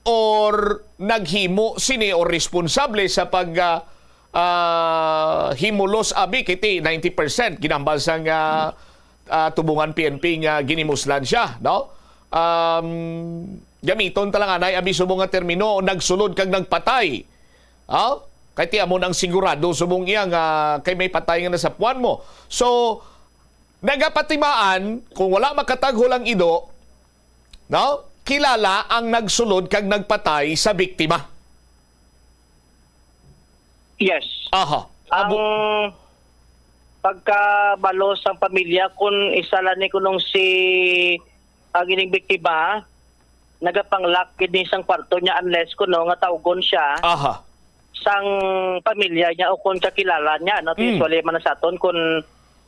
or naghimo sini or responsable sa pag, ah, ah, himulos abi kiti ninety percent ginambal sang, ah, ah, tubungan P N P nga ginimuslan siya, no? Um, gamiton ta lang anay abi subong nga termino, nagsulod kag nagpatay. Oh? Kay ti amo nang sigurado subong iya nga kay may patay nga nasapuan mo. So, nagapatimaan, kung wala makataghol ang ido, no? Kilala ang nagsulod kag nagpatay sa biktima. Yes. Aha. Ang Abo- pagkabalo sang pamilya, kung isa lang ni kunong si, ang ining biktima, nagapanglock gid ni sang kwarto niya unless kuno nga tawgon siya Aha. sang pamilya niya o kung kakilala niya, no? Mm. Usually man sa aton, kung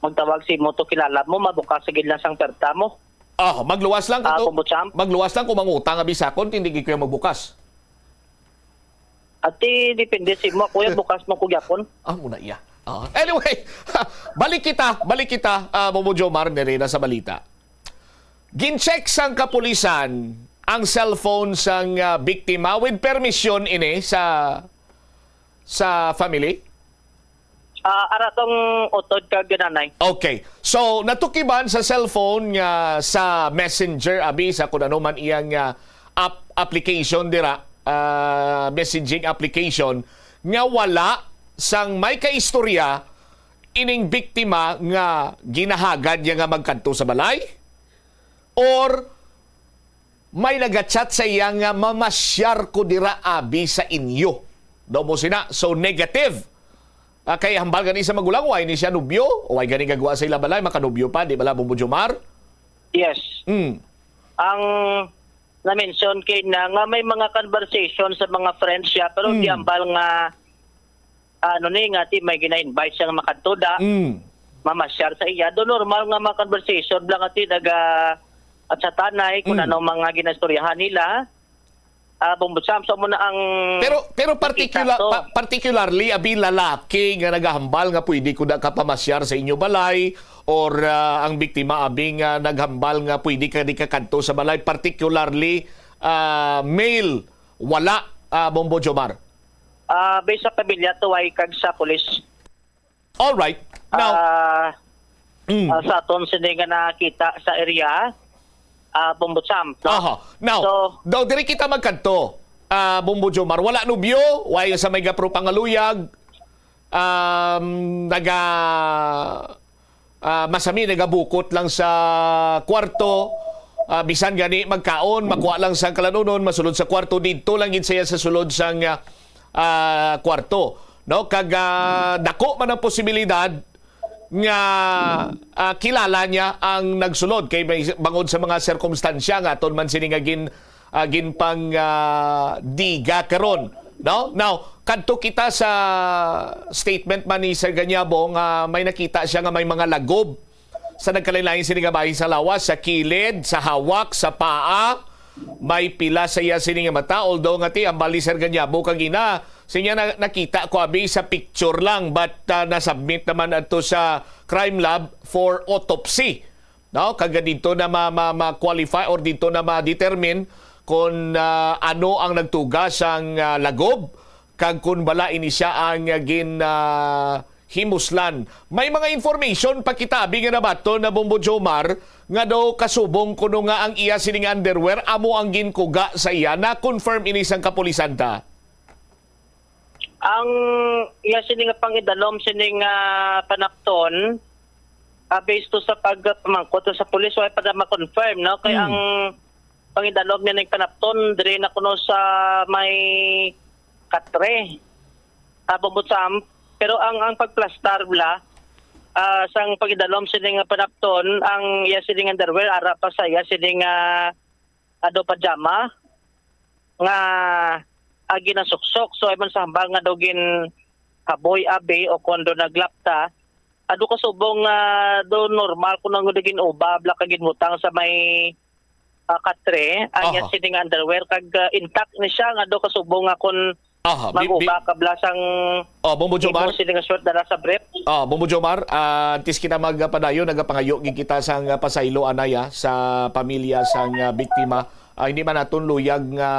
magtawag si mo to kilala mo, mabukas sa gid lang sang perta mo. Ah, magluwas lang Ah, kato. Kumbutsam? Magluwas lang kung mangutang abi sakon, hindi gid ko magbukas. Ati, depende sa imo. Kuya, bukas mo ko gyapon. Ah, muna iya. Ah, anyway, balik kita, balik kita, ah, Bobo Jomar, nirina sa balita. Gin-check sang kapulisan ang cellphone sang, ah, biktima with permission ini sa, sa family? Ah, ara tong utod kag nanay. Okay. So, natukiban sa cellphone nga sa messenger, abi, sa kung ano man iyang, ah, app-, application dira, ah, messaging application, nga wala sang may kaistorya ining biktima nga ginahagad niya nga magkadto sa balay? Or may nagachat sa iya nga, "Mamasyar ko dira, abi, sa inyo." Daw mo sina. So, negative. Ah, kay hambal gani sa magulang, way ni siya nubyo, way gani gagwa sa ila balay, makanubyo pa, di bala, Bombo Jomar? Yes. Mm. Ang na-mention kay na nga may mga conversation sa mga friends siya, pero Mm. di hambal nga, ano ni, nga ti may gina-invite siya nga makadto da, Mm. mamasyar sa iya. Do normal nga mga conversation lang nga ti naga at sa tanay kung Mm. ano mga ginastoryahan nila. Ah, Bombo Sam, so mo na ang Pero pero nakita particular to. Pa, particularly abi lalaki nga nagahambal nga pwede ko na kapamasyar sa inyo balay, or ah, ang biktima abi nga naghambal nga pwede ka di kakadto sa balay, particularly ah, male, wala, ah, Bombo Jomar? Ah, based sa pamilya to ay kag sa pulis. All right. Now, Ah, mm. Ah, sa aton sini nga nakita sa area, ah, Bombo Sam, no? Aha. Now, So, daw diri kita magkadto. Ah, Bombo Jomar, wala nubyo, way sa may gapro pangaluyag. Um, naga ah, masami nagabukot lang sa kwarto. Ah, bisan gani magkaon, makuha lang sang kalanunon, masulod sa kwarto, didto lang gid siya sa sulod sang ah, ah, kwarto, no? Kag ah, dako man ang posibilidad nga ah, kilala niya ang nagsulod kay may bangod sa mga sirkumstansya nga aton man sini nga gin ah, ginpang ah, diga karon, no? Now, kadto kita sa statement man ni Sir Ganyabo nga may nakita siya nga may mga lagob sa nagkalain-lain sini nga bahin sa lawas, sa kilid, sa hawak, sa paa. May pila sa iya sini nga mata, although nga ti ang bali Sir Ganyabo kagina, siya na, nakita ko abi sa picture lang, but ah, nasubmit naman ato sa crime lab for autopsy, no? Kag dito na ma, ma, ma-qualify or dito na ma-determine kung ah, ano ang nagtuga sang ah, lagob kag kung bala ini siya ang ah, gin ah, himuslan. May mga information pa kita abi nga nabaton na Bombo Jomar nga daw kasubong kuno nga ang iya sining underwear amo ang ginkuga sa iya. Na-confirm ini sang kapulisan ta? Ang iya sini nga pangidalom sini nga panapton, ah, based to sa pagpamangkot sa pulis, wala pa na ma-confirm, no? Kay Hmm. ang pangidalom niya ning panapton, diri na kuno sa may katre. Ah, Bombo Sam. Pero ang, ang pagplastar bla, ah, sang pangidalom sini nga panapton, ang iya sini nga underwear, ara pa sa iya sini nga ado pajama nga agi nasuksok. So, ay man sa hambal nga daw ginhaboy abi o kon do naglapta, ado kasubong nga do normal ko nang gin-uba bla kag ginbutang sa may ah, katre, ang iya Aha. sini nga underwear, kag ah, intact ni siya nga do kasubong nga kon Aha, bi-, bi-, mag-uba ka bla sang Oh, Bombo Jomar. Imo sini nga short dala sa brief. Ah, Bombo Jomar, ah, antes kita magpadayon, nagapangayo gid kita sang ah, pasaylo anay, ah, sa pamilya sang ah, biktima. Ah, hindi man naton luyag nga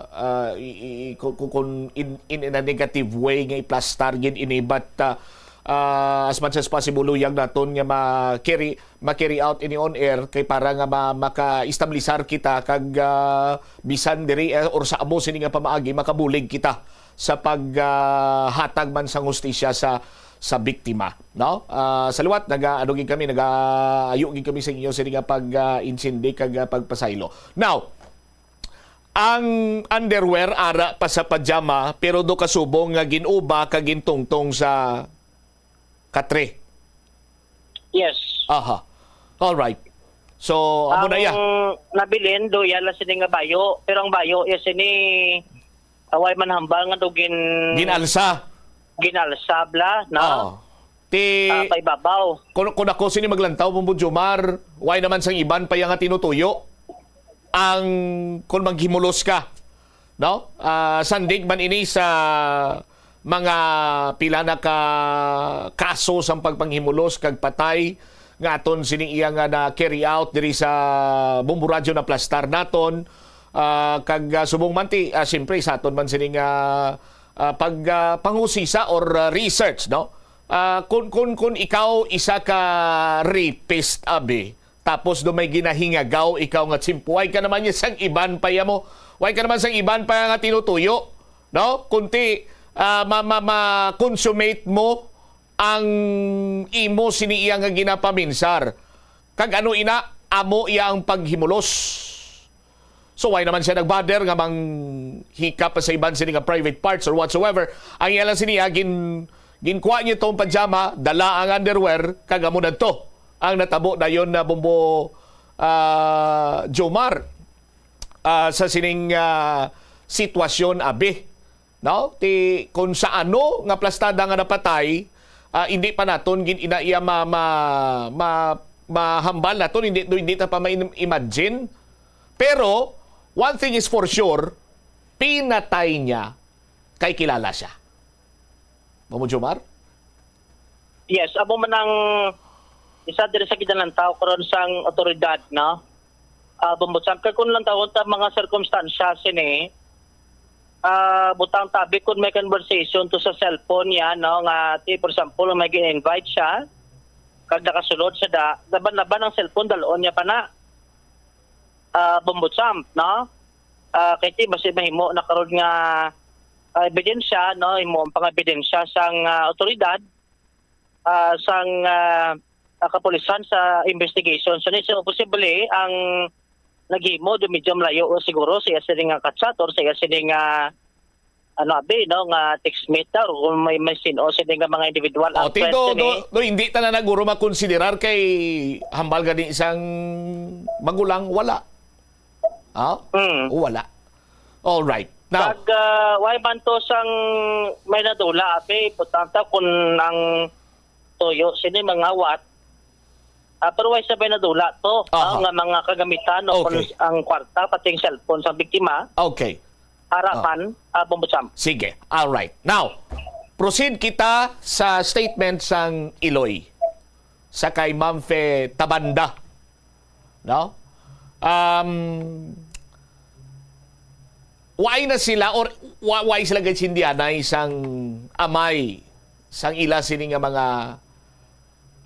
ah, i, i, i- ku-, ku-, kun in, in, in a negative way nga iplastar gid ini, but ah, ah, as much as possible luyag naton nga ma-carry ma-carry out ini on air kay para nga ma-, maka-establisar kita kag ah, bisan diri eh, or sa amo sini nga pamaagi makabulig kita sa pag ah, hatag man sang hustisya sa sa biktima, no? Ah, sa liwat naga ano gid kami, nagaayo gid kami sa inyo sini nga pag ah, insindi kag ah, pagpasaylo. Now, ang underwear ara pa sa pajama pero do kasubong nga gin-uba kag gintungtong sa katre. Yes. Aha. All right. So, amo na iya. Ang nabilin do iya lang sini nga bayo, pero ang bayo iya sini away man hambal nga do gin Ginalsa. Ginalsa bla, no? Oo. Ti Ah, paibabaw. Kung, kung ako sini maglantaw, Bombo Jomar, why naman sang iban pa iya nga tinutuyo? Ang kung maghimulos ka, no? Ah, sandig man ini sa mga pila na ka kaso sang pagpanghimulos kag patay nga aton sini iya nga na carry out diri sa Bombo Radyo na plastar naton. Ah, kag ah, subong man ti ah, siyempre sa aton man sini nga ah, pag ah, panghusisa or ah, research, no? Ah, kun kun kun ikaw isa ka rapist abi, tapos do may ginahingagaw ikaw nga tsimpo, way ka naman niya sang iban pa iya mo. Way ka naman sang iban pa nga tinutuyo, no? Kunti ah, ma, ma, ma-consummate mo ang imo sini iya nga ginapaminsar. Kag ano ina, amo iya ang paghimulos. So, why naman siya nag-bother nga manghikap pa sa iban sini nga private parts or whatsoever? Ang iya lang sini, ah, gin, ginkuha niya tong pajama, dala ang underwear, kag amo na to ang natabo dayon na Bombo ah, Jomar, ah, sa sining ah, sitwasyon, abi. No? Ti, kung sa ano nga plastada nga napatay, ah, hindi pa naton gin ina iya ma, ma, ma, mahambal naton, hindi, hindi ta pa ma-imagine. Pero, one thing is for sure, pinatay niya kay kilala siya. Mamo Jomar? Yes, amo man ang isa diri sa ginalantaw karon sang otoridad, no? Ah, Bombo Sam, kay kung lantawon ta mga sirkumstansya sini, ah, butang tabi kung may conversation to sa cellphone niya, no, nga, ti, for example, may gin-invite siya, kag nakasulod siya da, laban-laban ang cellphone, dalon niya pa na. Ah, Bombo Sam, no? Ah, kay ti, basi mahimo na karon nga, ah, ebidensya, no? Himo ang pang-ebidensya sang, ah, otoridad, ah, sang, ah, ah, kapulisan sa investigation. So, ni, so, posible ang naghimo do medyo malayo o siguro sa iya sini nga kachat or sa iya sini nga, ano, abi, no, nga textmate daw, or kung may, may sin-o sini nga mga individual O, ang ti, friends do, sini. Do, do, hindi ta na naguro makonsiderar kay hambal gani isang magulang, wala. Ha? Mm. Wala. All right. Now, Pag, ah, way man to sang may nadula, abi, importante kung ang tuyo sini mangawat, ah, pero way sa may nadula to, Aha. ah, nga mga kagamitan o kung Okay. ang kwarta, pati ang cellphone sa biktima, Okay. harapan, ah, Bombo Sam. Sige. All right. Now, proceed kita sa statement sang Iloy sa kay Ma'am Fe Tabanda. No? Um, why na sila or wa-, why sila gid sindianay sang amay sang ila sini nga mga,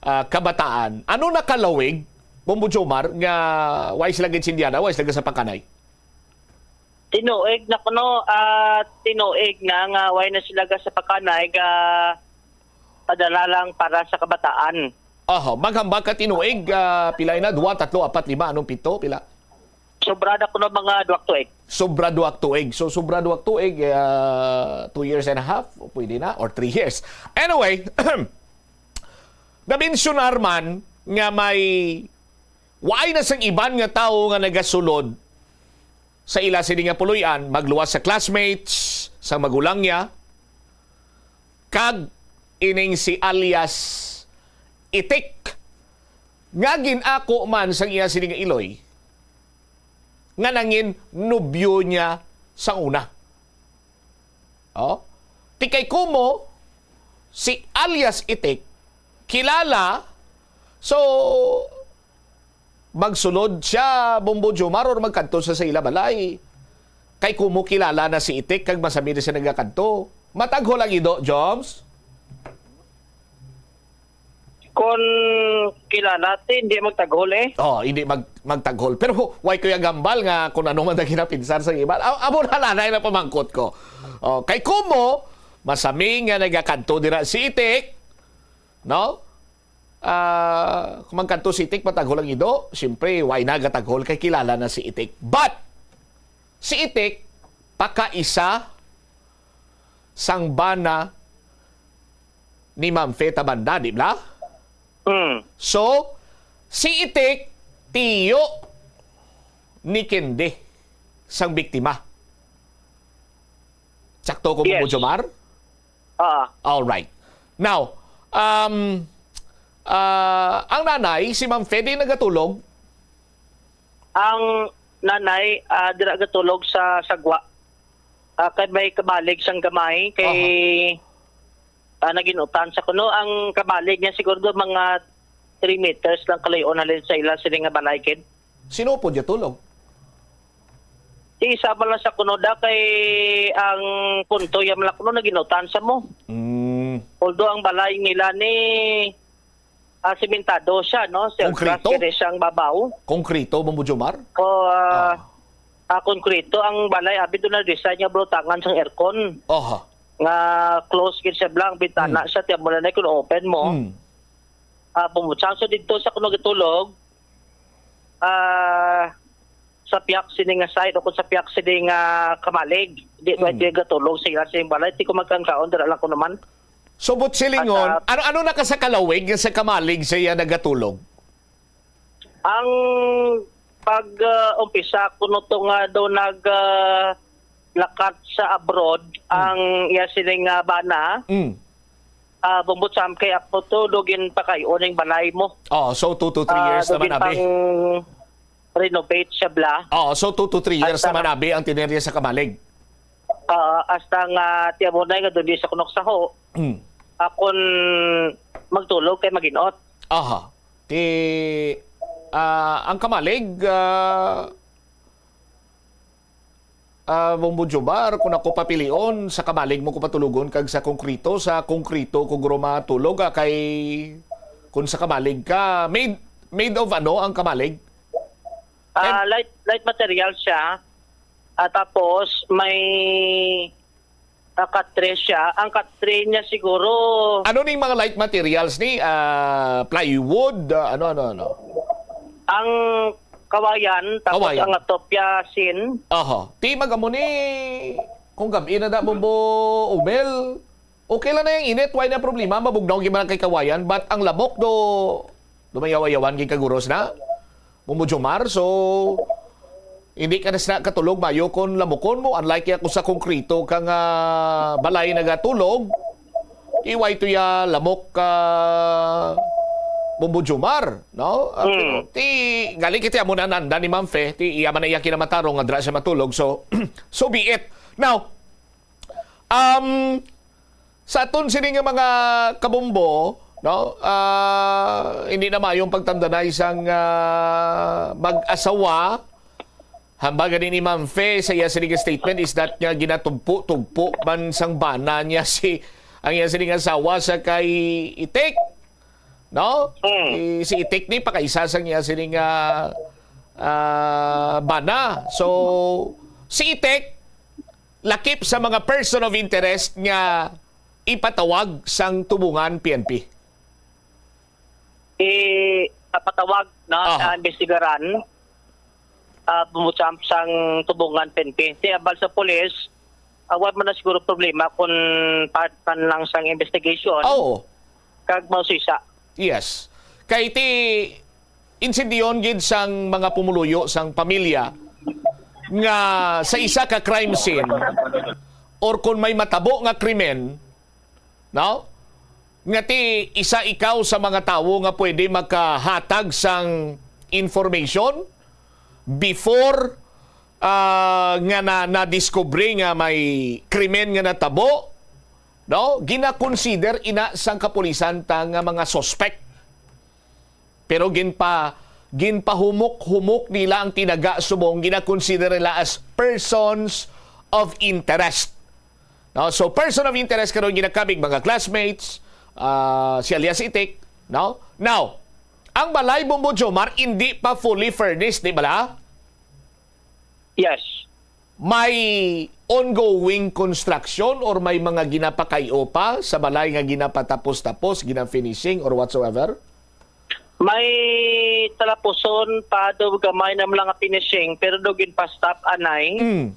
ah, kabataan? Ano nakalawig, Bombo Jomar, nga why sila gid sindianay, why sila gid sa pakanay? Tinuig na kuno, ah, tinuig na nga way na sila ga sa pakanay ga padala lang para sa kabataan. Aha, maghambal ka tinuig, ah, pila na? Dua, tatlo, apat, lima, anong pito? Pila? Sobra na kuno mga duwag tuig. Sobra duwag tuig. So, sobra duwag tuig, ah, two years and a half, pwede na, or three years. Anyway, nabensyonar man nga may, waay na sang iban nga tawo nga nagasulod sa ila sini nga puloy-an, magluwas sa classmates, sa magulang niya, kag ining si alias Itik, nga gin-ako man sang iya sini nga iloy, nga nangin nobyo niya sang una. Oh? Ti kay kumo, si alias Itik, kilala, so, magsulod siya, Bombo Jomar, or magkadto sa, sa ila balay. Kay kumo kilala na si Itik, kag masami na siya nagakadto. Mataghol ang ido, Joms? Kon kilala, ti, hindi magtaghol, eh. Oh, hindi mag-, magtaghol. Pero why ko yung gambal nga kung ano man ang ginapinsar sa iba? A-, amo na lang na pamangkot ko. Oh, kay kumo, masami nga nagakadto dira si Itik, no? Ah, kung magkadto si Itik, mataghol ang ido, siyempre, why na gataghol? Kay kilala na si Itik. But, si Itik, pakaisa sang bana ni Ma'am Fe Tabanda, di ba? Mm. So, si Itik, tiyo ni Kende, sang biktima. Sakto ko, Yes. Bombo Jomar? Ah. All right. Now, um, ah, ang nanay, si Ma'am Fe, di nagatulog? Ang nanay, ah, dira gatulog sa sagwa. Ah, kay may kamalig sang gamay, kay, Aha. ah, nag-inutan sa kuno. Ang kamalig niya siguro do mga three meters lang kalayo-on halin sa ila sini nga balay, kid. Sino po diya tulog? Ti, isa man lang sa kuno da, kay ang punto, iya man lang kuno, nag-inutan sa mo. Mm. Although ang balay nila ni, ah, simentado siya, no? Sir, Konkreto? Kini siyang babaw. Konkreto, Bombo Jomar? O, ah, Ah. ah, konkreto ang balay, abi doon na design nga butangan sang aircon. Aha. Nga close gid siya, blank, bintana Hmm. siya, tiyan mo na na kung open mo. Hmm. Ah, pumutsang. So, dito sa kuno gitulog, ah, sa piyak sini nga side o kung sa piyak sini nga kamalig, di ba, Mm. di gatulog sa iya sa iyang balay, ti ko magkangkaon, dira lang ko naman. So, but silingon, At, ah, ano, ano na ka sa kalawig nga sa kamalig sa iya nagatulog? Ang pag, ah, umpisa, kuno to nga daw nag, ah, lakat sa abroad, Mm. ang iya sining, ah, bana, Mm. ah, bumbot sa kay ako to, do ginpakay-o ning balay mo. Oh, so two to three Ah, years do naman, abi. ginpang-renovate siya, bla. Oh, so two to three years At, ah, naman, abi, ang tinirya sa kamalig. Ah, hasta nga ti amo na nga duli sa kunok saho. Mm. Akon magtulog kay maginot. Aha. Ti, ah, ang kamalig, ah, ah, Bombo Jomar, kung ako papilion, sa kamalig mo ko patulogon kag sa konkreto, sa konkreto ko guro matulog, ah, kay kung sa kamalig ka, made, made of ano ang kamalig? Ah, And light, light material siya. Ah, tapos may ah, cut tray siya. Ang cut tray niya siguro Ano ning mga light materials ni? Ah, plywood, ah, ano, ano, ano? Ang kawayan, tapos Kawayan. ang atop ya sin. Aha. Ti, mag-amo ni, kung gabi na da, Bombo Umel, okay lang na yung init, why na problema? Mabugnaw gyud man kay kawayan, but ang lamok do, do may yawa-yawan gyud kaguros na. Bombo Jomar, so, hindi ka na sina katulog, mayo kon lamukon mo, unlike ako sa konkreto ka nga balay nagatulog, iway to ya lamok ka Bombo Jomar, no? Ah, Mm. pero ti, gali kiti amo na nanda ni Ma'am Fe, ti iya man na iya kinamatarong nga dra siya matulog, so, so be it. Now, um, sa aton sini nga mga kabombo, no? Ah, hindi na mayong pagtamdanay sang, ah, mag-asawa. Hambal gani ni Ma'am Fe sa iya sini nga statement is that nga ginatugpo-tugpo man sang bana niya si, ang iya sini nga asawa sa kay Itik, no? Mm. Si, si Itik ni pakaisa sang iya sini nga, ah, bana. So, si Itik lakip sa mga person of interest nga ipatawag sang Tubungan P N P. I-, ipatawag na Aha. sa imbestigaran, ah, bumutsamp sang Tubungan P N P. Ti abal sa pulis, ah, wala man na siguro problema kung part man lang sang investigation. Oo. Kag mausisa. Yes. Kay ti, insidihon gid sang mga pumuluyo sang pamilya nga sa isa ka crime scene or kung may matabo nga krimen, no? Nga ti isa ikaw sa mga tawo nga pwede makahatag sang information before, ah, nga na, nadiskubre nga may krimen nga natabo, no? Ginakonsider ina sang kapulisan ta nga mga suspect. Pero ginpa-, ginpahumok-humok nila ang tinaga subong ginakonsider nila as persons of interest. No? So, person of interest karon ginakabig mga classmates, ah, si alias Itik, no? Now, ang balay, Bombo Jomar, hindi pa fully furnished, di bala? Yes. May ongoing construction or may mga ginapakay-o pa sa balay nga ginapatapos-tapos, gina-finishing or whatsoever? May talapuson pa do gamay na mga finishing, pero do ginpa-stop anay. Mm.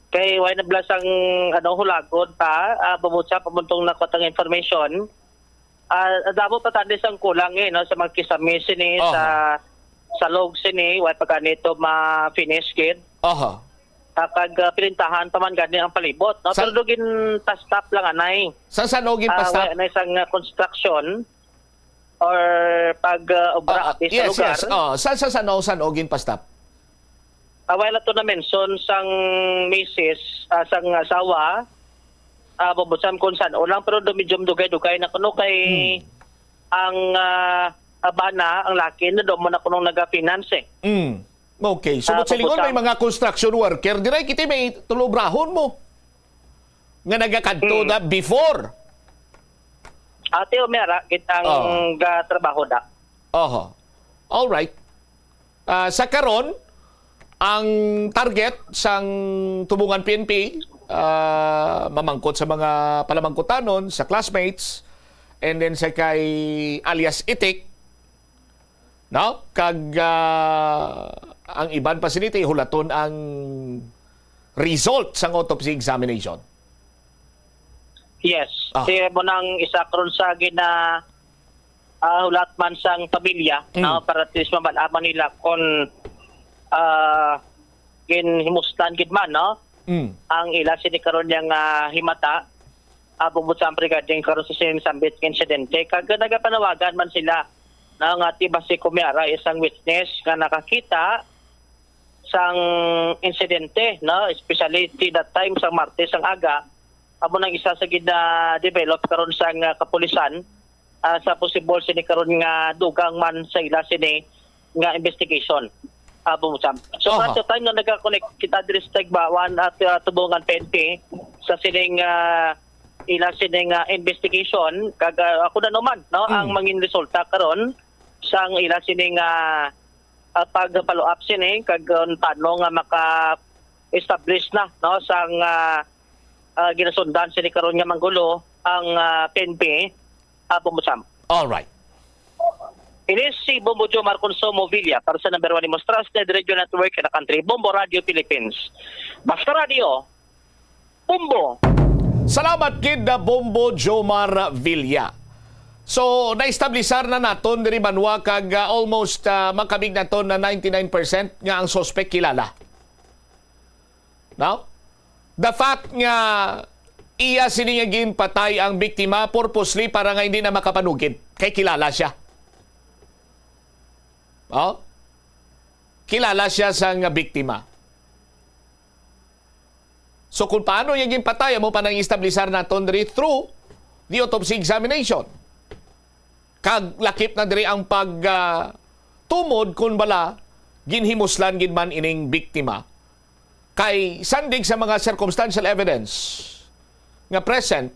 Kay wala na bala sang, ano, hulagon pa, ah, bumutsa pa buntong nakuha ang information. Ah, damo pa tani sang kulang, eh, no, sa mga kisame sini, Aha. sa, sa log sini, wala pa gani to ma-finish gid. Aha. Ah, kag, ah, pilintahan pa man gani ang palibot, no? Sa Pero do ginpa-stop lang anay. Sa san-o Ah, ginpa-stop? Wala na isang, ah, construction or pag, ah, obra Ah, ah, abis sa yes, lugar. Yes. Oh, sa, sa san-o, san-o ginpa-stop? Ah, wala to na-mention sang misis, ah, sang asawa, ah, bubutsan kung san-o lang, pero do medyo dugay-dugay na kuno kay Hmm. ang, ah, ah, bana, ang laki na do mo na kunong naga-finance, eh. Mm. Okay. So, Ah, but silingon, may butang. Mga construction worker, diray kiti may tulobrahon mo nga nagakadto Hmm. na before. Ate, o, may ara, kitang Oh. gatrabaho da. Oho. All right. Ah, sa karon, ang target sang Tubungan P N P, ah, mamangkot sa mga palamangkutanon, sa classmates, and then sa kay alias Itik, no? Kag, ah, ang iban pa sini ti hulaton ang result sang autopsy examination. Yes. Ah. Kaya mo nang isa karon sa gina, ah, hulat man sang pamilya, Mm. no? Para at least mabal-aman nila kung, ah, ginhimuslan gid man, no? Mm. Ang ila sini karon yang, ah, himata, ah, bubot sa regarding karon sa sining sambit nga insidente. Kag nagapanawagan man sila, no, nga ti basi kung may ara isang witness nga nakakita sang insidente, no? Especially ti that time sa Martes ang aga, amo nang isa sa gina-develop karon sang, ah, kapulisan, ah, sa possible sini karon nga dugang man sa ila sini nga investigation. Ah, Bong Sam. So, Aha. Sa time nga nagka-connect kita diri sa Tagbawan at, ah, Tubungan P N P sa sining, ah, ila sining, ah, investigation, kag, ah, ako na naman, no, Hmm. ang mangin resulta karon sang ila sining, ah, ah, pag-follow up sini, kag, ah, tano nga maka-establish na, no, sang, ah, ah, ginasundan sini karon nga manggulo ang, ah, P N P, ah, Bong Sam. All right. Ini si Bombo Jomar Consumo Villa para sa number one Imos Trusted Radio Network in the country, Bombo Radio Philippines. Basta Radio, Bombo. Salamat gid na Bombo Jomar Villa. So, naestablisar na naton diri banwa kag, ah, almost, ah, makabig naton na ninety-nine percent nga ang suspect kilala. No? The fact nga iya sini nga ginpatay ang biktima purposely para nga hindi na makapanugid kay kilala siya. Oh? Kilala siya sa nga biktima. So, kung paano niya ginpatay, amo pa nang establisar naton diri through the autopsy examination. Kag lakip na diri ang pag, ah, tumod kung bala ginhimuslan gid man ining biktima. Kay sandig sa mga circumstantial evidence nga present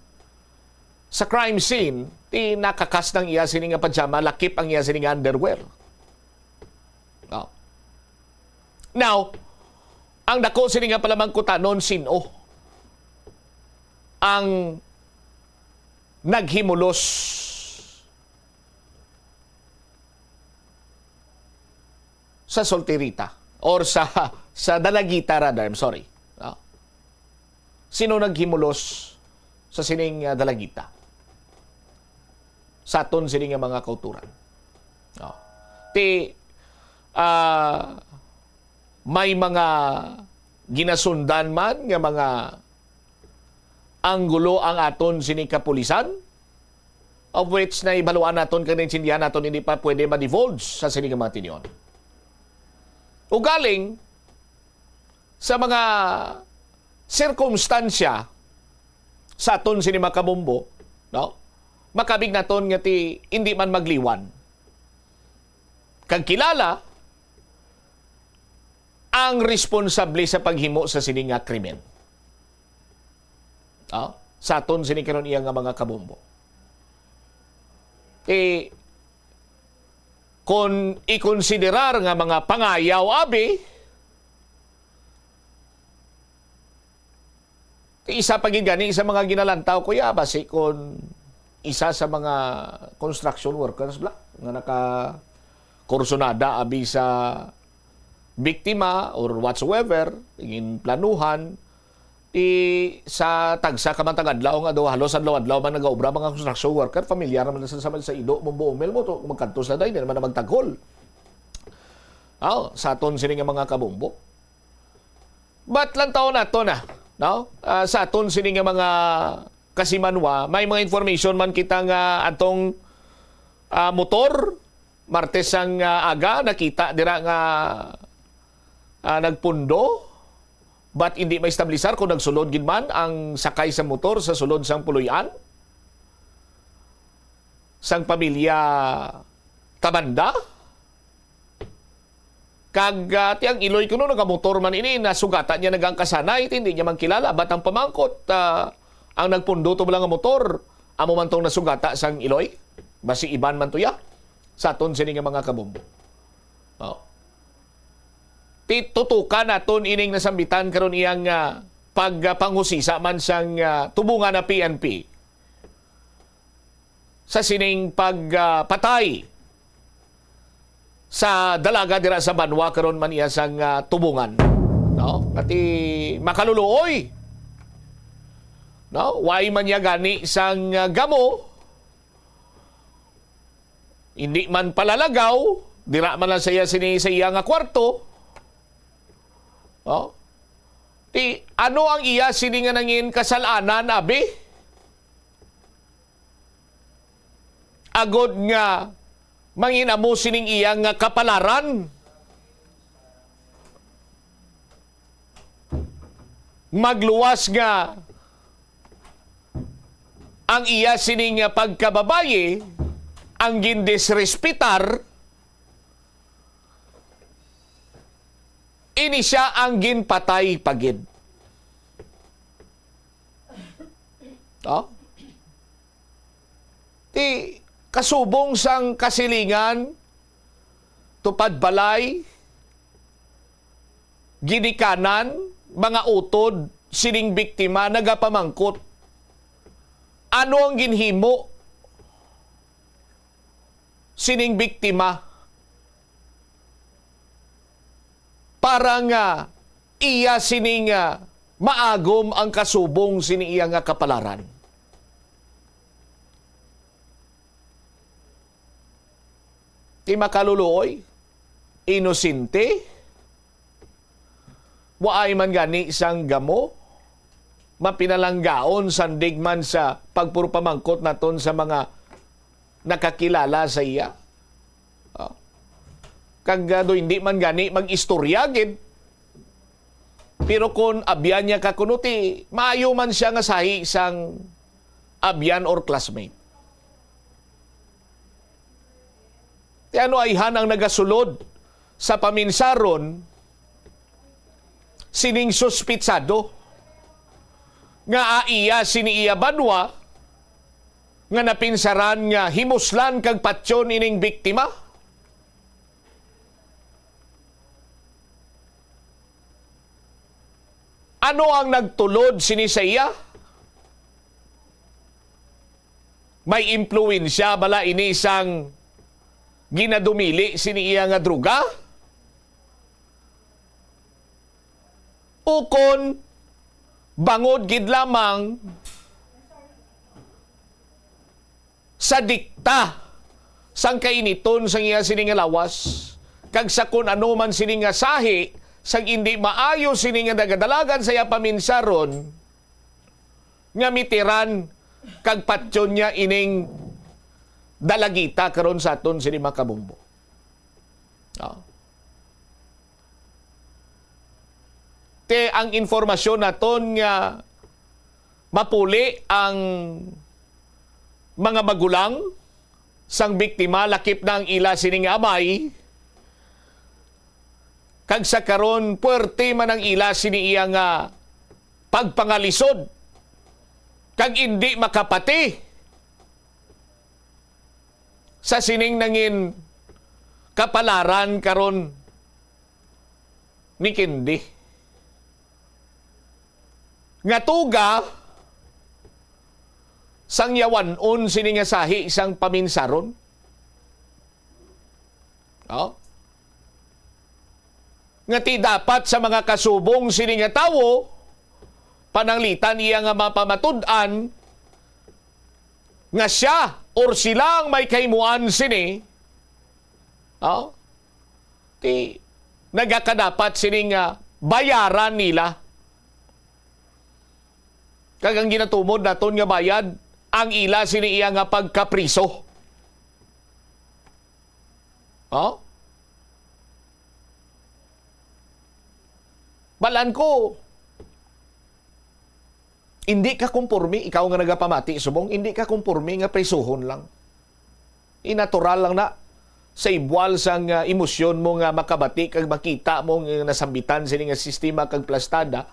sa crime scene, ti nakakas nang iya sini nga pajama, lakip ang iya sini nga underwear. Oh. Now, ang dako sini nga palamangkutanon, sin-o ang naghimulos sa solterita or sa, sa dalagita, rather, I'm sorry. No? Sino naghimulos sa sining, ah, dalagita? Sa aton sini nga mga kauturan. No? Ti, ah, may mga ginasundan man nga mga anggulo ang aton sini kapulisan, of which nahibaluan naton kag naintindihan naton hindi pa pwede ma-divulge sa sini nga mga tinion. Ugaling, sa mga sirkumstansya sa aton sini mga kabombo, no? Makabig naton nga ti hindi man magliwan kag kilala ang responsable sa paghimo sa sini nga krimen. Ah, sa aton sini karon iya nga mga kabombo. Ti, kon ikonsiderar nga mga pangayaw, abi, ti isa pa gid gani sa mga ginalantaw, kuya, basi kon isa sa mga construction workers bala nga nakakursunada abi sa biktima or whatsoever, ginplanuhan, ti sa tagsa ka man tag adlaw nga daw halos adlaw-adlaw man nagaobra mga construction worker, familiar naman sa, sa, sa Ido, Bombo, Umel mo to, magkantos na dahil, di naman na magtaghol. Aw, sa aton sini nga mga kabombo. But lang taon nato na, no? Ah, sa aton sini nga mga kasimanwa, may mga information man kita nga atong, ah, motor, Martes ang, ah, aga, nakita dira nga, ah, nagpundo, but hindi maestablisar kung nagsulod gid man ang sakay sa motor sa sulod sang puloy-an sang pamilya Tabanda. Kag, ah, ti ang iloy kuno nagamotor man ini, nasugata niya nagangkasanay, ti hindi niya man kilala. But ang pamangkot, ah, ang nagpundo to bala nga motor, amo man tong nasugata sang iloy? Basi iban man to ya? Sa aton sini nga mga kabombo. Oh. Ti tutukan naton ining nasambitan karon iyang, ah, pagpanghusisa man sang, ah, tubungan na P N P. Sa sining pag, ah, patay sa dalaga dira sa banwa karon man iya sang, ah, tubungan, no? Kati makaluluoy, no? Way man niya gani sang, ah, gamo, hindi man palalagaw, dira man lang sa iya sini sa iya nga kwarto, no? Ti, ano ang iya sini nga nangin kasal-anan, abi? Agod nga mangin-amo sining iya nga kapalaran. Magluwas nga ang iya sining pagkababayi ang gindisrespetar, ini sia ang ginpatay pa gid. Oh? Ti kasubong sang kasilingan, tupad balay, ginikanan, mga utod sining biktima nagapamangkot, ano ang ginhimo sining biktima para nga iya sini nga maagom ang kasubong sini iya nga kapalaran? Ti makaluluoy, inosente, waay man gani sang gamo, mapinalanggaon sandig man sa pagpurupamangkot naton sa mga nakakilala sa iya. Oh. Kag, ah, do hindi man gani mag-istorya gid. Pero kon abyan niya ka kuno, ti maayo man sia nga sahi sang abyan or classmate. Ti ano ayhan ang nagasulod sa paminsaron sining suspitsado nga aiya sini iya banwa nga napinsaran nga himuslan kag patyon ining biktima? Ano ang nagtulod sini sa iya? May impluwensya bala ini sang ginadumili sini iya nga droga? Ukon bangod gid lamang sa dikta sang kainiton sang iya sini nga lawas, kag sa kun ano man sini nga sahi sang indi maayo sini nga nagadalagan sa iya paminsaron, nga mitiran kag patyon niya ining dalagita karon sa aton sini, mga kabombo. Ah. Te, ang informasyon naton nga mapuli ang mga magulang sang biktima, lakip na ang ila sining amay, kag sa karon, puwerte man ang ila sini iya nga pagpangalisod, kag indi makapati sa sining nangin kapalaran karon ni Candy, nga tuga sang yawan-on sini nga sahi sang paminsaron. Oh? Nga ti dapat sa mga kasubong sini nga tawo, pananglitan iya nga mapamatud-an nga siya or sila ang may kahimuan sini, oh, ti nagakadapat sini nga bayaran nila. Kag ang ginatumod naton nga bayad, ang ila sini iya nga pagkapriso. Oh? Balan ko, hindi ka komporme, ikaw nga nagapamati subong, hindi ka komporme nga prisuhon lang. Inatural lang na sa ibwal sang, ah, emosyon mo nga makabati kag makita mo nga nasambitan sini nga sistema kag plastada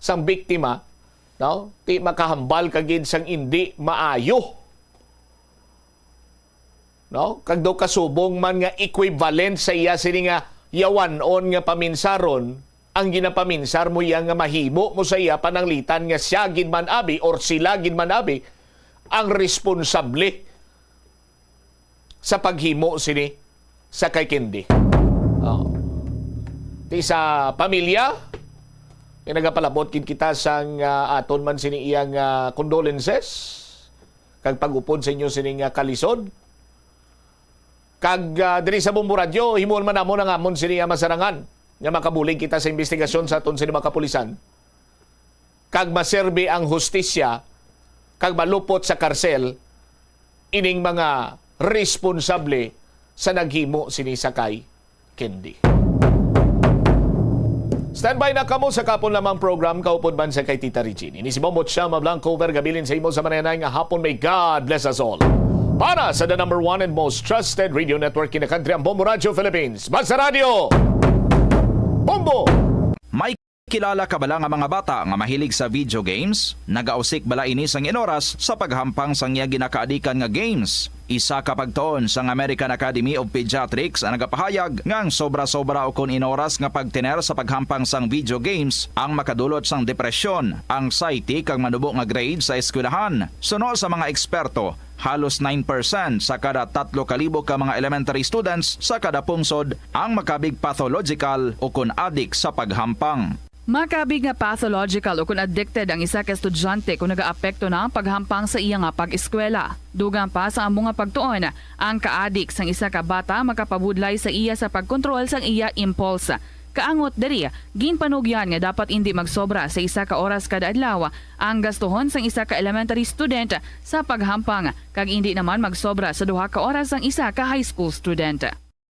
sang biktima, no? Ti makahambal ka gid sang indi maayo. No? Kag daw kasubong man nga equivalent sa iya sini nga yawan-on nga paminsaron, ang ginapaminsar mo iya nga mahimo mo sa iya pananglitan nga siya gid man abi or sila gid man abi ang responsable sa paghimo sini sa kay Candy. Oh. Ti sa pamilya, nga nagapalabot gid kita sang, ah, aton man sini iyang, ah, condolences kag pag-upod sa inyo sini nga kalisod. Kag, ah, diri sa Bombo Radyo, himuon man namon ang amon sini nga masarangan nga makabulig kita sa investigasyon sa aton sini mga kapulisan, kag maserbi ang hustisya, kag malupot sa karsel ining mga responsable sa naghimo sini sa kay Candy. Standby na kamo sa kapon lamang program kaupod man sa kay Tita Regine. Ini si Bombo Chama Blanco, over gabilin sa imo sa mananay nga hapon. May God bless us all. Para sa the number one and most trusted radio network in the country, ang Bombo Radio Philippines. Basta Radio! Bombo! May kilala ka bala nga mga bata nga mahilig sa video games? Nagausik bala ini sang inoras sa paghampang sang iya ginakaadikan nga games? Isa ka pagtuon sang American Academy of Pediatrics ang nagapahayag nga ang sobra-sobra ukon inoras nga pagtener sa paghampang sang video games ang makadulot sang depresyon, anxiety, kag manubo nga grade sa eskwelahan. Suno sa mga eksperto, halos nine percent sa kada tatlo ka libo ka mga elementary students sa kada pungsod ang makabig pathological ukon adik sa paghampang. Makabig nga pathological ukon addicted ang isa ka estudyante kon nagaapekto na ang paghampang sa iya nga pag-eskwela. Dugang pa sa amo nga pagtuon, ang kaadik sang isa ka bata makapabudlay sa iya sa pagkontrol sang iya impulse. Kaangot diri, ginpanugyan nga dapat indi magsobra sa isa ka oras kada adlaw ang gastuhon sang isa ka elementary student sa paghampang, kag indi naman magsobra sa duha ka oras ang isa ka high school student.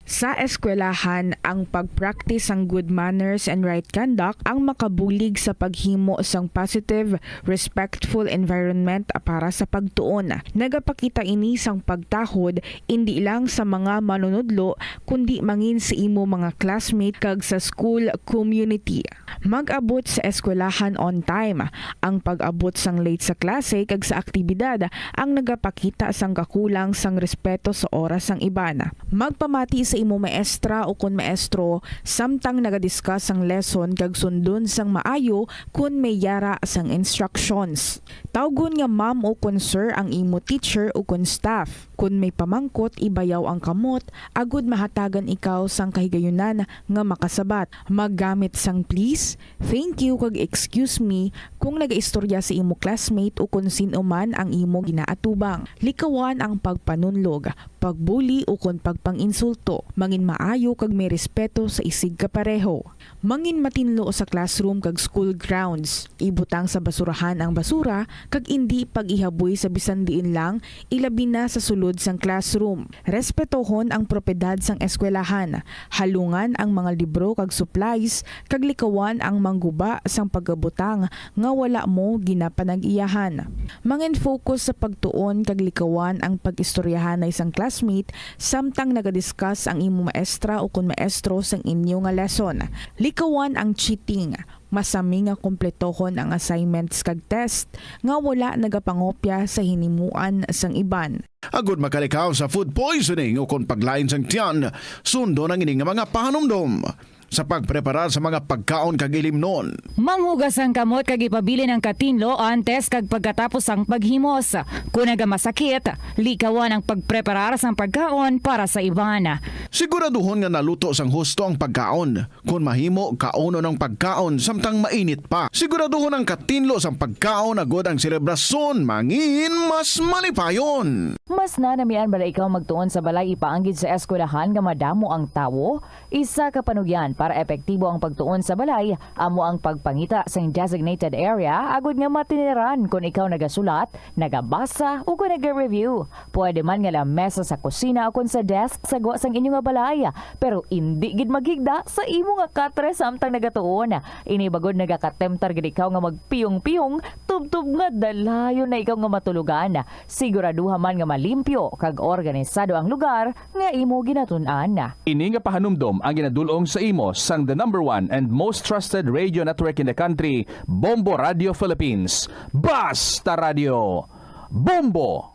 Sa eskwelahan, ang pag-practice sang good manners and right conduct ang makabulig sa paghimo sang positive, respectful environment para sa pagtuon. Nagapakita ini sang pagtahod indi lang sa mga manunudlo, kundi mangin sa imo mga classmate kag sa school community. Mag-abot sa eskwelahan on time. Ang pag-abot sang late sa klase kag sa aktibidad ang nagapakita sang kakulang sang respeto sa oras sang iban. Magpamati sa imo maestra ukon maestro samtang nagadiscuss sang lesson kag sundon sang maayo kon may yara sang instructions. Tawgon nga ma'am ukon sir ang imo teacher ukon staff. Kon may pamangkot, ibayaw ang kamot agod mahatagan ikaw sang kahigayunan nga makasabat. Maggamit sang please, thank you, kag excuse me kung nagaistorya sa imo classmate ukon sin-o man ang imo ginaatubang. Likawan ang pagpanunlog, pagbuli, ukon pagpang-insulto. Mangin maayo kag may respeto sa isigkapareho. Mangin matinlo sa classroom kag school grounds. Ibutang sa basurahan ang basura kag indi pag-ihaboy sa bisan diin lang, ilabi na sa sulod sang classroom. Respetohon ang propiedad sang eskwelahan. Halungan ang mga libro kag supplies, kag likawan ang mangguba sang pagabutang nga wala mo ginapanag-iyahan. Mangin-focus sa pagtuon kag likawan ang pag-istoryahanay sang classmate samtang nagadiscuss ang imo maestra ukon maestro sang inyo nga lesson. Likawan ang cheating. Masami nga kumpletohon ang assignments kag test nga wala nagapangopya sa hinimuan sang iban. Agud makalikaw sa food poisoning ukon paglain sang tiyan, sundon ang ini nga mga pahanumdom sa pagpreparar sa mga pagkaon kag ilimnon. Manghugas ang kamot kag ipabilin ang katinlo antes kag pagkatapos sang paghimos. Kon nagamasakit, likawan ang pagpreparar sang pagkaon para sa iban. Siguraduhon nga naluto sang husto ang pagkaon. Kon mahimo, kaunon ang pagkaon samtang mainit pa. Siguraduhon ang katinlo sang pagkaon agud ang selebrasyon mangin mas malipayon. Mas nanamian bala ikaw magtuon sa balay ipaanggid sa eskwelahan nga madamo ang tawo? Isa ka panugyan para epektibo ang pagtuon sa balay amo ang pagpangita sang designated area agud nga matineran kon ikaw nagasulat, nagabasa, o kon naga-review. Pwede man nga lamesa sa kusina o kon sa desk sa gwa sang inyo nga balay, pero indi gid maghigda sa imo nga katre samtang nagatuon. Ini bangod nagakatemptar gid ikaw nga magpiyong-piyong, tubtob nga dalayon na ikaw nga matulogan. Siguraduha man nga malimpyo kag organisado ang lugar nga imo ginatun-an. Ini nga pahanumdom ang ginadul-ong sa imo sang the number one and most trusted radio network in the country, Bombo Radio Philippines. Basta Radio! Bombo!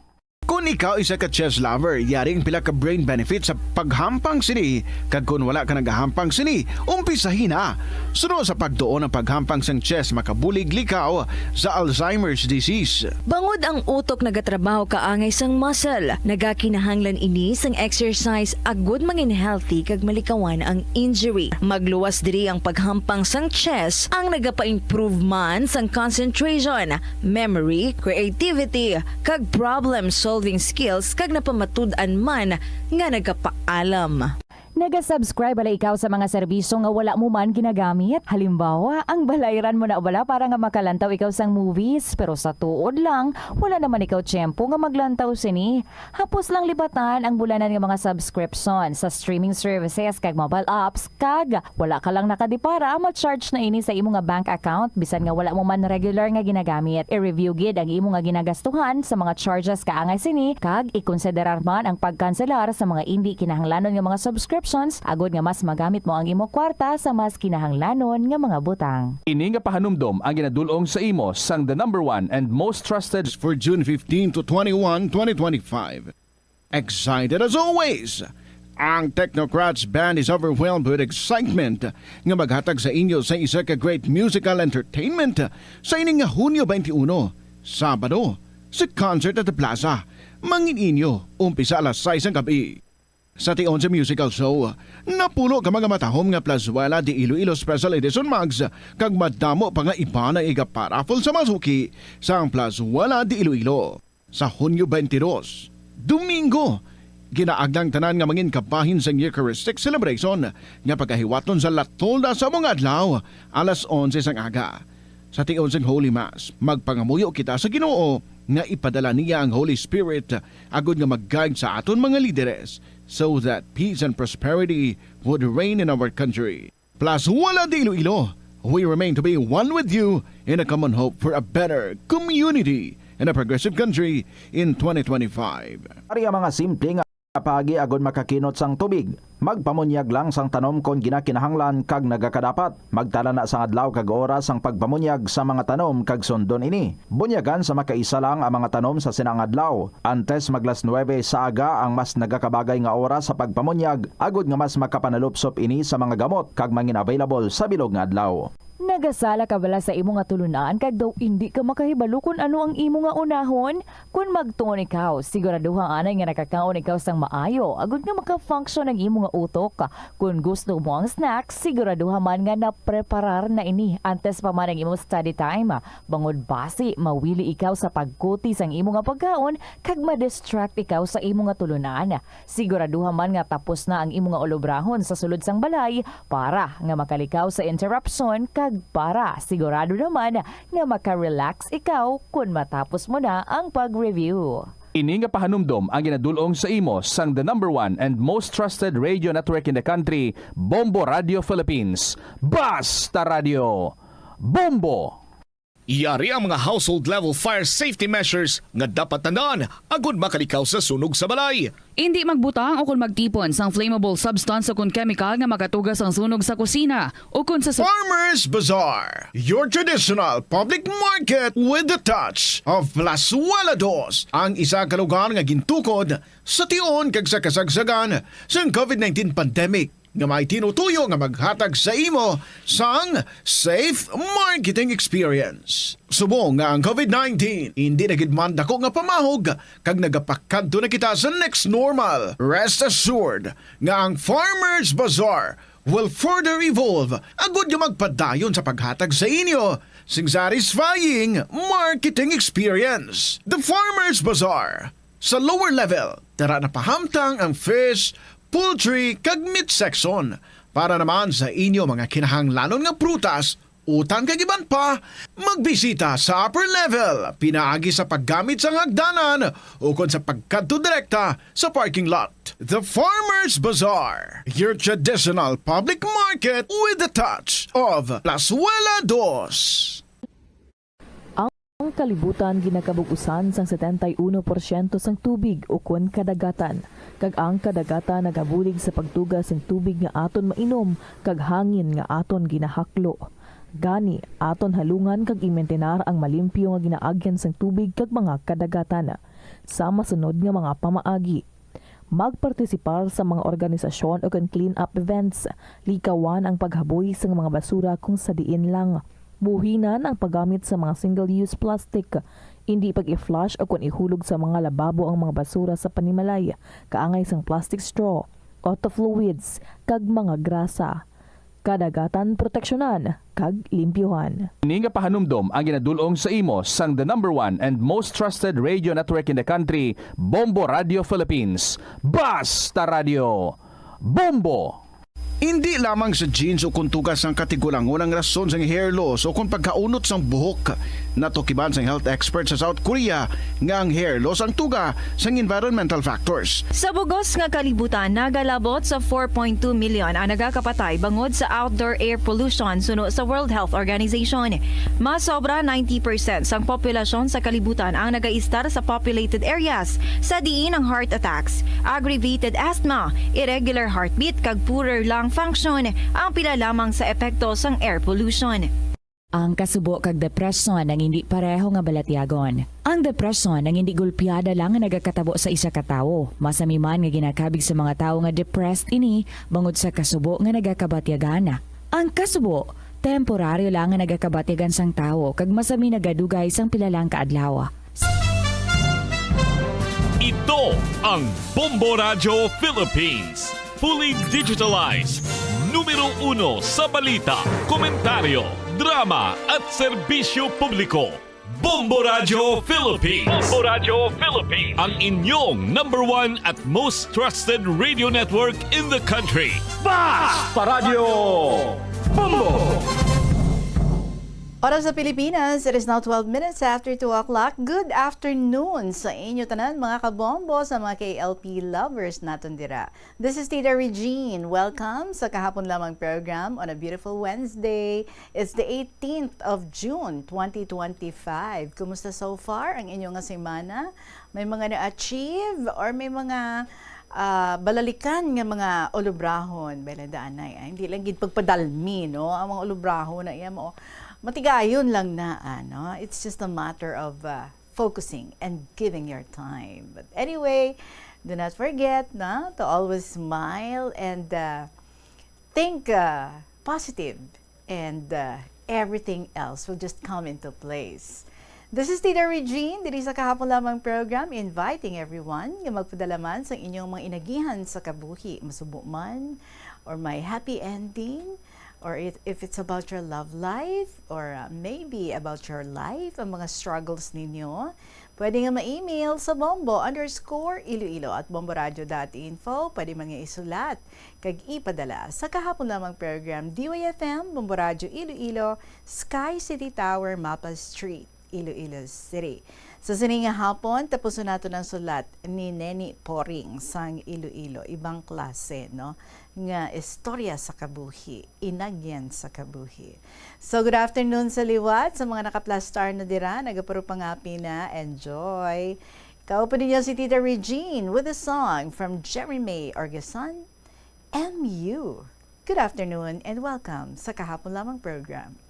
Kon ikaw isa ka chess lover, yari ang pila ka brain benefits sa paghampang sini, kag kon wala ka nagahampang sini, umpisahi na. Suno sa pagtuon, ang paghampang sang chess makabulig likaw sa Alzheimer's disease. Bangod ang utok nagatrabaho kaangay sang muscle, nagakinahanglan ini sang exercise agud mangin healthy kag malikawan ang injury. Magluwas diri ang paghampang sang chess, ang nagapa-improve man sang concentration, memory, creativity, kag problem-solving skills, kag napamatud-an man nga nagapaalam. Naga-subscribe bala ikaw sa mga serbisyo nga wala mo man ginagamit? Halimbawa, ang balayran mo na bala para nga makalantaw ikaw sang movies, pero sa tuod lang, wala naman ikaw tiyempo nga maglantaw sini. Hapos lang libatan ang bulanan nga mga subscription sa streaming services kag mobile apps, kag wala ka lang nakadipara, ma-charge na ini sa imo nga bank account bisan nga wala mo man regular nga ginagamit. I-review gid ang imo nga ginagastuhan sa mga charges kaangay sini, kag ikonsiderar man ang pagkanselar sa mga indi kinahanglanon nga mga subscriptions, agod nga mas magamit mo ang imo kwarta sa mas kinahanglanon nga mga butang. Ini nga pahanumdom ang ginadul-ong sa imo sang the number one and most trusted for June fifteen to twenty-one, twenty twenty-five. Excited as always! Ang Technocrats Band is overwhelmed with excitement nga maghatag sa inyo sa isa ka great musical entertainment sa ining nga Hunyo twenty-one, Sabado, sa Concert at the Plaza. Mangin inyo, umpisa alas sais ang gabi. Sa tion sa musical show, napulo ka mga matahom nga Plazuela de Iloilo Special Edition mugs kag madamo pa nga iba nga iga-paraffle sa mga suki sang Plazuela de Iloilo. Sa Hunyo twenty-two, Domingo, ginaagda ang tanan nga mangin kabahin sang Eucharistic celebration nga pagahiwaton sa La Tolda sa mga adlaw alas onse sang aga. Sa tion sang Holy Mass, magpangamuyo kita sa Ginoo nga ipadala niya ang Holy Spirit agod nga mag-guide sa aton mga lideres, so that peace and prosperity would reign in our country. Plazuela de Iloilo, we remain to be one with you in a common hope for a better community and a progressive country in twenty twenty-five. Ari ang mga simple nga paagi agod makakinot sang tubig. Magpamunyag lang sang tanom kon ginakinahanglan kag nagakadapat. Magtala na sang adlaw kag oras sang pagpamunyag sa mga tanom kag sundon ini. Bunyagan sa makaisa lang ang mga tanom sa sina nga adlaw. Antes mag las nuebe sa aga ang mas nagakabagay nga oras sa pagpamunyag, agod nga mas makapanalupsop ini sa mga gamot kag mangin-available sa bilog nga adlaw. Nagasala ka bala sa imo nga tulunan kag daw indi ka makahibalo kon ano ang imo nga unahon? Kon magtuon ikaw, siguraduha anay nga nakakaon ikaw sang maayo, agod nga maka-function ang imo nga utok. Kon gusto mo ang snack, siguraduha man nga napreparar na ini antes pa man ang imo study time, bangod basi mawili ikaw sa pagkuti sang imo nga pagkaon kag ma-distract ikaw sa imo nga tulunan. Siguraduha man nga tapos na ang imo nga ulobrahon sa sulod sang balay para nga makalikaw sa interruption kag para sigurado naman nga maka-relax ikaw kon matapos mo na ang pag-review. Ini nga pahanumdom ang ginadul-ong sa imo sang the number one and most trusted radio network in the country, Bombo Radio Philippines. Basta Radio Bombo! Yari ang mga household level fire safety measures nga dapat tandaan agud makalikaw sa sunog sa balay. Indi magbutang o kon magtipon sang flammable substance o kon chemical nga makatuga sang sunog sa kusina o kon sa su- Farmers Bazaar, your traditional public market with the touch of Plazuela Dos, ang isa ka lugar nga gintukod sa tion kag sa kasagsagan sang COVID nineteen pandemic, nga may tinutuyo nga maghatag sa imo sang safe marketing experience. Subong nga ang COVID nineteen indi na gid man dako nga pamahog kag nagapakadto na kita sa next normal, rest assured nga ang Farmers Bazaar will further evolve agud nga magpadayon sa paghatag sa inyo sing satisfying marketing experience. The Farmers Bazaar. Sa lower level, tara na pahamtang ang fish, poultry, kag meat section. Para naman sa inyo mga kinahanglanon nga prutas, utan kag iban pa, magbisita sa upper level pinaagi sa paggamit sang hagdanan ukon sa pagkadto direkta sa parking lot. The Farmers Bazaar, your traditional public market with the touch of Plazuela Dos. Ang kalibutan ginakabug-usan sang setenta y uno porsyento sang tubig ukon kadagatan, kag ang kadagatan nagabulig sa pagtuga sing tubig nga aton mainom kag hangin nga aton ginahaklo. Gani, aton halungan kag imintinar ang malimpyo nga ginaagyan sang tubig kag mga kadagatan. Sa masunod nga mga pamaagi, magpartisipar sa mga organisasyon ukon clean-up events. Likawan ang paghaboy sang mga basura kung sa diin lang. Buhinan ang paggamit sa mga single-use plastic. Indi pag-i-flush ukon ihulog sa mga lababo ang mga basura sa panimalay, kaangay sang plastic straw, auto fluids, kag mga grasa. Kadagatan proteksyonan kag limpyuhan. Ini nga pahanumdom ang ginadul-ong sa imo sang the number one and most trusted radio network in the country, Bombo Radio Philippines. Basta Radio Bombo! Indi lamang sa genes o kon tuga sang katigulangon ang rason sang hair loss o kon pagkaunot sang buhok. Natukiban sang health expert sa South Korea nga ang hair loss ang tuga sang environmental factors. Sa bugos nga kalibutan, nagalabot sa four point two million ang nagakapatay bangod sa outdoor air pollution suno sa World Health Organization. Masobra ninety percent sang populasyon sa kalibutan ang nagaistar sa populated areas, sa diin ang heart attacks, aggravated asthma, irregular heartbeat, kag poorer lung function ang pila lamang sa epekto sang air pollution. Ang kasubo kag depresyon ang indi pareho nga balatyagon. Ang depresyon ang indi gulpiada lang nga nagakatabo sa isa ka tawo. Masami man nga ginakabig sa mga tawo nga depressed ini bangod sa kasubo nga nagakabatyagan. Ang kasubo, temporaryo lang nga nagakabatyagan sang tawo kag masami nagadugay sang pila lang ka adlaw. Ito ang Bombo Radyo Philippines. Fully digitalized. Numero uno sa balita, komentaryo, drama, at serbisyo publiko. Bombo Radyo Philippines. Bombo Radyo Philippines. Ang inyong number one at most trusted radio network in the country. Basta Radyo Bombo! Oras sa Pilipinas, it is now twelve minutes after two o'clock. Good afternoon sa inyo tanan, mga kabombo, sa mga K L P lovers naton dira. This is Tita Regine. Welcome sa Kahapon Lamang program on a beautiful Wednesday. It's the eighteenth of June, twenty twenty-five. Kumusta so far ang inyo nga semana? May mga na-achieve or may mga, ah, balalikan nga mga ulubrahon? Bela daanay, ah, hindi lang gid pagpadalmi, no? Ang mga ulubrahon na iya mo, matigayon lang na, ano? It's just a matter of, ah, focusing and giving your time. But anyway, do not forget na to always smile and, uh, think, uh, positive, and, uh, everything else will just come into place. This is Tita Regine, diri sa Kahapon Lamang program, inviting everyone nga magpadala man sang inyong mga inagihan sa kabuhi, masubo man, or may happy ending, or if, if it's about your love life, or, uh, maybe about your life, ang mga struggles ninyo, pwede nga ma-email sa bombo underscore iloilo at bomboradio dot info. Pwede man nga isulat kag ipadala sa Kahapon Lamang program, D Y F M, Bombo Radyo Iloilo, Sky City Tower, Mapa Street, Iloilo City. Sa sini nga hapon, tapuson naton ang sulat ni Neni Poring sang Iloilo. Ibang klase, no, nga istorya sa kabuhi, inagyan sa kabuhi. So, good afternoon sa liwat, sa mga nakaplastar na dira, nagaparupangapi na, enjoy. Kaupo ninyo si Tita Regine with a song from Jerry May Orgason, M U. Good afternoon and welcome sa Kahapon Lamang program.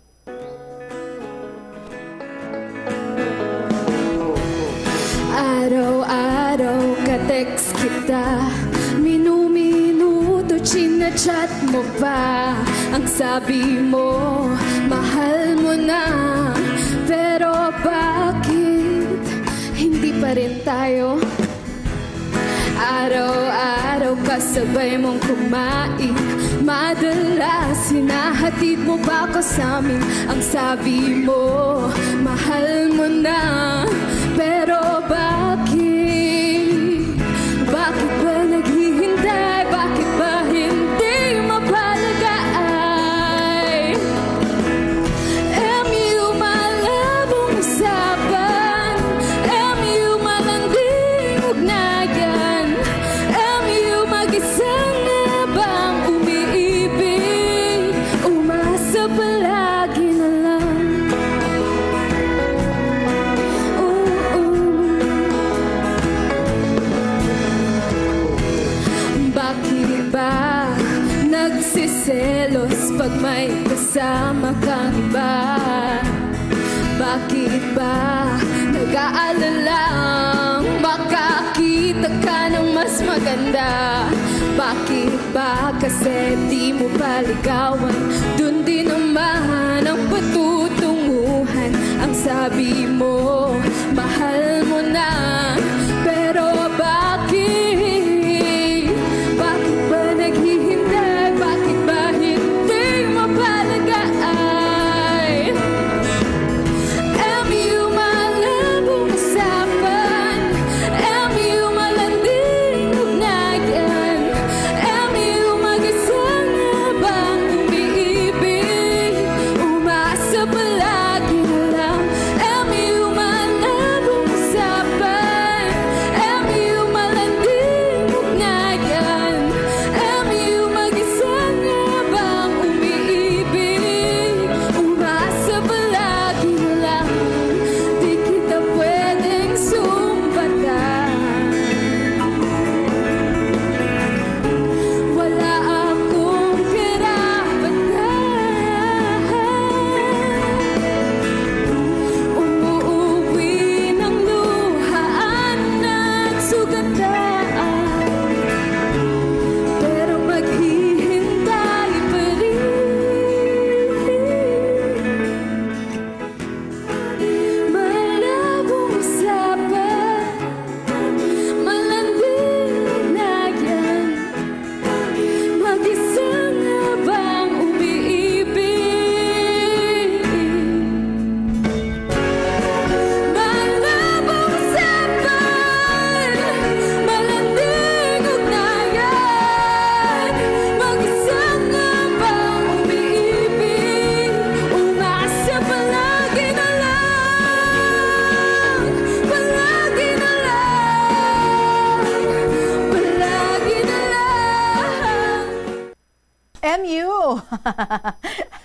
Araw-araw ka-text kita, minu-minuto chinachat mo pa. Ang sabi mo, mahal mo na. Pero bakit hindi pa rin tayo? Araw-araw kasabay mong kumain, madalas hinahatid mo pa ko sa amin. Ang sabi mo, mahal mo na. Pero bakit? Bakit ba naghihintay? Bakit ba hindi mapalagay? M U malabong usapan, M U malanding ugnayan, M U mag-isa na bang umiibig, umasa palagi na lang. Oo. Bakit ba nagsiselos pag may kasama kang iba? Bakit ba nag-aalalang makakita ka ng mas maganda? Bakit ba kasi di mo pa ligawan? Dun din naman ang patutunguhan. Ang sabi mo, mahal mo na. Pero bakit? Bakit ba naghihintay? Bakit ba hindi mapalagay? M U malabong usapan, M U malanding ugnayan, M U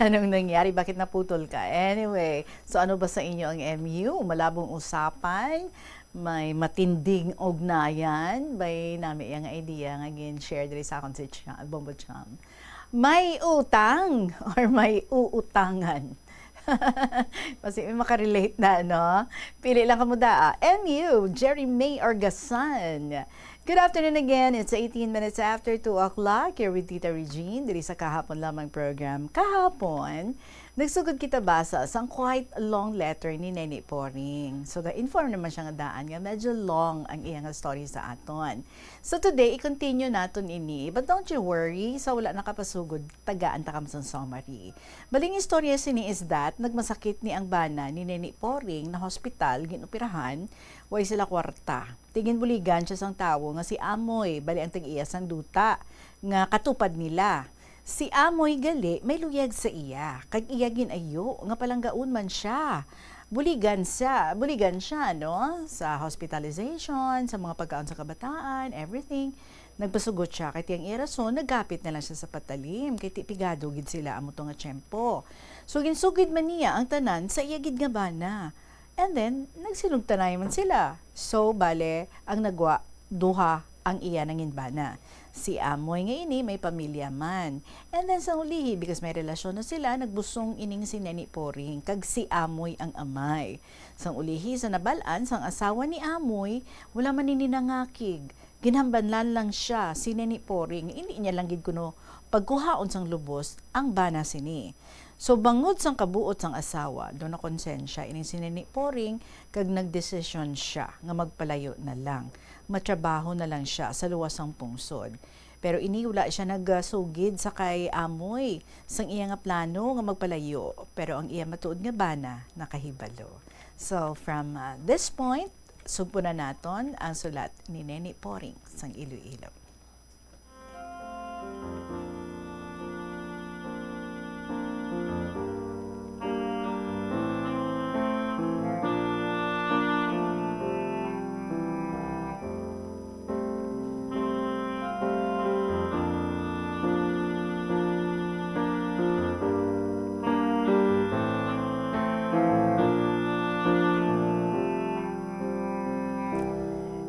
Anong nangyari? Bakit naputol ka? Anyway, so ano ba sa inyo ang M U? Malabong usapan? May matinding ugnayan? May nami yang idea nga gin-share diri sa akon si Cha-, Bombo Cham. May utang or may uutangan? Basi may makarelate na, no? Pili lang kamo daa. M U, Jerry May Orgasan. Good afternoon again. It's eighteen minutes after two o'clock. Here with Tita Regine, diri sa Kahapon Lamang program. Kahapon, nagsugod kita basa sang quite long letter ni Neni Poring. So, ga-inform naman siya nga daan nga medyo long ang iya nga story sa aton. So, today, i-continue naton ini. But don't you worry, sa wala nakapasugod, tagaan ta kamo sang summary. Bali, ang istorya sini is that nagmasakit ni ang bana ni Neni Poring na hospital, ginoperahan, way sila kwarta. Ti ginbuligan siya sang tawo nga si Amoy, bali ang tag-iya sang duta nga katupad nila. Si Amoy gali may luyag sa iya, kag iya gin-ayo nga palanggaon man siya. Buligan siya, buligan siya, no? Sa hospitalization, sa mga pagkaon sa kabataan, everything. Nagpasugot siya, kay ti ang iya rason, nagkapit na lang siya sa patalim, kay ti pigado gid sila amo to nga tiyempo. So, ginsugid man niya ang tanan sa iya gid nga bana. And then, nagsinugtanay man sila. So, bale, ang nagwa, duha ang iya nangin bana. Si Amoy nga ini may pamilya man. And then, sa ulihi, because may relasyon na sila, nagbusong ining si Neni Poring, kag si Amoy ang amay. Sang ulihi, sa nabal-an sang asawa ni Amoy, wala man ini nangakig. Ginhambalan lang siya si Neni Poring, indi niya lang gid kuno pagkuhaon sang lubos ang bana sini. So, bangod sang kabuot sang asawa, daw nakonsensya ini si Neni Poring, kag nagdesisyon siya nga magpalayo na lang. Matrabaho na lang siya sa luwas sang pungsod. Pero ini wala siya nagsugid sa kay Amoy sang iya nga plano nga magpalayo, pero ang iya matuod nga bana nakahibalo. So, from, uh, this point, sugpunan naton ang sulat ni Neni Poring sang Iloilo.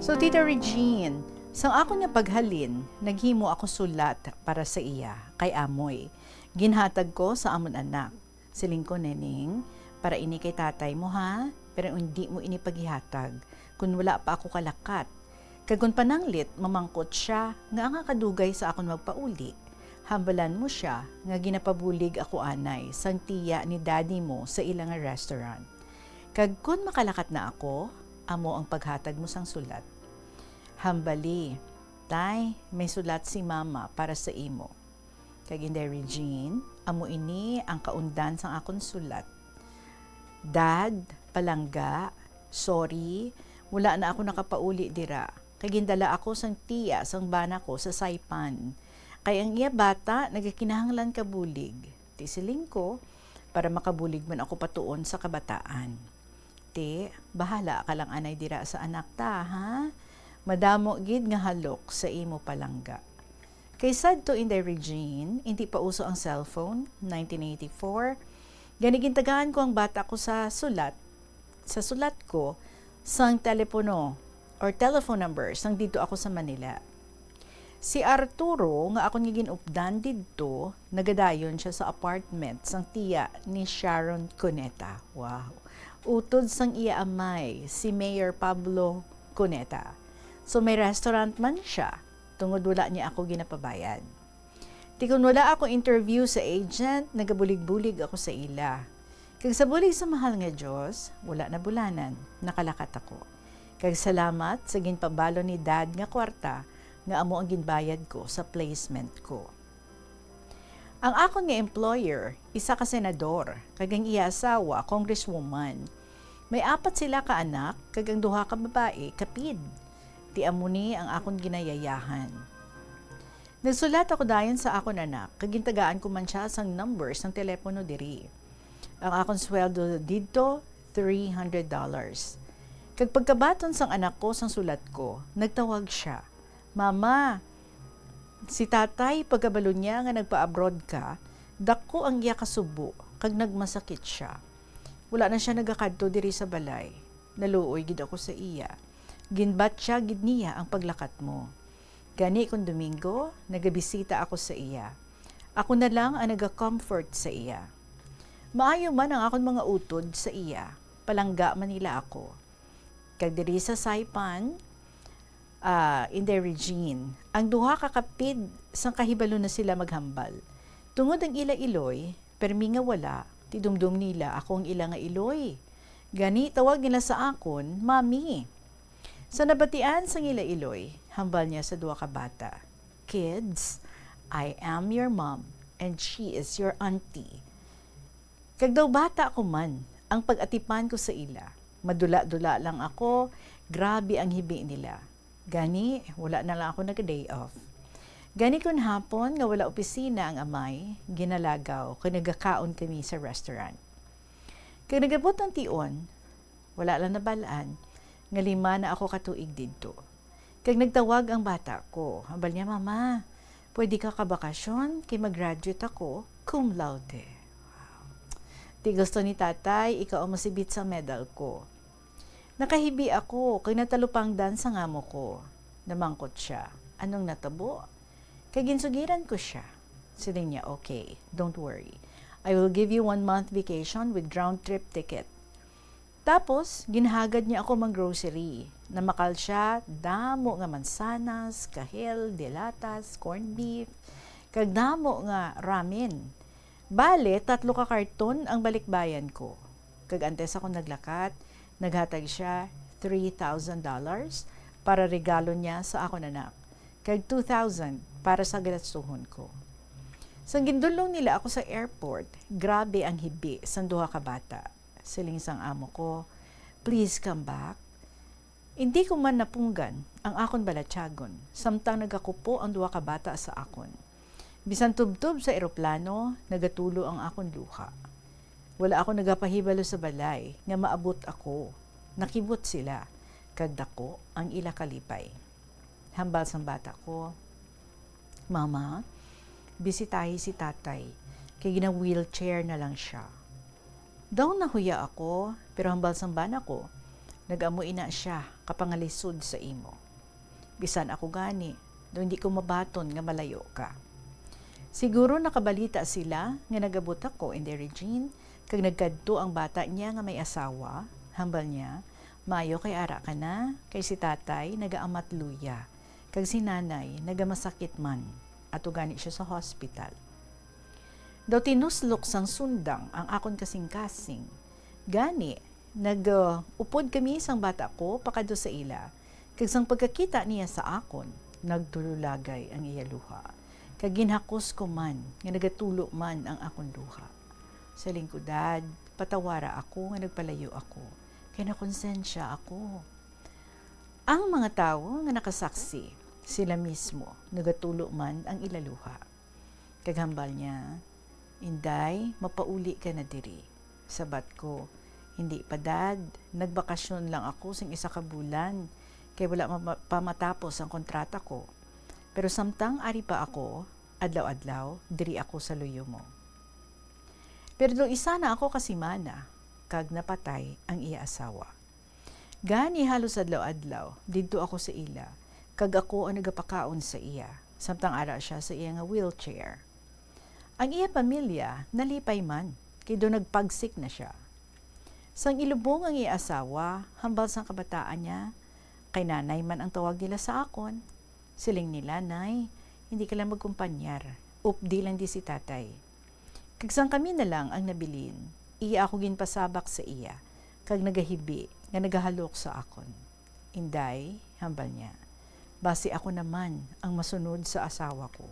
So, Tita Regine, sang akon nga paghalin, naghimo ako sulat para sa iya, kay Amoy. Ginhatag ko sa amon anak. Siling ko, "Neneng, para ini kay tatay mo, ha? Pero hindi mo ini paghihatag, kun wala pa ako kalakat. Kag kun pananglit, mamangkot siya nga anga kadugay sa akon magpauli, hambalan mo sia nga ginapabulig ako anay sang tiya ni daddy mo sa ila nga restaurant. Kag kun makalakat na ako, amo ang paghatag mo sang sulat." Hambali, "Tay, may sulat si Mama para sa imo." Kag Inday Regine, amo ini ang kaundan sang akon sulat. "Dad, palangga, sorry, wala na ako nakapauli dira, kay gindala ako sang tiya sang bana ko sa Saipan. Kay ang iya bata nagakinahanglan ka bulig, ti siling ko, para makabulig man ako patuon sa kabataan. Ti, bahala ka lang anay dira sa anak ta, ha? Madamo gid nga halok sa imo palangga." Kay sadto, Inday Regine, hindi pa uso ang cellphone, nineteen eighty-four, gani gintagaan ko ang bata ko sa sulat, sa sulat ko, sang telepono or telephone number sang didto ako sa Manila. Si Arturo, nga akon nga gin-updan didto, nagadayon siya sa apartment sang tiya ni Sharon Cuneta. Wow. Utod sang iya amay, si Mayor Pablo Cuneta. So, may restaurant man siya, tungod wala niya ako ginapabayad. Ti kon wala ako interview sa agent, nagabulig-bulig ako sa ila. Kag sa bulig sa mahal nga Dios, wala na bulanan, nakalakat ako. Kag salamat sa ginpabalo ni Dad nga kwarta nga amo ang ginbayad ko sa placement ko. Ang akon nga employer, isa ka senador, kag ang iya asawa, congresswoman. May apat sila ka anak, kag ang duha ka babayi, kapid. Ti amo ni ang akon ginayayahan. Nagsulat ako dayon sa akon anak, kag gintagaan ko man sia sang number sang telepono diri. Ang akon sweldo didto, three hundred dollars. Kag pagkabaton sang anak ko sang sulat ko, nagtawag sia, "Mama, si tatay, pagkabalo niya nga nagpa-abroad ka, Dako ang iya kasubo, kag nagmasakit sia. Wala na sia nagakadto diri sa balay. Naluoy gid ako sa iya. Ginbatya gid niya ang paglakat mo. Gani kon Domingo, nagabisita ako sa iya. Ako na lang ang naga-comfort sa iya. Maayo man ang akon mga utod sa iya, palangga man nila ako. Kag diri sa Saipan, ah, Inday Regine, ang duha ka kapid sang kahibalo na sila maghambal. Tungod ang ila iloy, permi nga wala, tidumdom nila ako ang ila nga iloy. Gani, tawag nila sa akon, Mami. Sa nabatian sang ila iloy, hambal niya sa duha ka bata, "Kids, I am your mom, and she is your auntie." Kag daw bata ko man, ang pag-atipan ko sa ila. Madula-dula lang ako, grabe ang hibi nila. Gani, wala na lang ako nag-day off. Gani kon hapon nga wala opisina ang amay, ginalagaw kag nagakaon kami sa restaurant. Kag nag-abot ang tion, wala lang nabal-an nga lima na ako ka tuig didto. Kag nagtawag ang bata ko. Hambal niya, "Mama, pwede ka ka bakasyon kay mag-graduate ako cum laude." Wow. Di gusto ni tatay ikaw ang masibit sa medal ko. Nakahibi ako kag natalupangdan sang amo ko. Namangkot sia, "Anong natabo?" Kag ginsugiran ko sia. Siling niya, "Okay, don't worry. I will give you one month vacation with round trip ticket." Tapos, ginhagad niya ako mang-grocery. Namakal sia, damo nga mansanas, kahel, dilatas, corned beef, kag damo nga ramen. Bale, tatlo ka karton ang balikbayan ko. Kag antes ako naglakat, naghatag sia three thousand dollars para regalo niya sa akon anak, kag two thousand para sa galastuhon ko. Sang gindulong nila ako sa airport, grabe ang hibi sang duha ka bata. Siling sang amo ko, "Please come back." Hindi ko man napunggan ang akon balatyagon, samtang nagakupo ang duha ka bata sa akon. Bisan tubtob sa eroplano, nagatulo ang akon luha. Wala ako nagapahibalo sa balay nga maabot ako. Nakibot sila, kag dako ang ila kalipay. Hambal sang bata ko, "Mama, bisitahi si tatay, kay gina-wheelchair na lang sia." Daw nahuya ako, pero hambal sang bana ko, "Nag-amo ina sia kapangalisod sa imo. Bisan ako gani, daw hindi ko mabaton nga malayo ka." Siguro nakabalita sila nga nag-abot ako, Inday Regine, kag nagkadto ang bata niya nga may asawa, hambal niya, "Maayo kay ara ka na, kay si tatay nagaamat luya, kag si nanay nagamasakit man, ato gani sia sa hospital." Daw tinuslok sang sundang ang akon kasingkasing. Gani, nag, uh, upod kami sang bata ko pakadto sa ila, kag sang pagkakita niya sa akon, nagtululagay ang iya luha, kag ginhakos ko man nga nagatulo man ang akon luha. Siling ko, "Dad, patawara ako nga nagpalayo ako, kay nakonsensya ako." Ang mga tawo nga nakasaksi, sila mismo nagatulo man ang ila luha. Kag hambal niya, "Inday, mapauli ka na diri." Sabat ko, "Hindi pa, Dad. Nagbakasyon lang ako sing isa ka bulan, kay wala ma-, pa matapos ang kontrata ko. Pero samtang ari pa ako, adlaw-adlaw diri ako sa luyo mo." Pero daw isa na ako ka semana, kag napatay ang iya asawa. Gani halos adlaw-adlaw didto ako sa ila, kag ako ang nagapakaon sa iya, samtang ara sia sa iya nga wheelchair. Ang iya pamilya nalipay man, kay daw nagpagsik na sia. Sang ilubong ang iya asawa, hambal sang kabataan niya, kay nanay man ang tawag nila sa akon, siling nila, "Nay, hindi ka lang magkumpanyar. Updi lang di si tatay." Kag sang kami na lang ang nabilin, iya ako ginpasabak sa iya, kag nagahibi nga nagahalok sa akon. "Inday," hambal niya, "basi ako naman ang masunod sa asawa ko."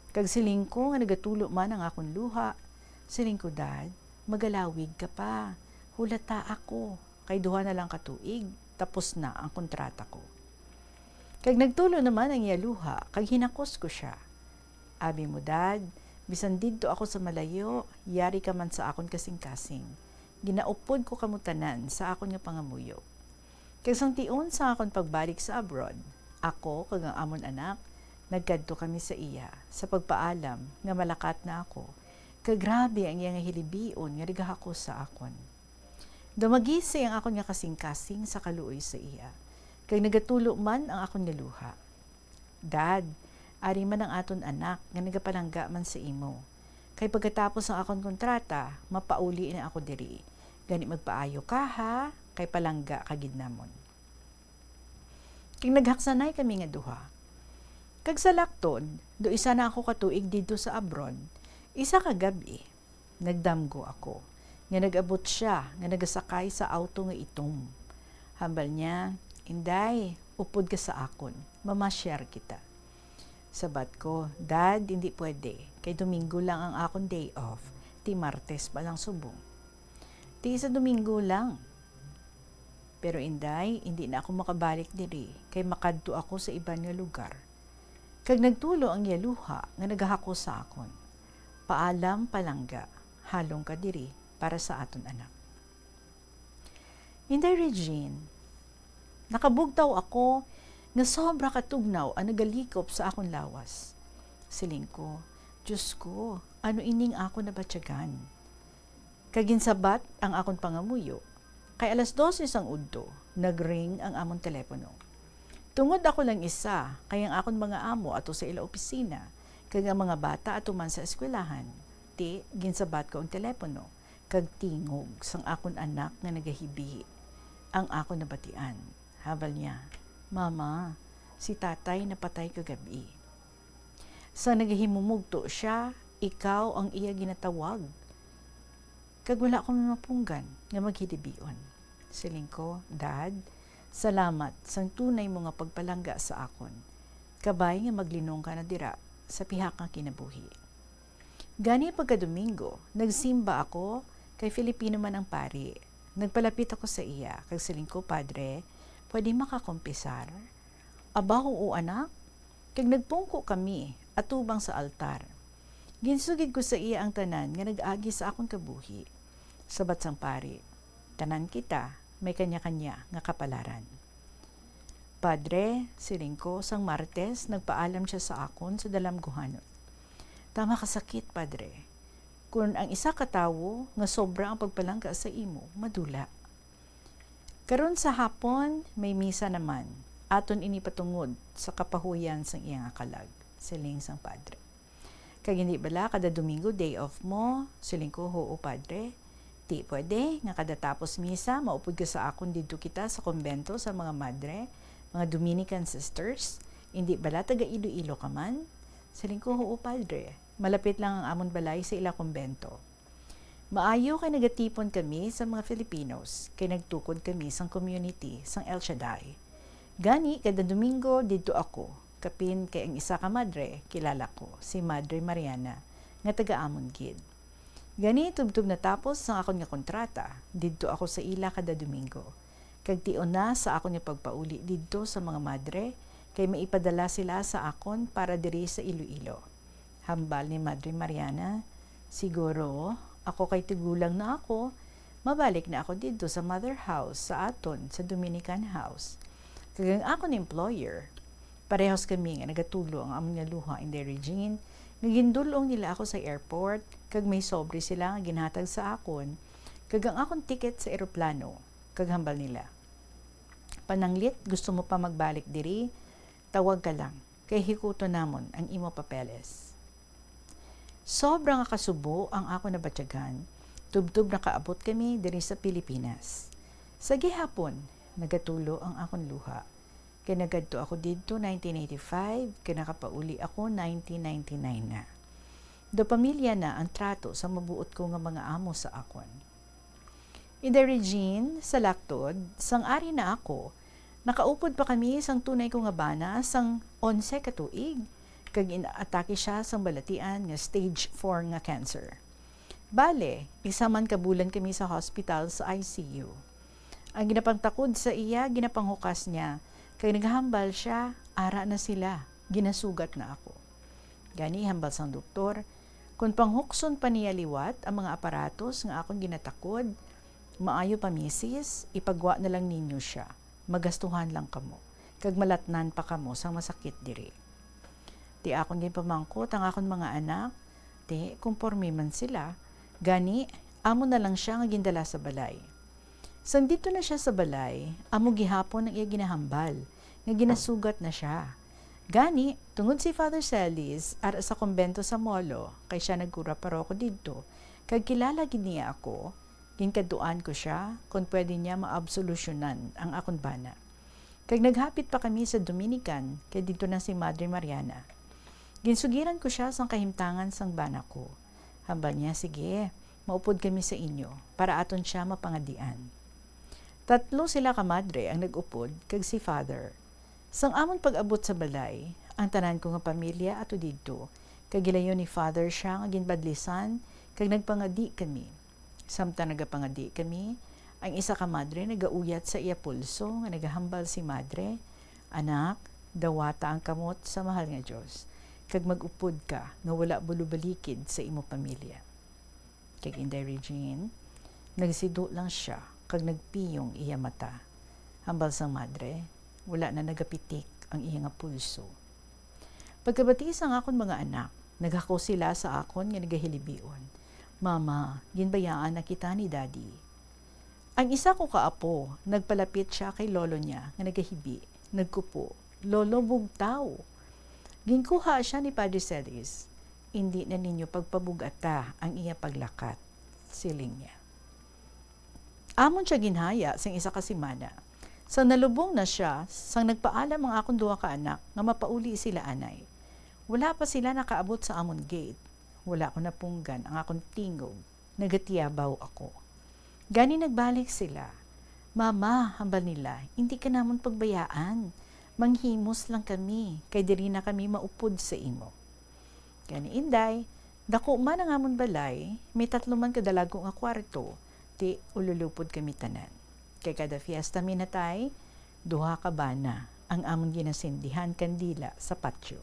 Kag siling ko nga nagatulo man ang akon luha, siling ko, "Dad, magalawig ka pa. Hulata ako, kay duha na lang ka tuig, tapos na ang kontrata ko." Kag nagtulo naman ang iya luha, kag hinakos ko sia. Abi mo, Dad, bisan didto ako sa malayo, yari ka man sa akon kasingkasing. Ginaupod ko kamo tanan sa akon nga pangamuyo. Kag sang tion sa akon pagbalik sa abroad, ako kag ang amon anak, nagkadto kami sa iya sa pagpaalam nga malakat na ako, Kag grabe ang iya nga hilibion nga nagahakos sa akon. Daw magisi ang akon nga kasingkasing sa kaluoy sa iya, kag nagatulo man ang akon nga luha. "Dad, ari man ang aton anak nga nagapalangga man sa imo. Kay pagkatapos ang akon kontrata, mapauli na ako diri. Gani magpaayo ka, ha, kay palangga ka gid namon." Kag naghaksanay kami nga duha. Kag sa laktod, do isa na ako ka tuig didto sa abroad, isa ka gab-i, nagdamgo ako nga nag-abot sia nga nagasakay sa auto nga itom. Hambal niya, "Inday, upod ka sa akon, mamasyar kita." Sabat ko, "Dad, hindi pwede, kay Domingo lang ang akon day off, ti Martes pa lang subong." "Ti sa Domingo lang." "Pero, Inday, hindi na ako makabalik diri, kay makadto ako sa iban nga lugar." Kag nagtulo ang iya luha nga nagahakos sa akon, "Paalam, palangga, halong ka diri para sa aton anak." "Inday Regine, nakabugtaw ako nga sobra ka tugnaw ang nagalikop sa akon lawas." Siling ko, "Diyos ko, ano ining akon nabatyagan?" Kag ginsabat ang akon pangamuyo, kay alas dose sang udto, nagring ang amon telepono. Tungod ako lang isa, kay ang akon mga amo ato sa ila opisina, kag ang mga bata ato man sa eskwelahan, ti ginsabat ko ang telepono, kag tingog sang akon anak nga nagahibi ang akon nabatian. Hambal niya, "Mama, si tatay napatay kagab-i. Sa nagahimumugto sia, ikaw ang iya ginatawag. Kag wala ko mapunggan nga maghilibion." Siling ko, "Dad, salamat sang tunay mo nga pagpalangga sa akon. Kabay nga maglinong ka na dira sa pihak nga kinabuhi." Gani pagka Domingo, nagsimba ako kay Filipino man ang pari. Nagpalapit ako sa iya, kag siling ko, "Padre, pwede makakumpisar?" "Aba, huo, anak." Kag nagpungko kami atubang sa altar. Ginsugid ko sa iya ang tanan nga nag-agi sa akon kabuhi. Sabat sang pari, "Tanan kita may kanya-kanya nga kapalaran." "Padre," siling ko, "sang Martes nagpaalam sia sa akon sa dalamguhanon. Tama ka sakit, Padre. Kun ang isa ka tawo nga sobra ang pagpalangga sa imo, madula. Karon sa hapon, may misa naman. Aton ini patungod sa kapahuyan sang iya nga kalag," siling sang padre. "Kag hindi bala kada Domingo day off mo?" Siling ko, "Huo, Padre." "Ti pwede nga kada tapos misa, maupod ka sa akon didto kita sa kumbento sa mga madre, mga Dominican sisters? Hindi bala taga Iloilo ka man?" Siling ko, "Huo, Padre. Malapit lang ang amon balay sa ila kumbento." Maayo kay nagatipon kami sa mga Filipinos, kay nagtukod kami sang community sang El Shaddai. Gani, kada Domingo didto ako, kapin kay ang isa ka madre kilala ko, si Madre Mariana, nga taga-amon gid. Gani, tubtob natapos sang akon nga kontrata, didto ako sa ila kada Domingo. Kag tion na sa akon nga pagpauli didto sa mga madre, kay maipadala sila sa akon para diri sa Iloilo. Hambal ni Madre Mariana, "Siguro, ako kay tigulang na ako, mabalik na ako didto sa mother house sa aton, sa Dominican house." Kag ang akon employer, parehas kami nga nagatulo ang amon nga luha, Inday Regine, nga gindul-ong nila ako sa airport, kag may sobre sila nga ginhatag sa akon, kag ang akon ticket sa eroplano, kag hambal nila, "Pananglit, gusto mo pa magbalik diri? Tawag ka lang, kay hikuton namon ang imo papeles." Sobra nga kasubo ang akon nabatyagan, tubtob nakaabot kami diri sa Pilipinas. Sa gihapon, nagatulo ang akon luha. Kay nagadto ako didto nineteen eighty-five, kay nakapauli ako nineteen ninety-nine na. Daw pamilya na ang trato sa mabuot ko nga mga amo sa akon. Inday Regine, sa laktod, sang ari na ako, nakaupod pa kami sang tunay ko nga bana sang onse ka tuig, kag inaatake siya sang balatian nga stage four nga cancer. Bale, isa man ka bulan kami sa hospital sa I C U. Ang ginapangtakod sa iya, ginapanghukas niya, kag naghambal sia, "Ara na sila, ginasugat na ako." Gani, hambal sang doktor, "Kon panghukson pa niya liwat ang mga aparatos nga akon ginatakod, maayo pa, misis, ipagwa na lang ninyo sia. Magastuhan lang kamo, kag malatnan pa kamo sang masakit diri." Ti akon ginpamangkot ang akon mga anak, Ti, konporme man sila, gani, amo na lang sia nga gindala sa balay. Sang didto na sia sa balay, amo gihapon ang iya ginahambal, nga ginasugat na sia. Gani, tungod si Father Celis ara sa kumbento sa Molo, kay sia nagkura paroko didto, kag kilala gid niya ako, ginkadtuan ko sia kon pwede niya maabsolusyonan ang akon bana. Kag naghapit pa kami sa Dominican, kay didto na si Madre Mariana. Ginsugiran ko sia sang kahimtangan sang bana ko. Hambal niya, "Sige, maupod kami sa inyo, para aton sia mapangadian." Tatlo sila ka madre ang nag-upod, kag si Father. Sang amon pag-abot sa balay, ang tanan ko nga pamilya ato didto, kag gilayon ni Father sia nga ginbadlisan, kag nagpangadi kami. Samtang nagapangadi kami, ang isa ka madre nagauyat sa iya pulso nga nagahambal si Madre, "Anak, dawata ang kamot sa Mahal nga Dios, kag mag-upod ka nga wala bulubalikid sa imo pamilya." Kag Inday Regine, nagsido lang sia kag nagpiyong iya mata. Hambal sang madre, wala na nagapitik ang iya nga pulso. Pagkabati sang akon mga anak, naghako sila sa akon nga nagahilibion, "Mama, ginbayaan na kita ni Daddy." Ang isa ko ka apo, nagpalapit sia kay lolo niya nga nagahibi, nagkupo, "Lolo, bugtaw." Ginkuha sia ni Padre Celis. "Indi na ninyo pagpabug-ata ang iya paglakat," siling niya. Amon sia ginhaya sing isa ka semana. Sang nalubong na sia, sang nagpaalam ang akon duha ka anak nga mapauli sila anay, wala pa sila nakaabot sa amon gate. Wala ko napunggan ang akon tingog. Nagatiyabaw ako. Gani nagbalik sila. "Mama," hambal nila, "indi ka namon pagbayaan. Manghimos lang kami, kay diri na kami maupod sa imo." Gani, Inday, dako man ang amon balay, may tatlo man ka dalago nga kwarto, ti ululupod kami tanan. Kay kada fiesta minatay, duha ka bana ang amon ginasindihan kandila sa patio.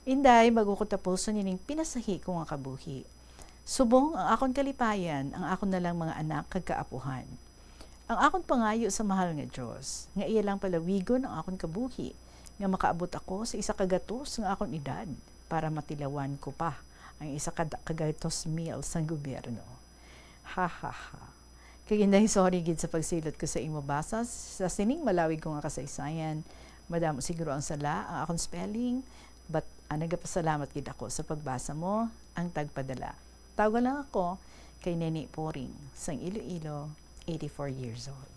Inday, bago ko tapuson ining pinasahi ko nga kabuhi, subong ang akon kalipayan, ang akon na lang mga anak kag kaapuhan. Ang akon pangayo sa Mahal nga Dios, nga iya lang palawigon ang akon kabuhi, nga makaabot ako sa isa ka gatos nga akon edad, para matilawan ko pa ang isa ka da-, ka gatos mil sang gobyerno. Ha, ha, ha. Kag Inday, sorry gid sa pagsilot ko sa imo basa sa sining malawig ko nga kasaysayan. Madamo siguro ang sala ang akon spelling, but, ah, nagapasalamat gid ako sa pagbasa mo ang tagpadala. Tawga lang ako kay Neni Poring sang Iloilo, eighty-four years old.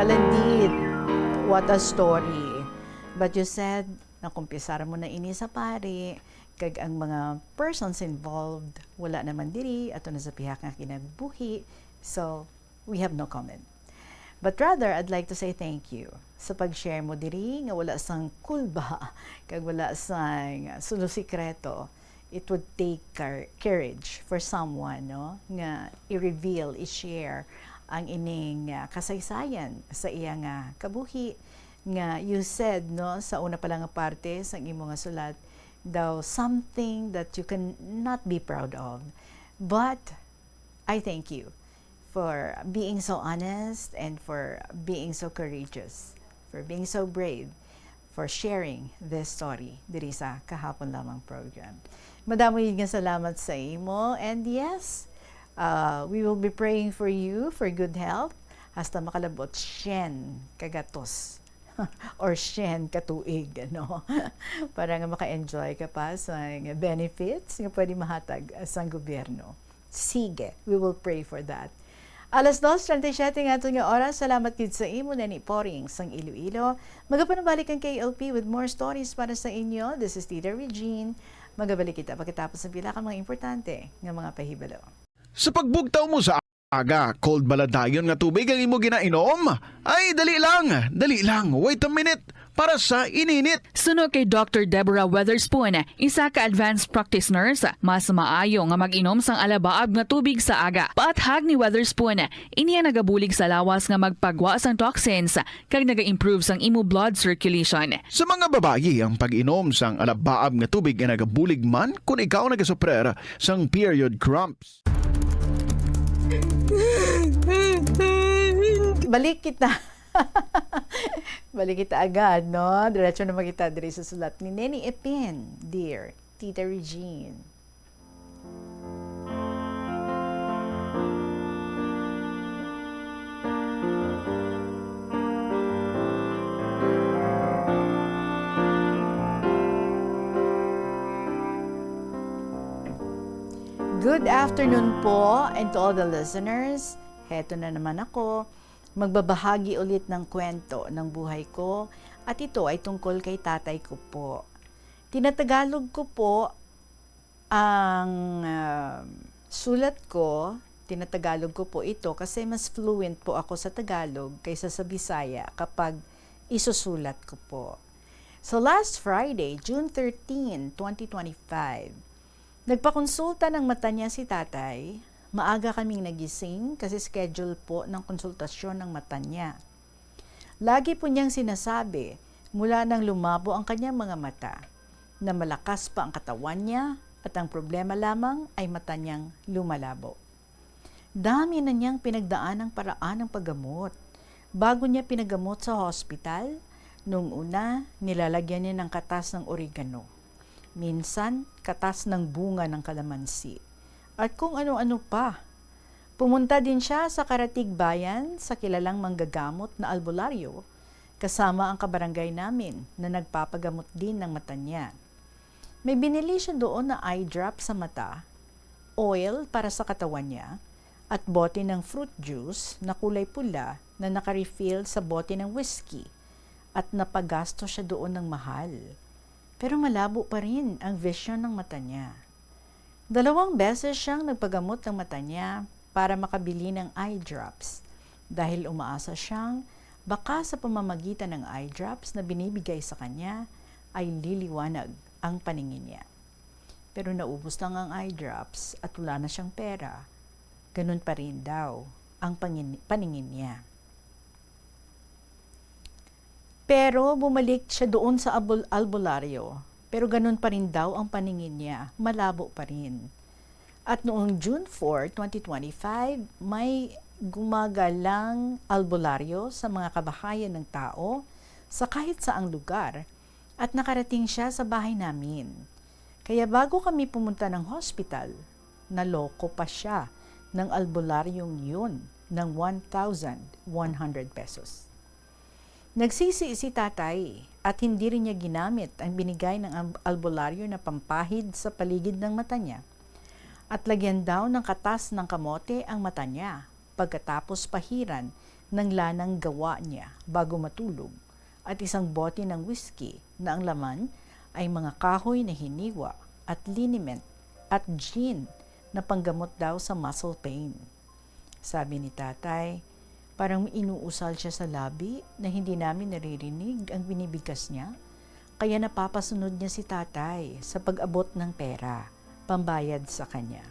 Well, indeed, what a story. But you said, nakumpisar mo na ini sa pari, kag ang mga persons involved, wala naman diri, ato na sa pihak nga kinagbuhi. So, we have no comment. But rather, I'd like to say thank you sa pag-share mo diri nga wala sang kulba, kag wala sang sulo sikreto. It would take cour-, courage for someone, no, nga i-reveal, i-share ang ining, ah, kasaysayan sa iya nga kabuhi, nga you said, no, sa una pa lang nga parte sang imo nga sulat, daw something that you cannot be proud of. But I thank you for being so honest and for being so courageous, for being so brave, for sharing this story diri sa Kahapon Lamang program. Madamo gid nga salamat sa imo. And yes, uh, we will be praying for you for good health hasta makalabot syen ka gatos or syen ka tuig, ano? Para nga maka-enjoy ka pa sa benefits nga pwede mahatag sang gobyerno. Sige, we will pray for that. Alas dos treinta y siete nga aton nga oras. Salamat gid sa imo, Neni Poring sang Iloilo. Magapanubalik ang K L P with more stories para sa inyo. This is Tita Regine. Magabalik kita pagkatapos ng pila ka mga importante nga mga pahibalo. Sa pagbugtaw mo sa aga, cold ba la dayon nga tubig ang imo ginainom? Ay, dali lang, dali lang. Wait a minute. para sa ininit. Suno kay Doctor Deborah Weatherspoon, isa ka advanced practice nurse, mas maayo nga mag-inom sang alabaab nga tubig sa aga. Paathag ni Weatherspoon, ini ang nagabulig sa lawas nga magpagwa sang toxins kag naga-improve sang imo blood circulation. Sa mga babayi, ang pag-inom sang alabaab nga tubig ay nagabulig man kon ikaw nagasuprer sang period cramps. Balik kita. Balik kita agad, no? Diretso naman kita diri sa sulat ni Neni Epin, dear Tita Regine. Good afternoon po, and to all the listeners. Heto na naman ako. Magbabahagi ulit ng kwento ng buhay ko, at ito ay tungkol kay tatay ko po. Tinatagalog ko po ang, ah, sulat ko. Tinatagalog ko po ito kasi mas fluent po ako sa Tagalog kaysa sa Bisaya kapag isusulat ko po. So, last Friday, June thirteen, twenty twenty-five, nagpakonsulta ng mata niya si tatay. Maaga kaming nagising kasi schedule po ng konsultasyon ng mata niya. Lagi po niyang sinasabi, mula nang lumabo ang kanyang mga mata, na malakas pa ang katawan niya at ang problema lamang ay mata niyang lumalabo. Dami na niyang pinagdaan ng paraan ng paggamot. Bago niya pinagamot sa hospital, nung una, nilalagyan niya ng katas ng oregano. Minsan, katas ng bunga ng kalamansi. At kung ano-ano pa. Pumunta din siya sa Karatig Bayan, sa kilalang manggagamot na albularyo, kasama ang kabarangay namin na nagpapagamot din ng mata niya. May binili siya doon na eye drop sa mata, oil para sa katawan niya, at bote ng fruit juice na kulay pula na naka-refill sa bote ng whiskey, at napagasto siya doon ng mahal. Pero malabo pa rin ang vision ng mata niya. Dalawang beses siyang nagpagamot ng mata niya para makabili ng eye drops, dahil umaasa siyang baka sa pamamagitan ng eye drops na binibigay sa kanya ay liliwanag ang paningin niya. Pero naubos lang ang eye drops at wala na siyang pera, ganun pa rin daw ang pangin-, paningin niya. Pero bumalik siya doon sa abul-, albularyo. Pero ganun pa rin daw ang paningin niya, malabo pa rin. At noong June four, twenty twenty-five, may gumagalang albularyo sa mga kabahayan ng tao sa kahit saang lugar, at nakarating siya sa bahay namin. Kaya bago kami pumunta ng hospital, naloko pa siya ng albularyong yun ng one thousand one hundred pesos. Nagsisi si tatay at hindi rin niya ginamit ang binigay ng al-, albularyo na pampahid sa paligid ng mata niya, at lagyan daw ng katas ng kamote ang mata niya, pagkatapos pahiran ng lanang gawa niya bago matulog, at isang bote ng whiskey na ang laman ay mga kahoy na hiniwa at liniment at gin na panggamot daw sa muscle pain. Sabi ni tatay, parang may inuusal siya sa labi na hindi namin naririnig ang binibigkas niya, kaya napapasunod niya si tatay sa pag-abot ng pera pambayad sa kanya.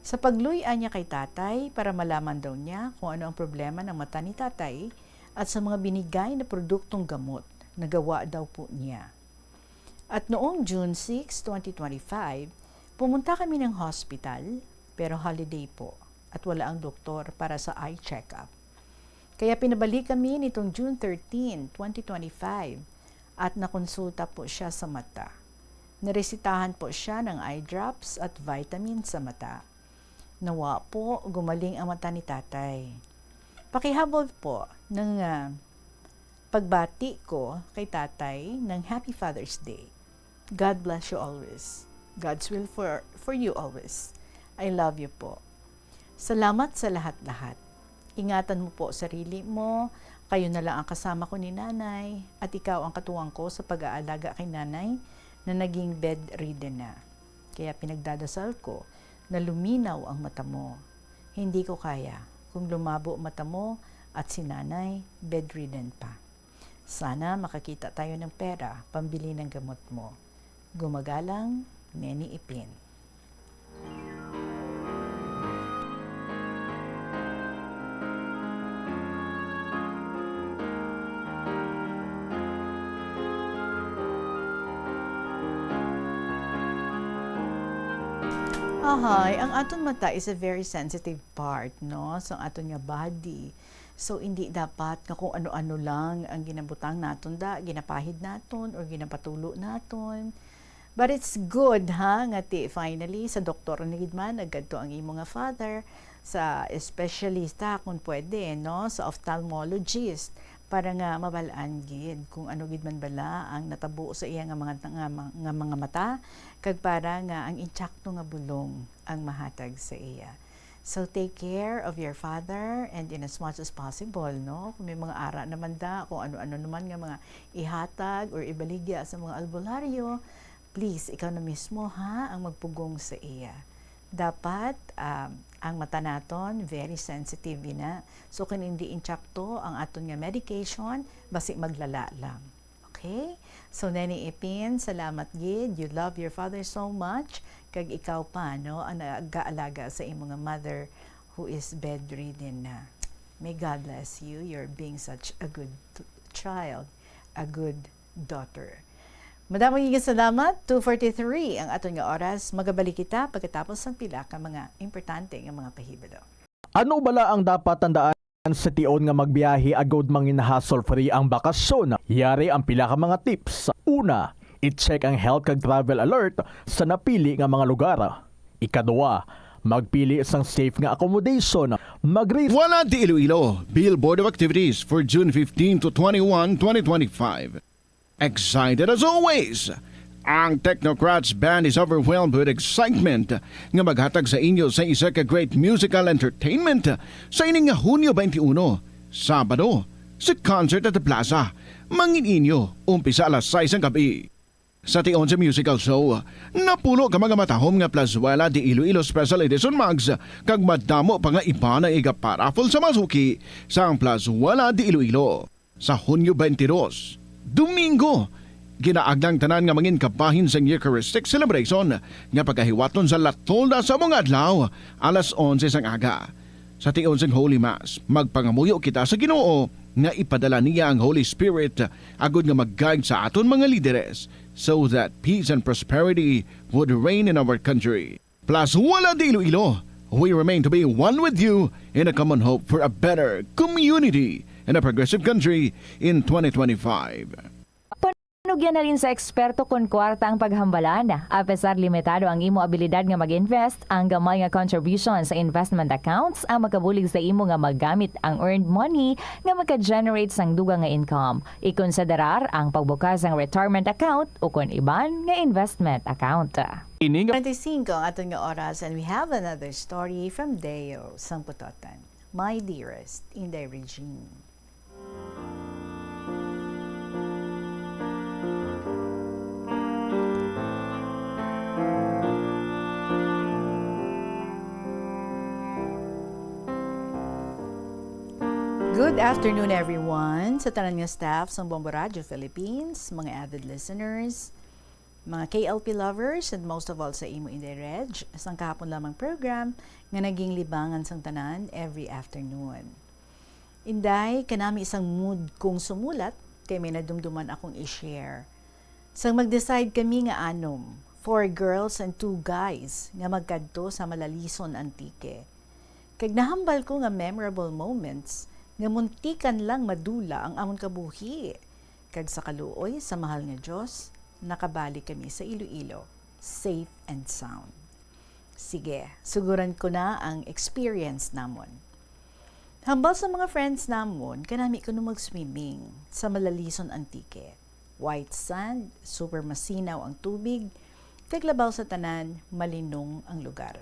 Sa pagluy-an niya kay tatay para malaman daw niya kung ano ang problema ng mata ni tatay at sa mga binigay na produktong gamot na gawa daw po niya. At noong June six, twenty twenty-five, pumunta kami ng hospital, pero holiday po at wala ang doktor para sa eye check-up. Kaya pinabalik kami nitong June thirteen, twenty twenty-five, at nakonsulta po siya sa mata. Naresitahan po siya ng eye drops at vitamin sa mata. Nawa po, gumaling ang mata ni tatay. Pakihabol po ng, ah, pagbati ko kay tatay ng Happy Father's Day. God bless you always. God's will for, for you always. I love you po. Salamat sa lahat-lahat. Ingatan mo po sarili mo. Kayo na lang ang kasama ko ni nanay. At ikaw ang katuwang ko sa pag-aalaga kay nanay na naging bedridden na. Kaya pinagdadasal ko na luminaw ang mata mo. Hindi ko kaya kung lumabo mata mo at si nanay bedridden pa. Sana makakita tayo ng pera pambili ng gamot mo. Gumagalang, Neni Ipin. Ahay, ang aton mata is a very sensitive part, no? So, ang aton nga body. So, hindi dapat nga kung ano-ano lang ang ginabutang naton da, ginapahid naton, or ginapatulo naton. But it's good, ha, nga ti finally sa doktor na gid man nagkadto ang imo nga father sa espesyalista kung pwede, no, sa ophthalmologist para nga mabal-an gid kung ano gid man bala ang natabo sa iya nga mga, nga, nga mga mata, kag para nga ang intakto nga bulong ang mahatag sa iya. So take care of your father, and in as much as possible, no, kung may mga ara naman da, kung ano-ano naman nga mga ihatag or ibaligya sa mga albularyo, please, ikaw na mismo, ha, ang magpugong sa iya. Dapat, um, ang mata naton very sensitive ina. So kung hindi intsakto ang aton nga medication, basi maglala lang. Okay? So, Neni Ipin, salamat gid. You love your father so much. Kag ikaw pa, no, ang nagaalaga sa imo nga mother who is bedridden na. May God bless you. You're being such a good t- child, a good daughter. Madamo nga salamat. Two forty-three ang aton nga oras. Magabalik kita pagkatapos sang pila ka mga importante nga mga pahibalo. Ano bala ang dapat tandaan sa tion nga magbiyahe agud mangin hassle-free ang bakasyon? Yari ang pila ka mga tips. Una, i-check ang health kag travel alert sa napili nga mga lugar. Ikadua, magpili sang safe nga accommodation. Magre- Wala di Iloilo, Bill Board of Activities for June fifteen to twenty-one, twenty twenty-five. Excited as always! Ang Technocrats Band is overwhelmed with excitement nga maghatag sa inyo sa isa ka great musical entertainment sa ining nga Hunyo twenty-one, Sabado, sa Concert at the Plaza. Mangin inyo, umpisa alas sais ang gabi. Sa tion sa musical show, napulo ka mga matahom nga Plazuela de Iloilo Special Edition mugs kag madamo pa nga iba na iga-paraffle sa masuki sang Plazuela de Iloilo. Sa Hunyo twenty-two, Domingo, ginaagda ang tanan nga mangin kabahin sang Eucharistic celebration nga pagahiwaton sa La Tolda sa mga adlaw, alas onse sang aga. Sa tion sang Holy Mass, magpangamuyo kita sa Ginoo nga ipadala niya ang Holy Spirit agud nga mag-guide sa aton mga lideres, so that peace and prosperity would reign in our country. Plus, Wala di Iloilo, we remain to be one with you in a common hope for a better community and a progressive country in twenty twenty-five. Panugyan na rin sa eksperto kon kwarta ang paghambalan. Apesar limitado ang imo abilidad nga mag-invest, ang gamay nga contribution sa investment accounts ang makabulig sa imo nga magamit ang earned money nga maka-generate sang dugang nga income. Ikonsiderar ang pagbukas sang retirement account o kon iban nga investment account. Ini nga twenty-five ang aton nga oras, and we have another story from Deo sang Putotan. My dearest Inday Regine. Good afternoon, everyone. Sa tanan nga staff sang Bombo Radio Philippines, mga avid listeners, mga K L P lovers, and most of all sa imo, Inday Reg, sang kahapon lamang program nga naging libangan sang tanan every afternoon. Inday, kanami sang mood kong sumulat kay may nadumduman akong i-share. Sang mag-decide kami nga anom, four girls and two guys, nga magkadto sa Malalison, Antique. Kag nahambal ko nga memorable moments nga muntikan lang madula ang amon kabuhi. Kag sa kaluoy sa mahal nga Dios, nakabalik kami sa Iloilo, safe and sound. Sige, suguran ko na ang experience namon. Hambal sa mga friends namon, kanami kuno mag-swimming sa Malalison, Antique. White sand, super masinaw ang tubig, kag labaw sa tanan, malinong ang lugar.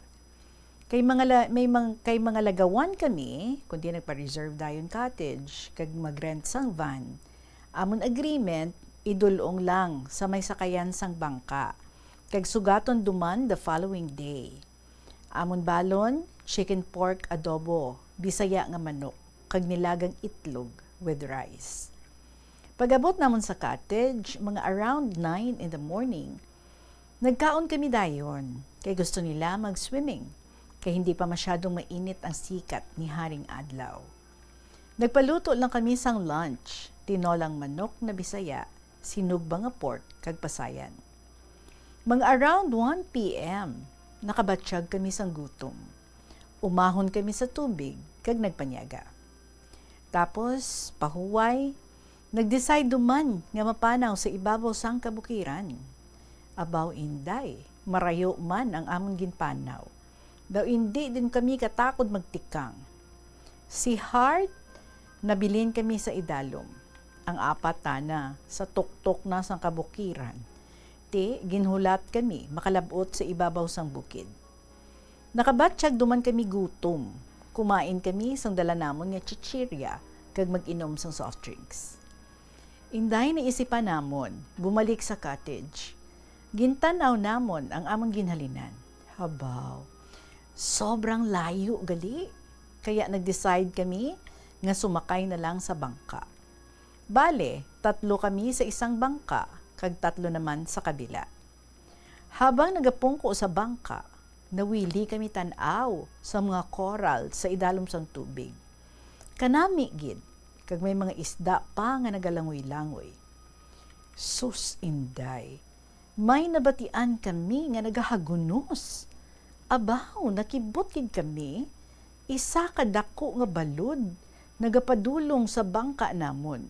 Kay mga la-, may mang-, kay mga lagawan kami, kundi nagpa-reserve dayon cottage, kag mag-rent sang van. Amon agreement, idul-ong lang sa may sakayan sang bangka, kag sugaton duman the following day. Amon balon, chicken pork adobo, Bisaya nga manok, kag nilagang itlog with rice. Pag-abot namon sa cottage, mga around nine in the morning, nagkaon kami dayon kay gusto nila mag-swimming, kay hindi pa masyadong mainit ang sikat ni haring adlaw. Nagpaluto lang kami sang lunch, tinolang manok na Bisaya, sinugba nga pork, kag pasayan. Mga around one p.m., nakabatyag kami sang gutom. Umahon kami sa tubig kag nagpanyaga. Tapos, pahuway, nag-decide duman nga mapanaw sa ibabaw sang kabukiran. Abaw, Inday, marayo man ang amon ginpanaw. Daw indi din kami katakod magtikang. Si Heart, nabilin kami sa idalom. Ang apat tana sa tuktok na sang kabukiran. Ti, ginhulat kami makalab-ot sa ibabaw sang bukid. Nakabatyag duman kami gutom. Kumain kami sang dala namon nga chichirya kag mag-inom sang soft drinks. Inday, naisipan namon bumalik sa cottage. Gintan-aw namon ang amon ginhalinan. Habaw, sobrang layo gali, kaya nag-decide kami nga sumakay na lang sa bangka. Bale, tatlo kami sa isang bangka kag tatlo naman sa kabila. Habang nagapungko sa bangka, nawili kami tan-aw sa mga coral sa idalom sang tubig. Kanami gid, kag may mga isda pa nga nagalangoy-langoy. Sus, Inday, may nabatian kami nga nagahagunos. Abaw, nakibot gid kami. Isa ka dako nga balod nagapadulong sa bangka namon.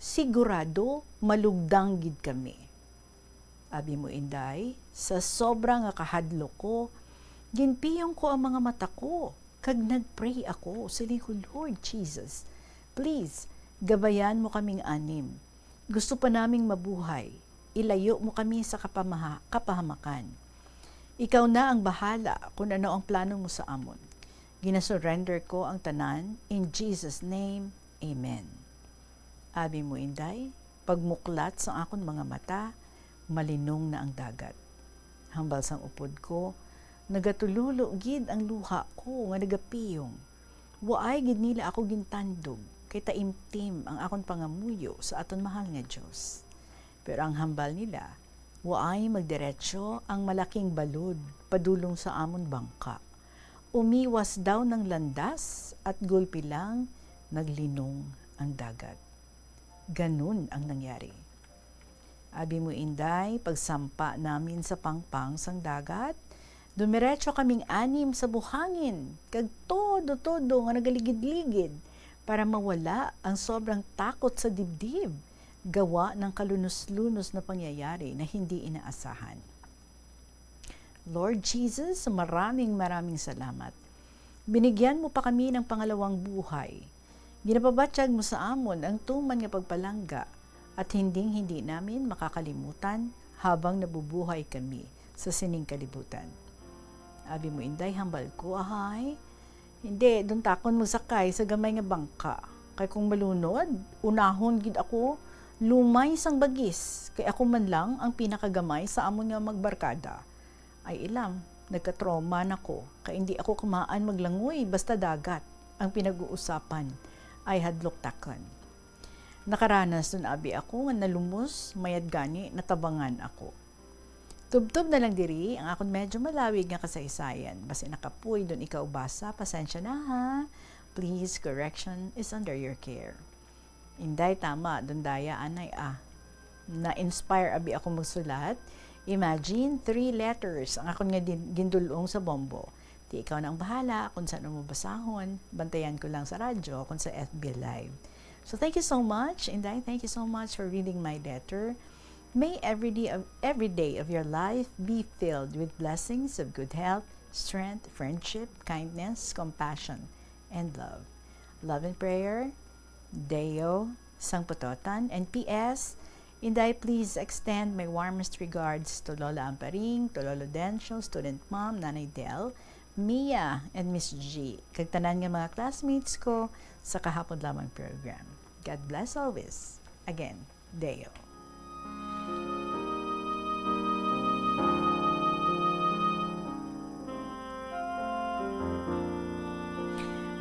Sigurado malugdang gid kami. Abi mo, Inday, sa sobra nga kahadlok ko, ginpiyong ko ang mga mata ko, kag nagpray ako, siling ko, "Lord Jesus, please, gabayan mo kaming anim. Gusto pa naming mabuhay. Ilayo mo kami sa kapamaha-, kapahamakan. Ikaw na ang bahala kung ano ang plano mo sa amon. Ginasurrender ko ang tanan, in Jesus' name, amen." Abi mo, Inday, pagmuklat sa akon mga mata, malinong na ang dagat. Hambal sang upod ko, nagatulolo gid ang luha ko nga nagapiyong. Waay gid nila ako gintandog, kay taimtim ang akon pangamuyo sa aton mahal nga Dios. Pero ang hambal nila, waay magdiretso ang malaking balod padulong sa amon bangka. Umiwas daw ng landas at gulpi lang naglinong ang dagat. Ganun ang nangyari. Abi mo, Inday, pagsampa namin sa pangpang sang dagat, dumiretso kaming anim sa buhangin kag todo-todo nga nagaligid-ligid para mawala ang sobrang takot sa dibdib gawa ng kalunos-lunos na pangyayari na hindi inaasahan. Lord Jesus, maraming, maraming salamat. Binigyan mo pa kami ng pangalawang buhay. Ginapabatyag mo sa amon ang tuman nga pagpalangga, at hinding-hindi namin makakalimutan habang nabubuhay kami sa sining kalibutan. Abi mo, Inday, hambal ko, ahay. Hindi, duntakon magsakay sa gamay nga bangka. Kay kung malunod, unahon gid ako lumay sang bagis, kay ako man lang ang pinakagamay sa amon nga magbarkada. Ay ilam, nagka-trauma na ko, kay hindi ako kamaan maglangoy basta dagat ang pinag-uusapan. Ay hadlok takon. Nakaranas dun abi ako nga nalumos, mayad gani natabangan ako. Tubtob na lang diri ang akon medyo malawig nga kasaysayan. Basi nakapoy dun ikaw basa, pasensya na ha. Please, correction is under your care. Inday, tama, dundaya anay ah. Na-inspire abi ako magsulat. Imagine, three letters ang akon nga din-, gindul-ong sa bombo. Ti ikaw na ang bahala kung saan mo basahon. Bantayan ko lang sa radyo kung sa F B Live. So thank you so much, Inday. Thank you so much for reading my letter. May every day of, every day of your life be filled with blessings of good health, strength, friendship, kindness, compassion, and love. Love and prayer, Deo, sang Putotan, and P S, Inday, please extend my warmest regards to Lola Amparing, to Lolo Dencio, student mom, Nanay Del, Mia, and Miss G, kag tanan nga mga classmates ko sa kahapon lamang program. God bless always. Again, Deo.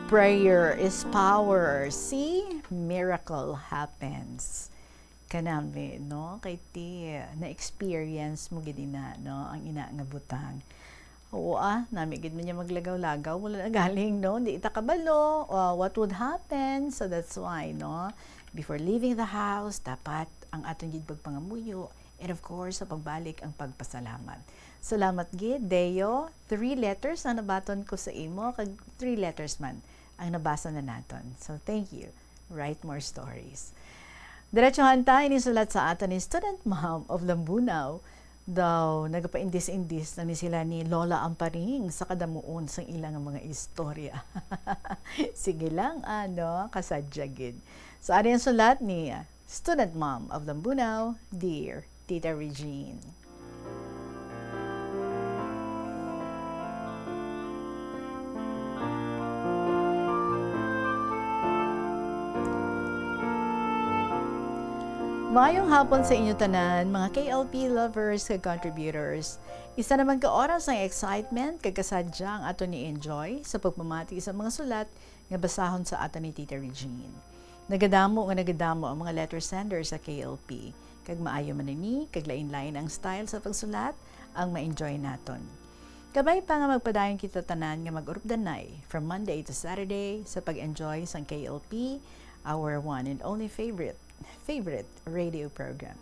Prayer is power. See? Miracle happens. Kanami, no? Kay ti, na-experience mo gid ina, no? Ang ina nga butang. Oo, ah, nami gid man niya maglagaw-lagaw. Wala na galing, no? Di ta kabalo, uh, what would happen. So that's why, no? Before leaving the house, dapat ang aton gid pagpangamuyo. And of course, sa pagbalik, ang pagpasalamat. Salamat gid, Deo. Three letters ang nabaton ko sa imo, kag three letters man ang nabasa na naton. So, thank you. Write more stories. Diretsuhan ta ini sulat sa aton ni Student Mom of Lambunao. Daw, nagapaindis-indis na ni sila ni Lola Amparing sa kadamuon sang ila nga mga istorya. Sige lang, ano, kasadya gid. So, ari ang sulat ni Student Mom of Lambunao, Dear Tita Regine. Maayong hapon sa inyo tanan, mga K L P lovers kag contributors. Isa naman ka oras ang excitement kag kasadya ang aton ni-enjoy sa pagpamati sa mga sulat nga basahon sa aton ni Tita Regine. Nagadamo nga nagadamo ang mga letter sender sa K L P, kag maayo man ini, kag lain-lain ang style sa pagsulat, ang ma-enjoy naton. Kabay pa nga magpadayon kita tanan nga mag-urupdanay from Monday to Saturday sa pag-enjoy sang K L P, our one and only favorite, favorite radio program.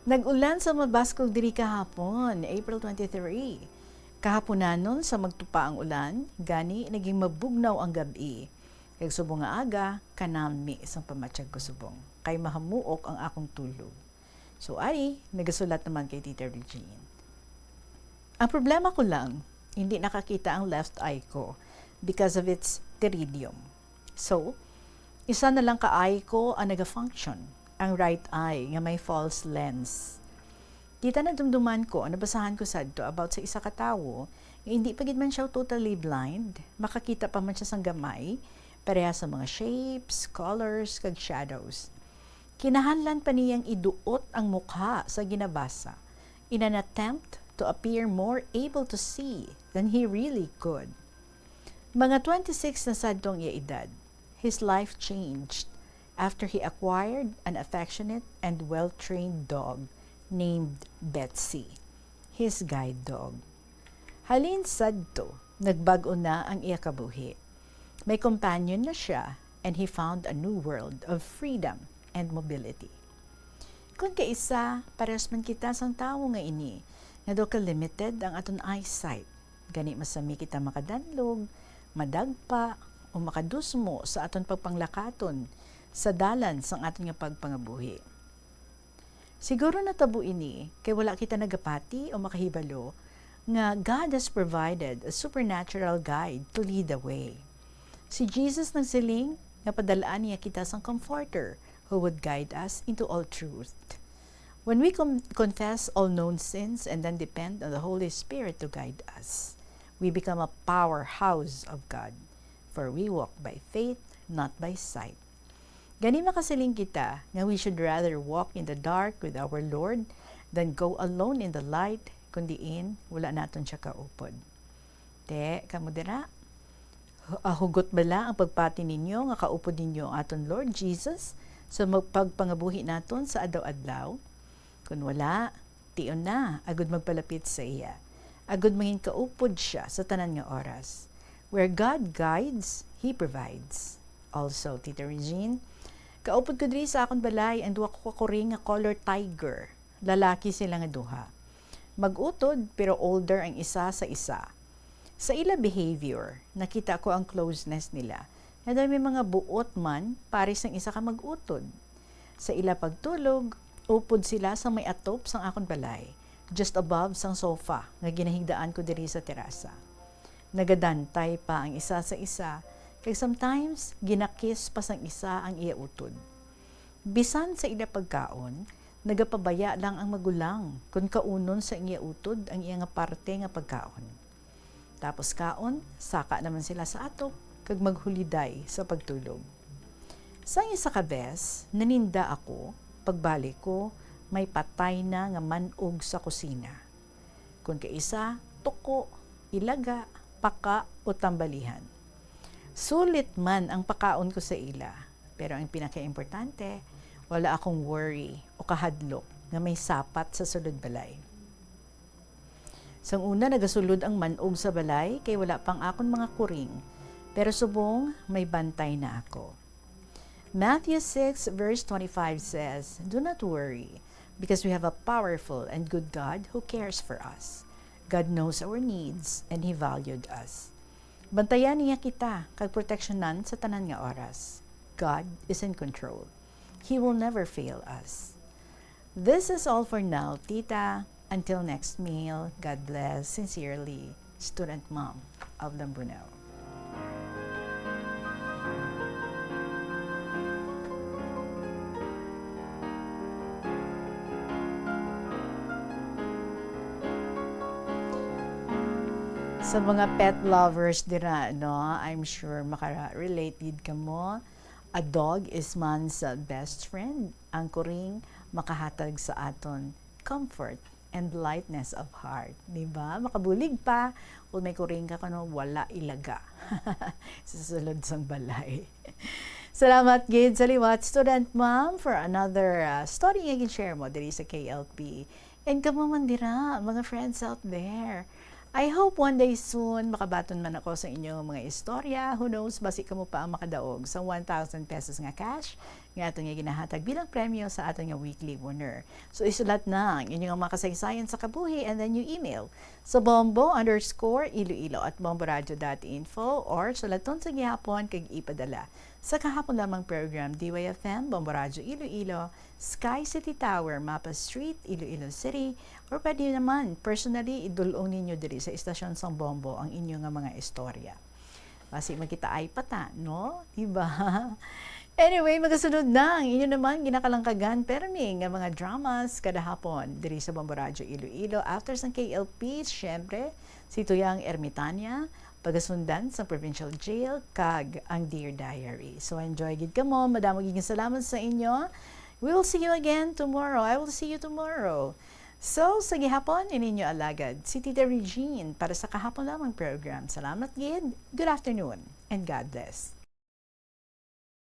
Nag-ulan sa mabaskog diri kahapon, April twenty-three. Kahaponanon sa magtupa ang ulan, gani naging mabugnaw ang gab-i. Kag subong nga aga, kanami sang pamatyag ko subong, kay mahamuok ang akong tulog. So, ari, nagasulat naman kay Tita Regine. Ang problema ko lang, hindi nakakita ang left eye ko because of its pteridium. So, isa na lang ka eye ko ang nagafunction, ang right eye nga may false lens. Kita nadumduman ko ang nabasahan ko sadto about sa isa ka tawo nga hindi pa gid man siya totally blind, makakita pa man siya sang gamay, pareha sa mga shapes, colors, kag shadows. Kinahanglan pa niyang iduot ang mukha sa ginabasa in an attempt to appear more able to see than he really could. Mga twenty-six na sadto ang iya edad. His life changed after he acquired an affectionate and well-trained dog named Betsy, his guide dog. Halin sadto, nagbag-o na ang iya kabuhi. May companion na siya, and he found a new world of freedom and mobility. Kon kaisa, parehas man kita sang tawo nga ini, nga daw ka-limited ang aton eyesight. Gani masami kita makadanlog, madagpa, o makadusmo sa aton pagpanglakaton sa dalan sang aton nga pagpangabuhi. Siguro natabo ini kay wala kita nagapati o makahibalo nga God has provided a supernatural guide to lead the way. Si Jesus nagsiling nga padal-an niya kita sang Comforter who would guide us into all truth. When we com-, confess all known sins and then depend on the Holy Spirit to guide us, we become a powerhouse of God, for we walk by faith, not by sight. Gani makasiling kita nga we should rather walk in the dark with our Lord than go alone in the light, kun diin wala naton siya kaupod. Te, kamo dira? Hu-, ah, hugot bala ang pagpati ninyo nga kaupod ninyo ang aton Lord Jesus sa mag-, pagpangabuhi naton sa adlaw-adlaw? Kun wala, tion na, agud magpalapit sa iya, agud mangin kaupod siya sa tanan nga oras. Where God guides, He provides. Also, Tita Regine, kaupod ko diri sa akon balay ang duha ka kuri nga color tiger. Lalaki sila nga duha. Mag-utod, pero older ang isa sa isa. Sa ila behavior, nakita ko ang closeness nila, nga daw may mga buot man, pares sang isa ka mag-utod. Sa ila pagtulog, upod sila sa may atop sang akon balay, just above sang sofa nga ginahigdaan ko diri sa terasa. Nagadantay pa ang isa sa isa, kag sometimes, ginakiss pa sang isa ang iya utod. Bisan sa ila pagkaon, nagapabaya lang ang magulang kon kaunon sa iya utod ang iya nga parte nga pagkaon. Tapos kaon, saka naman sila sa atop, kag maghuliday sa pagtulog. Sang isa ka bes, naninda ako, pagbalik ko, may patay na nga man-og sa kusina. Kon kaisa, tuko, ilaga, paka, o tambalihan. Sulit man ang pakaon ko sa ila, pero ang pinakaimportante, Wala akong worry o kahadlok nga may sapat sa sulod balay. Sang una, nagasulod ang man-og sa balay kay wala pang akon mga kuring, pero subong may bantay na ako. Matthew six verse twenty-five says, "Do not worry, because we have a powerful and good God who cares for us. God knows our needs and He valued us." Bantayan niya kita kag proteksyonan sa tanan nga oras. God is in control. He will never fail us. This is all for now, Tita. Until next mail, God bless. Sincerely, Student Mom of Lambunao. Sa mga pet lovers dira, no, I'm sure makara-relate gid kamo. A dog is man's, uh, best friend. Ang kuring makahatag sa aton comfort and lightness of heart. Di ba? Makabulig pa kung may kuring ka, kano wala ilaga sa sulod sang balay. Salamat gid sa liwat, Student Mom, for another, uh, story nga gin-share mo diri sa K L P. And kamo man dira, mga friends out there, I hope one day soon makabaton man ako sa inyong mga istorya. Who knows, basi kamo pa ang makadaog sa one thousand pesos nga cash nga aton nga ginahatag bilang premyo sa aton nga weekly winner. So, isulat na ang inyong mga kasaysayan sa kabuhi and then you email sa bombo underscore iloilo at bomboradio dot info or sulaton sa gihapon kag ipadala sa kahapon lamang program, D Y F M, Bombo Radio Iloilo, Sky City Tower, Mapa Street, Iloilo City, or pwede naman, personally, idul-ong ninyo diri sa istasyon sang Bombo ang inyo nga mga istorya. Basi magkitaay pa ta, no? Diba? Anyway, magasunod na ang inyo naman ginakalangkagan permi nga mga dramas kada hapon diri sa Bombo Radio Iloilo. After sang K L P, syempre, si Tuyang Ermitania, pagasundan sang Provincial Jail, kag ang Dear Diary. So, enjoy gid kamo. Madamo gid nga salamat sa inyo. We will see you again tomorrow. I will see you tomorrow. So, sa gihapon, ini inyo alagad, si Tita Regine, para sa kahapon lamang program. Salamat gid. Good afternoon, and God bless.